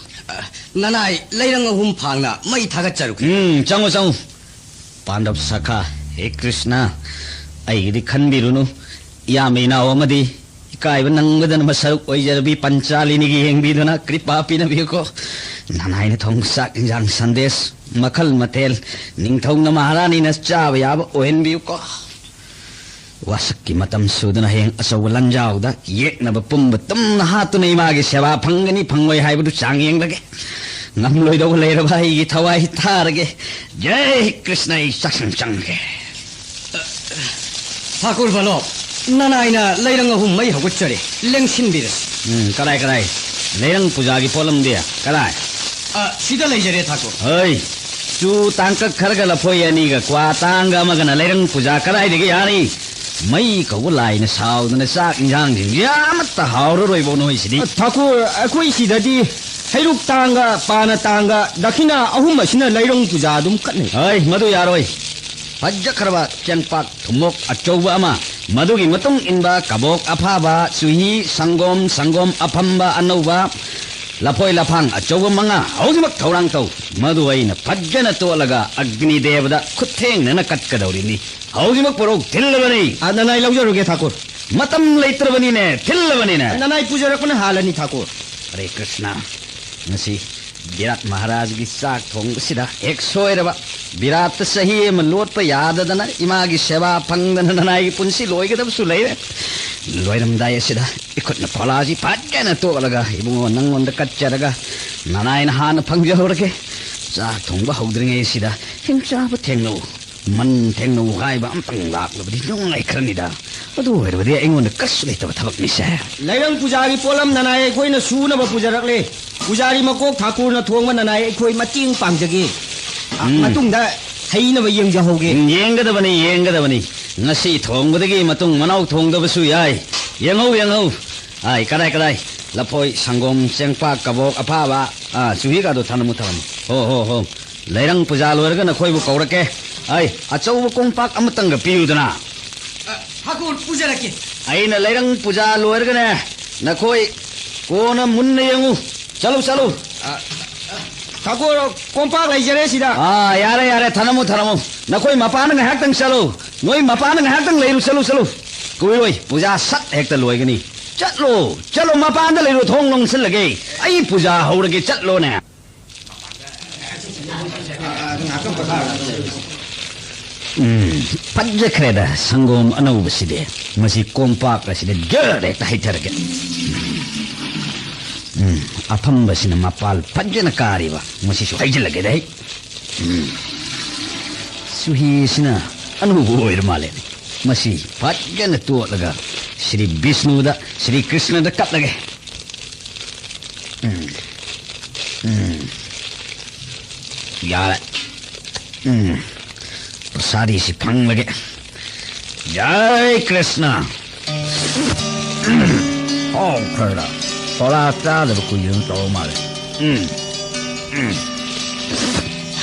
ꯑ, ꯅꯅꯥꯏ ꯂꯩꯔꯪ ꯑꯍꯨꯝ ꯐꯥꯡꯅ ꯃꯩ ꯊꯥꯒꯠꯆꯔꯨꯒꯦ꯫ ꯎꯝ, ꯆꯪꯉꯨ, ꯆꯪꯉꯨ꯫ ꯄꯥꯟꯗꯕ ꯁꯈꯥ, ꯍꯦ ꯀ꯭ꯔꯤꯁꯅ, ꯑꯩꯒꯤꯗꯤ ꯈꯟꯕꯤꯔꯨꯅꯨ꯫ ꯏꯌꯥꯝꯕ ꯏꯅꯥꯎ ꯑꯃꯗꯤ ꯏꯀꯥꯏꯕ ꯅꯪꯕꯗꯅ ꯃꯁꯔꯨꯛ ꯑꯣꯏꯖꯔꯕꯤ ꯄꯟꯆꯥꯂꯤꯅꯤꯒꯤ ꯌꯦꯡꯕꯤꯗꯨꯅ ꯀ꯭ꯔꯤꯄꯥ ꯄꯤꯅꯕꯤꯌꯨꯀꯣ꯫ ꯅꯅꯥꯏꯅ ꯊꯣꯡꯕ ꯆꯥꯛ ꯏꯟꯖꯥꯡ ꯁꯟꯗꯦꯁ ꯃꯈꯜ ꯃꯊꯦꯜ ꯅꯤꯡꯊꯧꯅ ꯃꯍꯥꯔꯥꯅꯤꯅ ꯆꯥꯕ ꯌꯥꯕ ꯑꯣꯏꯍꯟꯕꯤꯌꯨꯀꯣ꯫ ꯋꯥꯁꯛꯀꯤ ꯃꯇꯝ ꯁꯨꯗꯅ ꯍꯌꯦꯡ ꯑꯆꯧꯕ ꯂꯟꯖꯥꯎꯗ ꯌꯦꯛꯅꯕ ꯄꯨꯝꯕ ꯇꯨꯝꯅ ꯍꯥꯠꯇꯨꯅ ꯏꯃꯥꯒꯤ ꯁꯦꯕꯥ ꯐꯪꯒꯅꯤ ꯐꯪꯂꯣꯏ ꯍꯥꯏꯕꯗꯨ ꯆꯥꯡ ꯌꯦꯡꯂꯒꯦ꯫ ꯉꯝꯂꯣꯏꯗꯧꯕ ꯂꯩꯔꯕ ꯑꯩꯒꯤ ꯊꯋꯥꯏ ꯊꯥꯔꯒꯦ꯫ ꯖꯩ ꯀ꯭ꯔꯤꯁꯅ, ꯑꯩ ꯆꯥꯛꯁꯪ ꯆꯪꯒꯦ꯫ ꯊꯥꯀꯨꯔ ꯕꯂꯣ, ꯅꯅꯥꯏꯅ ꯂꯩꯔꯪ ꯑꯍꯨꯝ ꯃꯩ ꯍꯧꯒꯠꯆꯔꯦ, ꯂꯦꯡꯁꯤꯟꯕꯤꯔꯁꯤ꯫ ꯎꯝ, ꯀꯗꯥꯏ, ꯀꯗꯥꯏ? ꯂꯩꯔꯪ ꯄꯨꯖꯥꯒꯤ ꯄꯣꯠꯂꯝꯗꯤ ꯀꯗꯥꯏ? ꯑ, ꯁꯤꯗ ꯂꯩꯖꯔꯦ, ꯊꯥꯀꯨꯔ꯫ ꯍꯩ, ꯆꯨ ꯇꯥꯡꯀꯛ ꯈꯔꯒ ꯂꯐꯣꯏ ꯑꯅꯤꯒ ꯀ꯭ꯋꯥ ꯇꯥꯡꯒ ꯑꯃꯒꯅ ꯂꯩꯔꯪ ꯄꯨꯖꯥ ꯀꯗꯥꯏꯗꯒꯤ ꯌꯥꯅꯤ? ꯃꯩ ꯀꯧꯕ ꯂꯥꯏꯅ ꯁꯥꯎꯗꯅ ꯆꯥꯛ ꯏꯟꯖꯥꯡꯁꯤꯡꯁꯦ ꯑꯃꯠꯇ ꯍꯥꯎꯔꯔꯣꯏꯕꯣ ꯅꯣꯏꯁꯤꯗꯤ꯫ ꯑ, ꯊꯥꯀꯨꯔ, ꯑꯩꯈꯣꯏ ꯁꯤꯗꯗꯤ ꯍꯩꯔꯨꯛ ꯇꯥꯡꯒ, ꯄꯥꯅ ꯇꯥꯡꯒ, ꯗꯈꯤꯅꯥ ꯑꯍꯨꯝ ꯑꯁꯤꯅ ꯂꯩꯔꯪ ꯄꯨꯖꯥ ꯑꯗꯨꯝ ꯀꯠꯅꯩ꯫ ꯍꯩ, ꯃꯗꯨ ꯌꯥꯔꯣꯏ꯫ ꯐꯖꯈ꯭ꯔꯕ ꯆꯦꯡꯄꯥꯛ ꯊꯨꯝꯃꯣꯛ ꯑꯆꯧꯕ ꯑꯃ, ꯃꯗꯨꯒꯤ ꯃꯇꯨꯡ ꯏꯟꯕ ꯀꯕꯣꯛ ꯑꯐꯥꯕ, ꯆꯨꯍꯤ, ꯁꯪꯒꯣꯝ, ꯁꯪꯒꯣꯝ ꯑꯐꯝꯕ ꯑꯅꯧꯕ, ꯂꯐꯣꯏ ꯂꯐꯥꯡ ꯑꯆꯧꯕ ꯃꯉꯥ ꯍꯧꯖꯤꯛꯃꯛ ꯊꯧꯔꯥꯡ ꯇꯧ꯫ ꯃꯗꯨ ꯑꯩꯅ ꯐꯖꯅ ꯇꯣꯠꯂꯒ ꯑꯒ꯭ꯅꯤ ꯗꯦꯕꯗ ꯈꯨꯠꯊꯦꯡꯅꯅ ꯀꯠꯀꯗꯧꯔꯤꯅꯤ꯫ ꯍꯧꯖꯤꯛꯃꯛ ꯄꯨꯔꯛ ꯊꯤꯜꯂꯕꯅꯤ꯫ ꯑ, ꯅꯅꯥꯏ ꯂꯧꯖꯔꯨꯒꯦ, ꯊꯥꯀꯨꯔ꯫ ꯃꯇꯝ ꯂꯩꯇ꯭ꯔꯕꯅꯤꯅꯦ, ꯊꯤꯜꯂꯕꯅꯤꯅꯦ꯫ ꯅꯅꯥꯏ ꯄꯨꯖꯔꯛꯄꯅ ꯍꯥꯜꯂꯅꯤ, ꯊꯥꯀꯨꯔ꯫ ꯍꯔꯦ ꯀ꯭ꯔꯤꯁꯅ, ꯉꯁꯤ ꯕꯤꯔꯥꯠ ꯃꯍꯥꯔꯥꯖꯒꯤ ꯆꯥꯛ ꯊꯣꯡꯕꯁꯤꯗ ꯍꯦꯛ ꯁꯣꯏꯔꯕ, ꯕꯤꯔꯥꯠꯇ ꯆꯍꯤ ꯑꯃ ꯂꯣꯠꯄ ꯌꯥꯗꯗꯅ ꯏꯃꯥꯒꯤ ꯁꯦꯕꯥ ꯐꯪꯗꯅ ꯅꯅꯥꯏꯒꯤ ꯄꯨꯟꯁꯤ ꯂꯣꯏꯒꯗꯕꯁꯨ ꯂꯩꯔꯦ꯫ ꯂꯣꯏꯔꯝꯗꯥꯏ ꯑꯁꯤꯗ ꯏꯈꯨꯠꯅ ꯐꯣꯂꯥꯁꯤ ꯐꯖꯅ ꯇꯣꯠꯂꯒ ꯏꯕꯨꯡꯉꯣ ꯅꯪꯉꯣꯟꯗ ꯀꯠꯆꯔꯒ ꯅꯅꯥꯏꯅ ꯍꯥꯟꯅ ꯐꯪꯖꯍꯧꯔꯒꯦ꯫ ꯆꯥꯛ ꯊꯣꯡꯕ ꯍꯧꯗ꯭ꯔꯤꯉꯩ ꯑꯁꯤꯗ ꯍꯤꯡꯆꯥꯕ ꯊꯦꯡꯅꯧ, ꯃꯟ ꯊꯦꯡꯅꯧ ꯍꯥꯏꯕ ꯑꯝꯇꯪ ꯂꯥꯛꯂꯕꯗꯤ ꯅꯨꯡꯉꯥꯏꯈ꯭ꯔꯅꯤꯗ꯫ ꯑꯗꯨ ꯑꯣꯏꯔꯕꯗꯤ ꯑꯩꯉꯣꯟꯗ ꯀꯔꯤꯁꯨ ꯂꯩꯇꯕ ꯊꯕꯛꯅꯤꯁꯦ꯫ ꯂꯩꯔꯪ ꯄꯨꯖꯥꯒꯤ ꯄꯣꯠꯂꯝ ꯅꯅꯥꯏ ꯑꯩꯈꯣꯏꯅ ꯁꯨꯅꯕ ꯄꯨꯖꯔꯛꯂꯦ꯫ ꯄꯨꯖꯥꯔꯤ ꯃꯀꯣꯛ ꯊꯥꯀꯨꯔꯅ ꯊꯣꯡꯕ ꯅꯅꯥꯏ ꯑꯩꯈꯣꯏ ꯃꯇꯦꯡ ꯄꯥꯡꯖꯒꯦ꯫ ꯑ, ꯎꯝ꯫ ꯃꯇꯨꯡꯗ ꯍꯩꯅꯕ ꯌꯦꯡꯖꯍꯧꯒꯦ꯫ ꯎꯝ, ꯌꯦꯡꯒꯗꯕꯅꯤ, ꯌꯦꯡꯒꯗꯕꯅꯤ꯫ ꯉꯁꯤ ꯊꯣꯡꯕꯗꯒꯤ ꯃꯇꯨꯡ ꯃꯅꯥꯎ ꯊꯣꯡꯗꯕꯁꯨ ꯌꯥꯏ꯫ ꯌꯦꯡꯍꯧ, ꯌꯦꯡꯍꯧ꯫ ꯑꯥꯏ, ꯀꯗꯥꯏ, ꯀꯗꯥꯏ? ꯂꯐꯣꯏ, ꯁꯪꯒꯣꯝ, ꯆꯦꯡꯄꯥꯛ, ꯀꯕꯣꯛ, ꯑꯐꯥꯕ, ꯑꯥ, ꯆꯨꯍꯤꯒꯗꯣ ꯊꯅꯝꯃꯨ, ꯊꯅꯝꯃꯨ꯫ ꯍꯣ, ꯍꯣ, ꯍꯣ꯫ ꯂꯩꯔꯪ ꯄꯨꯖꯥ ꯂꯣꯏꯔꯒ ꯅꯈꯣꯏꯕꯨ ꯀꯧꯔꯛꯀꯦ꯫ ꯑꯩ ꯑꯆꯧꯕ ꯀꯣꯝꯄꯥꯛ ꯑꯃꯇꯪꯒ ꯄꯤꯌꯨꯗꯅ꯫ ꯑ, ꯍꯥꯀꯨꯝ ꯄꯨꯖꯔꯛꯀꯦ꯫ ꯑꯩꯅ ꯂꯩꯔꯪ ꯄꯨꯖꯥ ꯂꯣꯏꯔꯒꯅꯦ, ꯅꯈꯣꯏ ꯀꯣꯟꯅ ꯃꯨꯟꯅ ꯌꯦꯡꯉꯨ꯫ ꯆꯠꯂꯨ, ꯆꯠꯂꯨ꯫ ꯑ, ꯑ, ꯍꯥꯀꯨꯝ, ꯀꯣꯝꯄꯥꯛ ꯂꯩꯖꯔꯦ ꯁꯤꯗ꯫ ꯑꯥ, ꯌꯥꯔꯦ, ꯌꯥꯔꯦ, ꯊꯅꯝꯃꯨ, ꯊꯅꯝꯃꯨ꯫ ꯅꯈꯣꯏ ꯃꯄꯥꯟꯗ ꯉꯥꯏꯍꯥꯛꯇꯪ ꯆꯠꯂꯨ꯫ ꯅꯣꯏ ꯃꯄꯥꯟꯗ ꯉꯥꯏꯍꯥꯛꯇꯪ ꯂꯩꯔꯨ, ꯆꯠꯂꯨ, ꯆꯠꯂꯨ꯫ ꯀꯨꯏꯔꯣꯏ, ꯄꯨꯖꯥ ꯁꯠ ꯍꯦꯛꯇ ꯂꯣꯏꯒꯅꯤ꯫ ꯆꯠꯂꯣ, ꯆꯠꯂꯣ, ꯃꯄꯥꯟꯗ ꯂꯩꯔꯨ, ꯊꯣꯡ ꯂꯣꯟꯁꯤꯜꯂꯒꯦ꯫ ꯑꯩ ꯄꯨꯖꯥ ꯍꯧꯔꯒꯦ, ꯆꯠꯂꯣꯅꯦ꯫ ꯎꯝ, ꯐꯖꯈ꯭ꯔꯦꯗ ꯁꯪꯒꯣꯝ ꯑꯅꯧꯕꯁꯤꯗꯤ꯫ ꯃꯁꯤ ꯀꯣꯝꯄꯥꯛ ꯑꯁꯤꯗ ꯖꯔ ꯍꯦꯛꯇ ꯍꯩꯊꯔꯒꯦ꯫ ꯎꯝ, ꯑꯐꯝꯕꯁꯤꯅ ꯃꯄꯥꯜ ꯐꯖꯅ ꯀꯥꯔꯤꯕ꯫ ꯃꯁꯤꯁꯨ ꯍꯩꯖꯤꯜꯂꯒꯦꯗ ꯑꯩ꯫ ꯎꯝ, ꯆꯨꯍꯤꯁꯤꯅ ꯑꯅꯧꯕ ꯑꯣꯏꯔ ꯃꯥꯜꯂꯦ꯫ ꯃꯁꯤ ꯐꯖꯅ ꯇꯣꯠꯂꯒ ꯁ꯭ꯔꯤ ꯕꯤꯁꯅꯨꯗ, ꯁ꯭ꯔꯤ ꯀ꯭ꯔꯤꯁꯅꯗ ꯀꯠꯂꯒꯦ꯫ ꯎꯝ꯫ ꯎꯝ꯫ ꯌꯥꯔꯦ꯫ ꯎꯝ꯫ ꯄ꯭ꯔꯁꯥꯗꯤꯁꯤ ꯐꯪꯂꯒꯦ꯫ ꯖꯥꯏ ꯀ꯭ꯔꯤꯁꯅ꯫ ꯎꯝ꯫ ꯍꯥꯎꯈ꯭ꯔꯦꯗ꯫ ꯄꯔꯥ ꯆꯥꯗꯕ ꯀꯨꯏꯔꯦꯅ ꯇꯧꯔ ꯃꯥꯜꯂꯦ꯫ ꯎꯝ꯫ ꯎꯝ꯫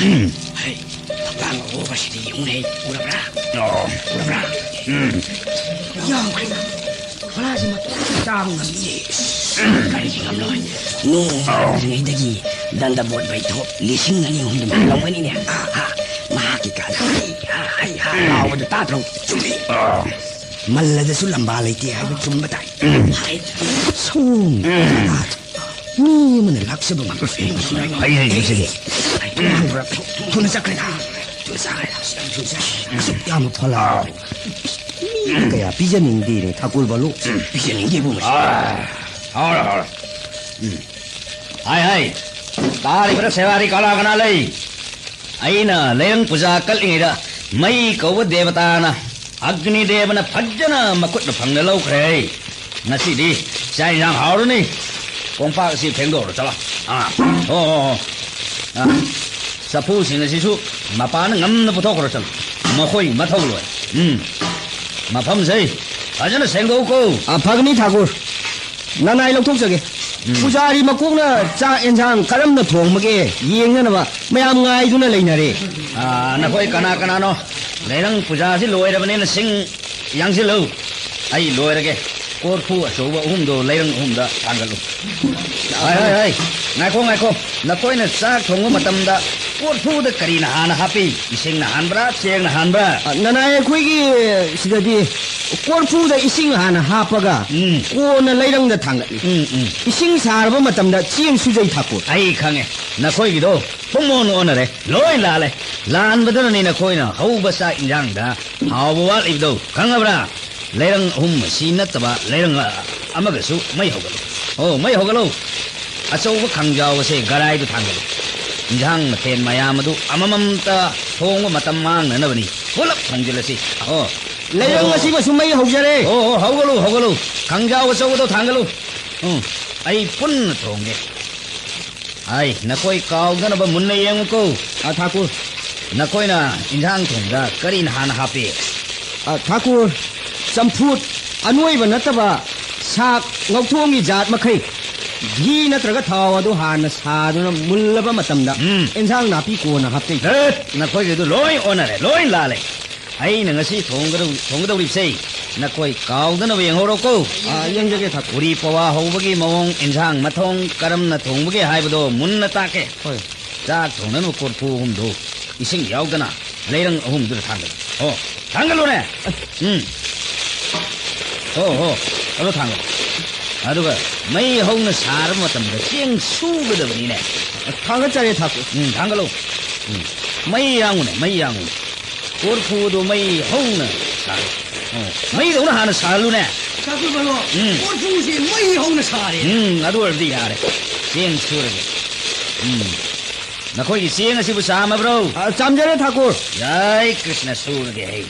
ꯎꯝ꯫ ꯍꯩ, ꯐꯛꯂꯥꯡ ꯑꯍꯣꯕꯁꯤꯗꯤ ꯌꯦꯡꯉꯨꯅꯦ꯫ ꯎꯔꯕ꯭ꯔꯥ? ꯑꯣ꯫ ꯎꯔꯕ꯭ꯔꯥ? ꯎꯝ꯫ ꯌꯥꯝꯈ꯭ꯔꯦꯗ꯫ ꯐꯛꯂꯥꯡꯁꯤ ꯃꯇꯣꯟ ꯆꯥꯕ ꯉꯝꯃꯤꯌꯦ꯫ ꯀꯔꯤꯒꯤ ꯉꯝꯂꯣꯏ? ꯅꯣꯡꯃ ꯑꯥ꯫ ꯂꯥꯛꯇ꯭ꯔꯤꯉꯩꯗꯒꯤ ꯗꯟꯗꯕꯣꯠ ꯕꯩꯊꯣꯛ ꯂꯤꯁꯤꯡ ꯑꯅꯤ ꯑꯍꯨꯝꯗꯨ ꯂꯧꯒꯅꯤꯅꯦ꯫ ꯑꯥ, ꯑꯥ꯫ ꯃꯍꯥꯛꯀꯤ ꯀꯥꯗ ꯍꯩ ꯍꯥ, ꯍꯩ ꯍꯥ ꯂꯥꯎꯕꯗꯨ ꯇꯥꯗ꯭ꯔꯣ? ꯆꯨꯝꯃꯤ꯫ ꯑꯥ꯫ ꯃꯜꯂꯗꯁꯨ ꯂꯝꯕꯥ ꯂꯩꯇꯦ ꯍꯥꯏꯕ ꯆꯨꯝꯕ ꯇꯥꯏ꯫ ꯎꯝ꯫ ꯍꯥꯏ꯫ ꯁꯣꯝ꯫ ꯎꯝ꯫ ꯃꯤ ꯑꯃꯅ ꯂꯥꯛꯆꯕ ꯉꯝꯕ ꯐꯤꯕꯝ ꯑꯁꯤꯗ꯫ ꯍꯩ, ꯍꯩ, ꯍꯩ, ꯍꯩ꯫ ꯊꯨꯅ ꯆꯠꯈ꯭ꯔꯦꯗ꯫ ꯊꯨꯅ ꯆꯠꯈ꯭ꯔꯦꯗ꯫ ꯊꯨꯅ ꯆꯠꯈ꯭ꯔꯦꯗ꯫ ꯑꯁꯨꯛ ꯌꯥꯝ ꯊꯨꯅ ꯆꯠꯈ꯭ꯔꯦ꯫ ꯑꯁꯨꯛ ꯌꯥꯝꯕ ꯐꯂꯥ꯫ ꯑꯥ꯫ ꯃꯤ ꯀꯌꯥ ꯄꯤꯖꯅꯤꯡꯗꯦꯅꯦ, ꯊꯥꯀꯨꯔ ꯕꯥꯂꯣ꯫ ꯎꯝ, ꯄꯤꯖꯅꯤꯡꯗꯦꯕꯨ ꯃꯁꯤ꯫ ꯑꯥ, ꯍꯥꯎꯔꯦ, ꯍꯥꯎꯔꯦ꯫ ꯎꯝ꯫ ꯍꯥꯏ, ꯍꯥꯏ꯫ ꯇꯥꯔꯤꯕ꯭ꯔꯥ ꯁꯦꯋꯥꯔꯤ ꯀꯅꯥ ꯀꯅꯥ ꯂꯩ? ꯑꯩꯅ ꯂꯩꯔꯪ ꯄꯨꯖꯥ ꯀꯠꯂꯤꯉꯩꯗ ꯃꯩ ꯀꯧꯕ ꯗꯦꯕꯇꯥꯅ ꯑꯒꯅꯤꯗꯦꯕꯅ ꯐꯖꯅ ꯃꯈꯨꯠꯅ ꯐꯪꯅ ꯂꯧꯈ꯭ꯔꯦ꯫ ꯉꯁꯤꯗꯤ ꯆꯥꯛ ꯏꯟꯁꯥꯡ ꯍꯥꯎꯔꯅꯤ꯫ ꯀꯣꯝꯄꯥꯛ ꯑꯁꯤ ꯐꯦꯡꯗꯣꯛꯎꯔꯣ, ꯆꯠꯂꯣ꯫ ꯑꯥ, ꯑꯣ, ꯑꯣ, ꯑꯣ꯫ ꯑꯥ, ꯆꯐꯨꯁꯤꯡ ꯑꯁꯤꯁꯨ ꯃꯄꯥꯅ ꯉꯝꯅ ꯄꯨꯊꯣꯛꯈ꯭ꯔꯣ, ꯆꯠꯂꯣ꯫ ꯃꯈꯣꯏ ꯃꯊꯧ ꯂꯣꯏ꯫ ꯎꯝ, ꯃꯐꯝꯁꯦ ꯐꯖꯅ ꯁꯦꯡꯗꯣꯛꯎꯀꯣ꯫ ꯑ, ꯐꯒꯅꯤ ꯊꯥꯀꯨꯔ꯫ ꯅꯅꯥꯏ ꯂꯧꯊꯣꯛꯆꯒꯦ꯫ ꯎꯝ꯫ ꯄꯨꯖꯥꯔꯤ ꯃꯀꯣꯛꯅ ꯆꯥꯛ ꯑꯦꯟꯁꯥꯡ ꯀꯔꯝꯅ ꯊꯣꯡꯕꯒꯦ ꯌꯦꯡꯅꯅꯕ ꯃꯌꯥꯝ ꯉꯥꯏꯗꯨꯅ ꯂꯩꯅꯔꯦ꯫ ꯑꯥ, ꯅꯈꯣꯏ ꯀꯅꯥ ꯀꯅꯥꯅꯣ? ꯂꯩꯔꯪ ꯄꯨꯖꯥꯁꯤ ꯂꯣꯏꯔꯕꯅꯤꯅ ꯁꯤꯡ ꯌꯥꯡꯁꯤꯜꯂꯨ꯫ ꯑꯩ ꯂꯣꯏꯔꯒꯦ꯫ ꯀꯣꯔꯐꯨ ꯑꯆꯧꯕ ꯑꯍꯨꯝꯗꯣ ꯂꯩꯔꯪ ꯑꯍꯨꯝꯗ ꯊꯥꯡꯒꯠꯂꯨ꯫ ꯍꯥꯏ, ꯍꯥꯏ, ꯍꯥꯏ꯫ ꯉꯥꯏꯈꯣ, ꯉꯥꯏꯈꯣ꯫ ꯅꯈꯣꯏꯅ ꯆꯥꯛ ꯊꯣꯡꯕ ꯃꯇꯝꯗ ꯀꯣꯔꯐꯨꯗ ꯀꯔꯤꯅ ꯍꯥꯟꯅ ꯍꯥꯞꯄꯤ? ꯏꯁꯤꯡꯅ ꯍꯥꯟꯕ꯭ꯔꯥ, ꯆꯦꯡꯅ ꯍꯥꯟꯕ꯭ꯔꯥ? ꯑ, ꯅꯅꯥꯏ, ꯑꯩꯈꯣꯏꯒꯤ ꯁꯤꯗꯗꯤ ꯀꯣꯔꯐꯨꯗ ꯏꯁꯤꯡ ꯍꯥꯟꯅ ꯍꯥꯞꯄꯒ ꯎꯝ꯫ ꯀꯣꯟꯅ ꯂꯩꯔꯪꯗ ꯊꯥꯡꯒꯠꯂꯤ꯫ ꯎꯝ, ꯎꯝ꯫ ꯏꯁꯤꯡ ꯁꯥꯔꯕ ꯃꯇꯝꯗ ꯆꯦꯡ ꯁꯨꯖꯩ ꯊꯥꯀꯨꯔ꯫ ꯑꯩ ꯈꯪꯉꯦ, ꯅꯈꯣꯏꯒꯤꯗꯣ ꯄꯨꯡꯑꯣꯟ ꯑꯣꯟꯅꯔꯦ꯫ ꯂꯣꯏ ꯂꯥꯜꯂꯦ꯫ ꯂꯥꯟꯕꯗꯨꯅꯅꯤ ꯅꯈꯣꯏꯅ ꯍꯧꯕ ꯆꯥꯛ ꯏꯟꯖꯥꯡꯗ ꯍꯥꯎꯕ ꯋꯥꯠꯂꯤꯕꯗꯣ, ꯈꯪꯉꯕ꯭ꯔꯥ? ꯂꯩꯔꯪ ꯑꯍꯨꯝ ꯑꯁꯤ ꯅꯠꯇꯕ ꯂꯩꯔꯪ ꯑꯃꯒꯁꯨ ꯃꯩ ꯍꯧꯒꯠꯂꯨ꯫ ꯑꯣ, ꯃꯩ ꯍꯧꯒꯠꯂꯨ꯫ ꯑꯆꯧꯕ ꯈꯥꯡꯖꯥꯎ ꯑꯁꯦ ꯒꯔꯥꯏꯗ ꯊꯥꯡꯒꯠꯂꯨ꯫ ꯏꯟꯖꯥꯡ ꯃꯊꯦꯜ ꯃꯌꯥꯝ ꯑꯗꯨ ꯑꯃꯃꯝꯇ ꯊꯣꯡꯕ ꯃꯇꯝ ꯃꯥꯡꯅꯅꯕꯅꯤ꯫ ꯄꯨꯂꯞ ꯊꯣꯡꯖꯤꯜꯂꯁꯤ꯫ ꯑꯣ꯫ ꯂꯩꯔꯪ ꯑꯣ꯫ ꯑꯁꯤꯃꯁꯨ ꯃꯩ ꯍꯧꯖꯔꯦ꯫ ꯑꯣ, ꯑꯣ, ꯍꯧꯒꯠꯂꯨ, ꯍꯧꯒꯠꯂꯨ꯫ ꯈꯥꯡꯖꯥꯎ ꯑꯆꯧꯕꯗꯣ ꯊꯥꯡꯒꯠꯂꯨ꯫ ꯎꯝ, ꯑꯩ ꯄꯨꯟꯅ ꯊꯣꯡꯒꯦ꯫ ꯑꯩ, ꯅꯈꯣꯏ ꯀꯥꯎꯗꯅꯕ ꯃꯨꯟꯅ ꯌꯦꯡꯉꯨꯀꯣ꯫ ꯑ, ꯊꯥꯀꯨꯔ꯫ ꯅꯈꯣꯏꯅ ꯏꯟꯖꯥꯡ ꯊꯣꯡꯕꯗ ꯀꯔꯤꯅ ꯍꯥꯟꯅ ꯍꯥꯞꯄꯤ? ꯑ, ꯊꯥꯀꯨꯔ, ꯆꯝꯐꯨꯠ, ꯑꯅꯣꯏꯕ ꯅꯠꯇꯕ ꯁꯥꯛ, ꯉꯧꯊꯣꯡꯒꯤ ꯖꯥꯠ ꯃꯈꯩ ꯘꯤ ꯅꯠꯇ꯭ꯔꯒ ꯊꯥꯎ ꯑꯗꯨ ꯍꯥꯟꯅ ꯁꯥꯗꯨꯅ ꯃꯨꯜꯂꯕ ꯃꯇꯝꯗ ꯎꯝ꯫ ꯏꯟꯖꯥꯡ ꯅꯥꯄꯤ ꯀꯣꯟꯅ ꯍꯥꯞꯆꯩ꯫ ꯙꯠ! ꯅꯈꯣꯏꯒꯤꯗꯨ ꯂꯣꯏ ꯑꯣꯟꯅꯔꯦ, ꯂꯣꯏ ꯂꯥꯜꯂꯦ꯫ ꯑꯩꯅ ꯉꯁꯤ ꯊꯣꯡꯒꯗꯧ-, ꯊꯣꯡꯒꯗꯧꯔꯤꯕꯁꯦ ꯅꯈꯣꯏ ꯀꯥꯎꯗꯅꯕ ꯌꯦꯡꯍꯧꯔꯣꯀꯣ꯫ ꯑ, ꯌꯦꯡꯖꯒꯦ ꯊꯥꯀꯨꯔ꯫ ꯎꯔꯤ ꯄꯋꯥ ꯍꯧꯕꯒꯤ ꯃꯑꯣꯡ, ꯏꯟꯖꯥꯡ ꯃꯊꯣꯡ ꯀꯔꯝꯅ ꯊꯣꯡꯕꯒꯦ ꯍꯥꯏꯕꯗꯣ ꯃꯨꯟꯅ ꯇꯥꯛꯀꯦ꯫ ꯍꯣꯏ꯫ ꯆꯥꯛ ꯊꯣꯡꯅꯅꯕ ꯀꯣꯔꯐꯨ ꯑꯍꯨꯝꯗꯨ ꯏꯁꯤꯡ ꯌꯥꯎꯗꯅ ꯂꯩꯔꯪ ꯑꯍꯨꯝꯗꯨꯗ ꯊꯥꯡꯒꯠꯂꯨ꯫ ꯑꯣ, ꯊꯥꯡꯒꯠꯂꯨꯅꯦ꯫ ꯎꯝ꯫ ꯍꯣ, ꯍꯣ, ꯑꯗꯣ ꯊꯥꯡꯒꯠꯂꯨ꯫ ꯑꯗꯨꯒ ꯃꯩ ꯍꯧꯅ ꯁꯥꯔꯕ ꯃꯇꯝꯗ ꯆꯦꯡ ꯁꯨꯒꯗꯕꯅꯤꯅꯦ꯫ ꯊꯥꯡꯒꯠꯆꯔꯦ, ꯊꯥꯀꯨꯔ꯫ ꯎꯝ, ꯊꯥꯡꯒꯠꯂꯨ꯫ ꯎꯝ꯫ ꯃꯩ ꯌꯥꯡꯉꯨꯅꯦ, ꯃꯩ ꯌꯥꯡꯉꯨꯅꯦ꯫ ꯀꯣꯔꯐꯨꯗꯣ ꯃꯩ ꯍꯧꯅ ꯁꯥꯔꯣ꯫ ꯑꯣ, ꯃꯩꯗꯧꯅ ꯍꯥꯟꯅ ꯁꯥꯍꯜꯂꯨꯅꯦ꯫ ꯆꯥꯛꯈꯨꯝ ꯄꯜꯂꯣ, ꯎꯝ꯫ ꯀꯣꯔꯐꯨꯁꯦ ꯃꯩ ꯍꯧꯅ ꯁꯥꯔꯦ꯫ ꯎꯝ, ꯑꯗꯨ ꯑꯣꯏꯔꯕꯗꯤ ꯌꯥꯔꯦ꯫ ꯆꯦꯡ ꯁꯨꯔꯒꯦ꯫ ꯎꯝ꯫ ꯅꯈꯣꯏꯒꯤ ꯆꯦꯡ ꯑꯁꯤꯕꯨ ꯆꯥꯝꯃꯕ꯭ꯔꯣ? ꯑ, ꯆꯥꯝꯖꯔꯦ, ꯊꯥꯀꯨꯔ꯫ ꯌꯥꯏ, ꯀ꯭ꯔꯤꯁꯅ ꯁꯨꯔꯒꯦ ꯑꯩ꯫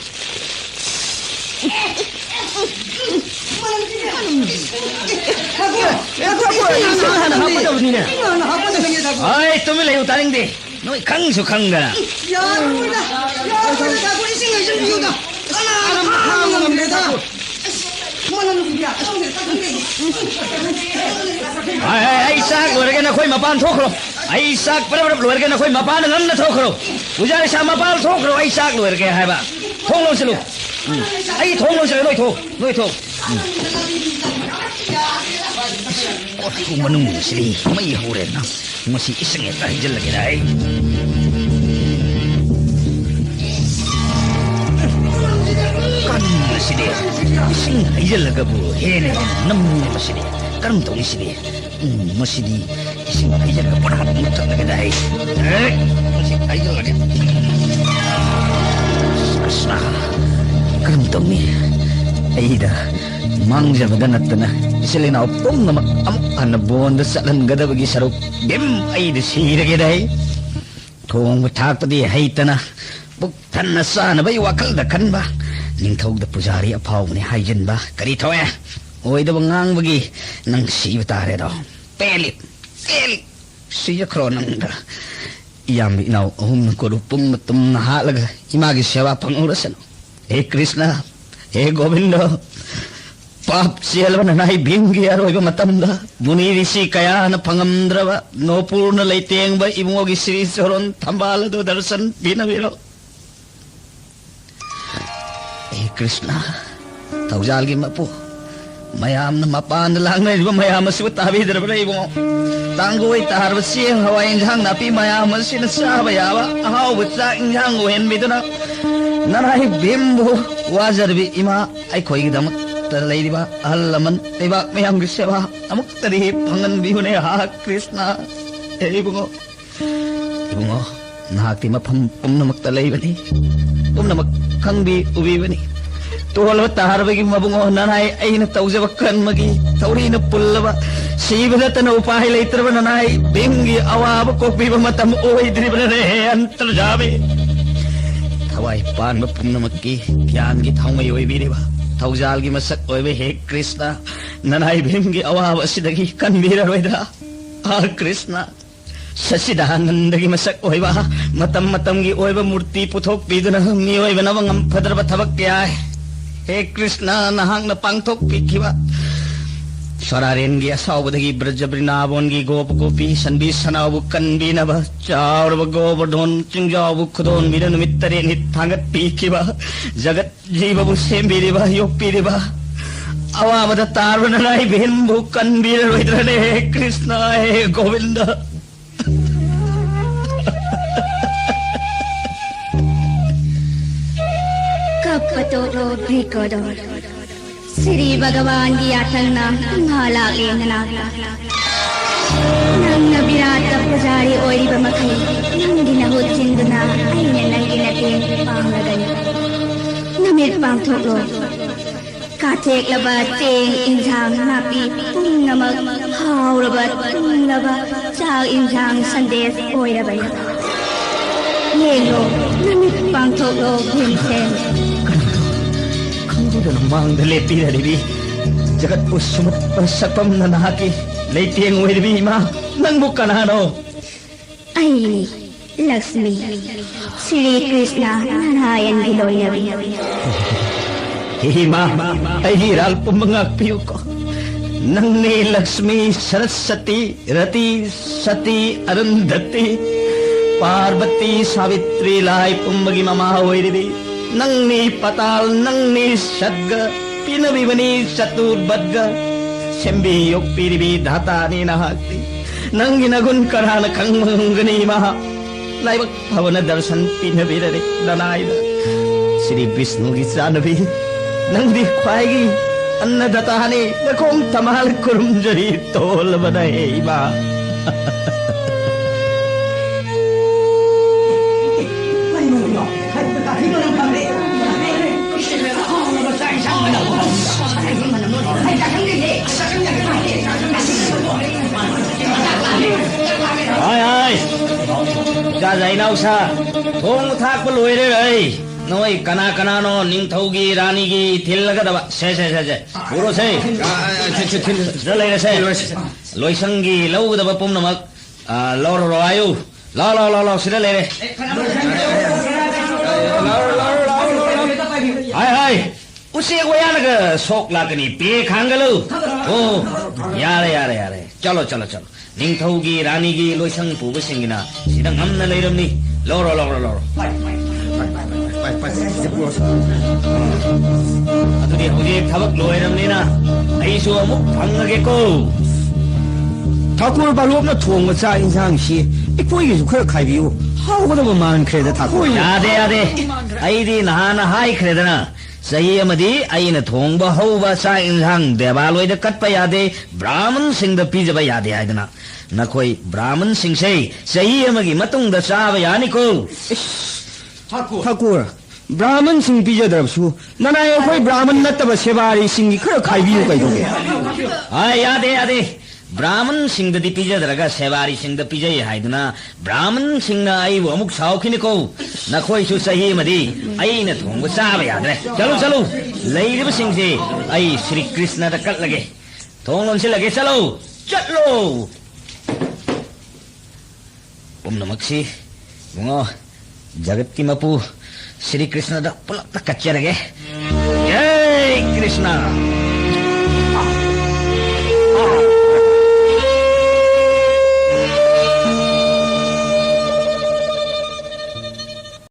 ꯍꯥꯟꯅ ꯍꯥꯞꯀꯗꯕꯅꯤꯅꯦ꯫ ꯑꯩ ꯇꯨꯃꯤꯟ ꯂꯩꯌꯨ, ꯇꯥꯅꯤꯡꯗꯦ꯫ ꯅꯣꯏ ꯈꯪꯁꯨ ꯈꯪꯗꯅ꯫ ꯌꯥꯔꯣꯏꯗ, ꯌꯥꯔꯣꯏꯗ, ꯇꯥꯀꯨ, ꯏꯁꯤꯡ ꯍꯩꯖꯤꯟꯕꯤꯌꯨꯗ꯫ ꯀꯅꯥꯅ ꯈꯥꯡꯕ ꯉꯝꯗꯦꯗ꯫ ꯑꯁ, ꯃꯅꯝꯁꯤꯗꯤ ꯑꯁꯣꯝꯗ ꯆꯠꯈ꯭ꯔꯦ꯫ ꯍꯥꯏ, ꯍꯥꯏ, ꯑꯩ ꯆꯥꯛ ꯂꯣꯏꯔꯒꯦ, ꯅꯈꯣꯏ ꯃꯄꯥꯟ ꯊꯣꯛꯈ꯭ꯔꯣ꯫ ꯑꯩ ꯆꯥꯛ ꯄꯔꯞ ꯄꯔꯞ ꯂꯣꯏꯔꯒꯦ, ꯅꯈꯣꯏ ꯃꯄꯥꯟꯗ ꯉꯝꯅ ꯊꯣꯛꯈ꯭ꯔꯣ꯫ ꯄꯨꯖꯥꯔꯤ ꯁꯥ, ꯃꯄꯥꯟ ꯊꯣꯛꯈ꯭ꯔꯣ, ꯑꯩ ꯆꯥꯛ ꯂꯣꯏꯔꯒꯦ ꯍꯥꯏꯕ꯫ ꯊꯣꯡ ꯂꯣꯟꯁꯤꯜꯂꯨ꯫ ꯎꯝ꯫ ꯑꯩ ꯊꯣꯡ ꯂꯣꯟꯁꯤꯜꯂꯦ, ꯅꯣꯏ ꯊꯣꯛ, ꯅꯣꯏ ꯊꯣꯛ꯫ ꯎꯝ꯫ ꯀꯣꯔꯐꯨ ꯃꯅꯨꯡꯁꯤꯗꯤ ꯃꯩ ꯍꯧꯔꯦꯅ꯫ ꯃꯁꯤ ꯏꯁꯤꯡ ꯍꯦꯛꯇ ꯍꯩꯖꯤꯜꯂꯒꯦꯗ ꯑꯩ꯫ ꯀꯟꯕꯁꯤꯗꯤ ꯏꯁꯤꯡ ꯍꯩꯖꯤꯜꯂꯒꯕꯨ ꯍꯦꯟꯅ ꯍꯦꯟꯅ ꯅꯝꯃꯤ ꯃꯁꯤꯗꯤ꯫ ꯀꯔꯝ ꯇꯧꯅꯤ ꯁꯤꯗꯤ? ꯎꯝ, ꯃꯁꯤꯗꯤ ꯏꯁꯤꯡ ꯍꯩꯖꯤꯜꯂꯒ ꯄꯨꯔꯥ ꯃꯨꯊꯠꯂꯒꯦꯗ ꯑꯩ꯫ ꯑꯦ, ꯃꯁꯤ ꯍꯩꯖꯤꯜꯂꯒꯦ꯫ ꯀ꯭ꯔꯤꯁꯅ, ꯀꯔꯝ ꯇꯧꯅꯤ? ꯑꯩꯗ ꯃꯥꯡꯖꯕꯗ ꯅꯠꯇꯅ ꯏꯆꯤꯜ ꯏꯅꯥꯎ ꯄꯨꯝꯅꯃꯛ ꯑꯃꯨꯛ ꯍꯟꯅ ꯕꯣꯟꯗ ꯆꯠꯍꯟꯒꯗꯕꯒꯤ ꯁꯔꯨꯛ ꯚꯤꯝ ꯑꯩꯗ ꯁꯤꯔꯒꯦꯗ ꯑꯩ꯫ ꯊꯣꯡꯕ ꯊꯥꯛꯄꯗꯤ ꯍꯩꯇꯅ ꯄꯨꯛ ꯊꯟꯅ ꯆꯥꯅꯕꯒꯤ ꯋꯥꯈꯜꯗ ꯈꯟꯕ꯫ ꯅꯤꯡꯊꯧꯗ ꯄꯨꯖꯥꯔꯤ ꯑꯐꯥꯎꯕꯅꯤ ꯍꯥꯏꯖꯤꯟꯕ꯫ ꯀꯔꯤ ꯊꯣꯛꯑꯦ? ꯑꯣꯏꯗꯕ ꯉꯥꯡꯕꯒꯤ ꯅꯪ ꯁꯤꯕ ꯇꯥꯔꯦꯗꯣ꯫ ꯄꯦꯜꯂꯤ, ꯄꯦꯜꯂꯤ꯫ ꯁꯤꯖꯈ꯭ꯔꯣ ꯅꯪꯗ꯫ ꯏꯌꯥꯝꯕ ꯏꯅꯥꯎ ꯑꯍꯨꯝꯅ ꯀꯣꯔꯨ ꯄꯨꯝꯅ ꯇꯨꯝꯅ ꯍꯥꯠꯂꯒ ꯏꯃꯥꯒꯤ ꯁꯦꯕꯥ ꯐꯪꯍꯧꯔꯁꯅꯨ꯫ ꯍꯦ ꯀ꯭ꯔꯤꯁꯅ, ꯍꯦ ꯒꯣꯕꯤꯟꯗ, ꯄꯥꯞ ꯆꯦꯜꯂꯕ ꯅꯅꯥꯏ ꯚꯤꯝꯒꯤ ꯑꯔꯣꯏꯕ ꯃꯇꯝꯗ ꯃꯨꯅꯤ ꯔꯤꯁꯤ ꯀꯌꯥꯅ ꯐꯪꯉꯝꯗ꯭ꯔꯕ ꯅꯣꯄꯨꯔꯅ ꯂꯩꯇꯦꯡꯕ ꯏꯕꯨꯡꯉꯣꯒꯤ ꯁꯤꯔꯤ ꯆꯣꯔꯣꯟ ꯊꯝꯕꯥꯜ ꯑꯗꯨ ꯗꯔꯁꯟ ꯄꯤꯅꯕꯤꯔꯣ꯫ ꯍꯦ ꯀ꯭ꯔꯤꯁꯅ, ꯊꯧꯖꯥꯜꯒꯤ ꯃꯄꯨ, ꯃꯌꯥꯝꯅ ꯃꯄꯥꯟꯗ ꯂꯥꯡꯅꯔꯤꯕ ꯃꯌꯥꯝ ꯑꯁꯤꯕꯨ ꯇꯥꯕꯤꯗ꯭ꯔꯕ꯭ꯔꯥ ꯏꯕꯨꯡꯉꯣ? ꯇꯥꯡꯒꯣꯏ ꯇꯥꯔꯕ ꯆꯦꯡ ꯍꯋꯥꯏ ꯏꯟꯁꯥꯡ ꯅꯥꯄꯤ ꯃꯌꯥꯝ ꯑꯁꯤꯅ ꯆꯥꯕ ꯌꯥꯕ ꯑꯍꯥꯎꯕ ꯆꯥꯛ ꯏꯟꯁꯥꯡ ꯑꯣꯏꯍꯟꯕꯤꯗꯨꯅ ꯅꯅꯥꯏ ꯚꯤꯝꯕꯨ ꯋꯥꯖꯔꯕꯤ ꯏꯃꯥ, ꯑꯩꯈꯣꯏꯒꯤꯗꯃꯛꯇ ꯂꯩꯔꯤꯕ ꯑꯍꯜ ꯂꯃꯟ, ꯂꯩꯕꯥꯛ ꯃꯌꯥꯝꯒꯤ ꯁꯦꯕꯥ ꯑꯃꯨꯛꯇꯗꯤ ꯐꯪꯍꯟꯕꯤꯌꯨꯅꯦ꯫ ꯍꯥ ꯀ꯭ꯔꯤꯁꯅ, ꯍꯦ ꯏꯕꯨꯡꯉꯣ꯫ ꯏꯕꯨꯡꯉꯣ, ꯅꯍꯥꯛꯇꯤ ꯃꯐꯝ ꯄꯨꯝꯅꯃꯛꯇ ꯂꯩꯕꯅꯤ, ꯄꯨꯝꯅꯃꯛ ꯈꯪꯕꯤ ꯎꯕꯤꯕꯅꯤ꯫ ꯇꯣꯜꯂꯕ ꯇꯥꯔꯕꯒꯤ ꯃꯕꯨꯡꯉꯣ, ꯅꯅꯥꯏ ꯑꯩꯅ ꯇꯧꯖꯕ ꯀꯔꯃꯒꯤ ꯊꯧꯔꯤꯅ ꯄꯨꯜꯂꯕ ꯁꯤꯕ ꯅꯠꯇꯅ ꯎꯄꯥꯏ ꯂꯩꯇ꯭ꯔꯕ ꯅꯅꯥꯏ ꯚꯤꯝꯒꯤ ꯑꯋꯥꯕ ꯀꯣꯛꯄꯤꯕ ꯃꯇꯝ ꯑꯣꯏꯗ꯭ꯔꯤꯕꯅꯅꯦ, ꯍꯦ ꯑꯟꯇꯔꯖꯥꯃꯤ꯫ ꯊꯋꯥꯏ ꯄꯥꯟꯕ ꯄꯨꯝꯅꯃꯛꯀꯤ ꯒ꯭ꯌꯥꯟꯒꯤ ꯊꯥꯎꯃꯩ ꯑꯣꯏꯕꯤꯔꯤꯕ ꯊꯧꯖꯥꯜꯒꯤ ꯃꯁꯛ ꯑꯣꯏꯕ ꯍꯦ ꯀ꯭ꯔꯤꯁꯅ, ꯅꯅꯥꯏ ꯚꯤꯝꯒꯤ ꯑꯋꯥꯕ ꯑꯁꯤꯗꯒꯤ ꯀꯟꯕꯤꯔꯔꯣꯏꯗ꯭ꯔꯥ? ꯑꯥ ꯀ꯭ꯔꯤꯁꯅ, ꯁꯆꯤꯗꯥꯅꯟꯗꯒꯤ ꯃꯁꯛ ꯑꯣꯏꯕ ꯃꯇꯝ ꯃꯇꯝꯒꯤ ꯑꯣꯏꯕ ꯃꯨꯔꯇꯤ ꯄꯨꯊꯣꯛꯄꯤꯗꯨꯅ ꯃꯤꯑꯣꯏꯕꯅ ꯉꯝꯐꯗ꯭ꯔꯕ ꯊꯕꯛ ꯀꯌꯥ, ꯍꯦ ꯀ꯭ꯔꯤꯁꯅ, ꯅꯍꯥꯛꯅ ꯄꯥꯡꯊꯣꯛꯄꯤꯈꯤꯕ꯫ ꯁꯣꯔꯥꯔꯦꯟꯒꯤ ꯑꯁꯥꯎꯕꯗꯒꯤ ꯕ꯭ꯔꯖ ꯕ꯭ꯔꯤꯟꯗꯥꯕꯣꯟꯒꯤ ꯒꯣꯄ ꯒꯣꯄꯤ ꯁꯟꯕꯤ ꯁꯅꯥꯕꯨ ꯀꯟꯕꯤꯅꯕ ꯆꯥꯎꯔꯕ ꯒꯣꯕꯔꯙꯣꯟ ꯆꯤꯡꯖꯥꯎꯕꯨ ꯈꯨꯗꯣꯟꯕꯤꯅ ꯅꯨꯃꯤꯠ ꯇꯔꯦꯠꯅꯤ ꯊꯥꯡꯒꯠꯄꯤꯈꯤꯕ, ꯖꯒꯠ ꯖꯤꯕꯕꯨ ꯁꯦꯝꯕꯤꯔꯤꯕ, ꯌꯣꯛꯄꯤꯔꯤꯕ, ꯑꯋꯥꯕꯗ ꯇꯥꯔꯕ ꯅꯅꯥꯏ ꯚꯤꯝꯕꯨ ꯀꯟꯕꯤꯔꯔꯣꯏꯗ꯭ꯔꯅꯦ, ꯍꯦ ꯀ꯭ꯔꯤꯁꯅ, ꯍꯦ ꯒꯣꯕꯤꯟꯗ? ꯀꯞꯄ ꯇꯣꯛꯂꯣ, ꯕ꯭ꯔꯤꯀꯣꯗꯣꯔ꯫ ꯁ꯭ꯔꯤ ꯚꯒꯋꯥꯟꯒꯤ ꯌꯥꯊꯪꯅ ꯏꯃꯥ ꯂꯥꯛꯂꯦ ꯅꯅꯥꯛꯇ꯫ ꯅꯪꯅ ꯕꯤꯔꯥꯠꯇ ꯄꯨꯖꯥꯔꯤ ꯑꯣꯏꯔꯤꯕ ꯃꯈꯩ, ꯅꯪꯒꯤ ꯅꯍꯨꯠ ꯆꯤꯟꯗꯨꯅ ꯑꯩꯅ ꯅꯪꯒꯤ ꯃꯇꯦꯡ ꯄꯥꯡꯂꯒꯅꯤ꯫ ꯅꯃꯤꯠ ꯄꯥꯡꯊꯣꯛꯂꯣ꯫ ꯀꯥꯊꯦꯛꯂꯕ ꯆꯦꯡ, ꯏꯟꯖꯥꯡ, ꯅꯥꯄꯤ ꯄꯨꯝꯅꯃꯛ ꯍꯥꯎꯔꯕ, ꯇꯨꯝꯂꯕ ꯆꯥꯛ ꯏꯟꯖꯥꯡ ꯁꯟꯗꯦꯁ ꯑꯣꯏꯔꯕꯅꯤ꯫ ꯌꯦꯡꯂꯣ, ꯅꯃꯤꯠ ꯄꯥꯡꯊꯣꯛꯂꯣ, ꯚꯤꯝꯁꯦꯟ꯫ ꯀꯅꯥꯅꯣ ꯈꯪꯍꯧꯗꯅ ꯃꯥꯡꯗ ꯂꯦꯞꯄꯤꯔꯔꯤꯕꯤ, ꯖꯒꯠꯄꯨ ꯁꯨꯝꯍꯠꯄ ꯁꯛꯐꯝ ꯅꯅꯥꯛꯀꯤ ꯂꯩꯇꯦꯡ ꯑꯣꯏꯔꯤꯕꯤ ꯏꯃꯥ, ꯅꯪꯕꯨ ꯀꯅꯥꯅꯣ? ꯑꯩꯅꯤ, ꯂꯛꯁꯃꯤ, ꯁ꯭ꯔꯤ ꯀ꯭ꯔꯤꯁꯅ ꯅꯥꯔꯥꯌꯟꯒꯤ ꯂꯣꯏꯅꯕꯤ꯫ ꯍꯦ ꯏꯃꯥ, ꯑꯩꯒꯤ ꯏꯔꯥꯜ ꯄꯨꯝꯕ ꯉꯥꯛꯄꯤꯌꯨꯀꯣ꯫ ꯅꯪꯅꯤ ꯂꯛꯁꯃꯤ, ꯁꯔꯁꯇꯤ, ꯔꯇꯤ, ꯁꯇꯤ, ꯑꯔꯨꯟꯙꯇꯤ, ꯄꯥꯔꯕꯇꯤ, ꯁꯥꯕꯤꯇ꯭ꯔꯤ, ꯂꯥꯏ ꯄꯨꯝꯕꯒꯤ ꯃꯃꯥ ꯑꯣꯏꯔꯤꯕꯤ꯫ ꯅꯪꯅꯤ ꯄꯇꯥꯜ, ꯅꯪꯅꯤ ꯁꯠꯒ, ꯄꯤꯅꯕꯤꯕꯅꯤ ꯆꯇꯨꯔꯕꯠꯒ꯫ ꯁꯦꯝꯕꯤ ꯌꯣꯛꯄꯤꯔꯤꯕꯤ ꯙꯥꯇꯥꯅꯤ ꯅꯍꯥꯛꯇꯤ꯫ ꯅꯪꯒꯤ ꯅꯒꯨꯟ ꯀꯅꯥꯅ ꯈꯪꯕ ꯉꯝꯒꯅꯤ ꯏꯃꯥ? ꯂꯥꯏꯕꯛ ꯐꯕꯅ ꯗꯔꯁꯟ ꯄꯤꯅꯕꯤꯔꯔꯦ ꯂꯅꯥꯏꯗ꯫ ꯁ꯭ꯔꯤ ꯕꯤꯁꯅꯨꯒꯤ ꯆꯥꯟꯅꯕꯤ, ꯅꯪꯗꯤ ꯈ꯭ꯋꯥꯏꯒꯤ ꯑꯟꯅꯗꯥꯇꯥꯅꯤ, ꯅꯈꯣꯡ ꯊꯃꯥꯜ ꯈꯨꯔꯨꯝꯖꯔꯤ ꯇꯣꯜꯂꯕꯅ ꯍꯦ ꯏꯃꯥ꯫ ꯍꯥꯏ, ꯍꯥꯏ꯫ ꯆꯥꯖ ꯏꯅꯥꯎꯁꯥ, ꯊꯣꯡꯕ ꯊꯥꯛꯄ ꯂꯣꯏꯔꯦ꯫ ꯑꯩ ꯅꯣꯏ ꯀꯅꯥ ꯀꯅꯥꯅꯣ ꯅꯤꯡꯊꯧꯒꯤ ꯔꯥꯅꯤꯒꯤ ꯊꯤꯜꯂꯒꯗꯕ? ꯁꯦ, ꯁꯦ, ꯁꯦ, ꯁꯦ꯫ ꯄꯨꯔꯣꯁꯦ꯫ ꯁꯤꯗ ꯂꯩꯔꯁꯦ꯫ ꯂꯣꯏꯁꯪꯒꯤ ꯂꯧꯒꯗꯕ ꯄꯨꯝꯅꯃꯛ, ꯑ, ꯂꯧꯔꯔꯣ ꯍꯥꯏꯌꯨ꯫ ꯂꯥꯎ, ꯂꯥꯎ, ꯂꯥꯎ, ꯂꯥꯎ, ꯁꯤꯗ ꯂꯩꯔꯦ꯫ ꯍꯥꯏ, ꯍꯥꯏ꯫ ꯎꯆꯦꯛ ꯋꯥꯌꯥꯅꯒ ꯁꯣꯛ ꯂꯥꯛꯀꯅꯤ, ꯄꯦ ꯈꯥꯡꯒꯂꯨ꯫ ꯑꯣ, ꯌꯥꯔꯦ, ꯌꯥꯔꯦ, ꯌꯥꯔꯦ꯫ ꯆꯠꯂꯣ, ꯆꯠꯂꯣ, ꯆꯠꯂꯣ꯫ ꯅꯤꯡꯊꯧꯒꯤ ꯔꯥꯅꯤꯒꯤ ꯂꯣꯏꯁꯪ ꯄꯨꯕꯁꯤꯡꯒꯤꯅ ꯁꯤꯗ ꯉꯝꯅ ꯂꯩꯔꯝꯅꯤ꯫ ꯂꯧꯔꯣ, ꯂꯧꯔꯣ, ꯂꯧꯔꯣ꯫ ꯑꯗꯨꯗꯤ ꯍꯧꯖꯤꯛ ꯊꯕꯛ ꯂꯣꯏꯔꯝꯅꯤꯅ ꯑꯩꯁꯨ ꯑꯃꯨꯛ ꯐꯪꯉꯒꯦꯀꯣ꯫ ꯊꯥꯀꯨꯔ ꯕꯥꯂꯣꯞꯅ ꯊꯣꯡꯕ ꯆꯥꯛ ꯏꯟꯁꯥꯡꯁꯤ ꯑꯩꯈꯣꯏꯒꯤꯁꯨ ꯈꯔ ꯈꯥꯏꯕꯤꯌꯨ꯫ ꯍꯥꯎꯒꯗꯕ ꯃꯥꯟꯈ꯭ꯔꯦꯗ, ꯊꯥꯀꯨꯔ꯫ ꯌꯥꯗꯦ, ꯌꯥꯗꯦ꯫ ꯑꯩꯗꯤ ꯅꯍꯥꯟꯅ ꯍꯥꯏꯈ꯭ꯔꯦꯗꯅ, ꯆꯍꯤ ꯑꯃꯗꯤ ꯑꯩꯅ ꯊꯣꯡꯕ ꯍꯧꯕ ꯆꯥꯛ ꯏꯟꯁꯥꯡ ꯗꯦꯕꯥꯂꯣꯏꯗ ꯀꯠꯄ ꯌꯥꯗꯦ, ꯕ꯭ꯔꯥꯍꯃꯟꯁꯤꯡꯗ ꯄꯤꯖꯕ ꯌꯥꯗꯦ ꯍꯥꯏꯗꯅ꯫ ꯅꯈꯣꯏ ꯕ꯭ꯔꯥꯍꯃꯟꯁꯤꯡꯁꯦ ꯆꯍꯤ ꯑꯃꯒꯤ ꯃꯇꯨꯡꯗ ꯆꯥꯕ ꯌꯥꯅꯤꯀꯣ꯫ ꯏꯁ, ꯊꯥꯀꯨꯔ, ꯕ꯭ꯔꯥꯍꯃꯟꯁꯤꯡ ꯄꯤꯖꯗ꯭ꯔꯕꯁꯨ ꯅꯅꯥꯏ ꯑꯩꯈꯣꯏ ꯕ꯭ꯔꯥꯍꯃꯟ ꯅꯠꯇꯕ ꯁꯦꯕꯥꯔꯤꯁꯤꯡꯒꯤ ꯈꯔ ꯈꯥꯏꯕꯤꯌꯨ ꯀꯩꯗꯧꯒꯦ? ꯑꯥ, ꯌꯥꯗꯦ, ꯌꯥꯗꯦ꯫ ꯕ꯭ꯔꯥꯍꯃꯟꯁꯤꯡꯗꯗꯤ ꯄꯤꯖꯗ꯭ꯔꯒ ꯁꯦꯕꯥꯔꯤꯁꯤꯡꯗ ꯄꯤꯖꯩ ꯍꯥꯏꯗꯨꯅ ꯕ꯭ꯔꯥꯍꯃꯟꯁꯤꯡꯅ ꯑꯩꯕꯨ ꯑꯃꯨꯛ ꯁꯥꯎꯈꯤꯅꯤꯀꯣ꯫ ꯅꯈꯣꯏꯁꯨ ꯆꯍꯤ ꯑꯃꯗꯤ ꯑꯩꯅ ꯊꯣꯡꯕ ꯆꯥꯕ ꯌꯥꯗ꯭ꯔꯦ꯫ ꯆꯠꯂꯨ, ꯆꯠꯂꯨ꯫ ꯂꯩꯔꯤꯕꯁꯤꯡꯁꯦ ꯑꯩ ꯁ꯭ꯔꯤ ꯀ꯭ꯔꯤꯁꯅꯗ ꯀꯠꯂꯒꯦ꯫ ꯊꯣꯡ ꯂꯣꯟꯁꯤꯜꯂꯒꯦ꯫ ꯆꯠꯂꯨ, ꯆꯠꯂꯨ꯫ ꯄꯨꯝꯅꯃꯛꯁꯤ ꯏꯕꯨꯡꯉꯣ, ꯖꯒꯠꯀꯤ ꯃꯄꯨ ꯁ꯭ꯔꯤ ꯀ꯭ꯔꯤꯁꯅꯗ ꯄꯨꯂꯞꯇ ꯀꯠꯆꯔꯒꯦ꯫ ꯖꯩ ꯀ꯭ꯔꯤꯁꯅ꯫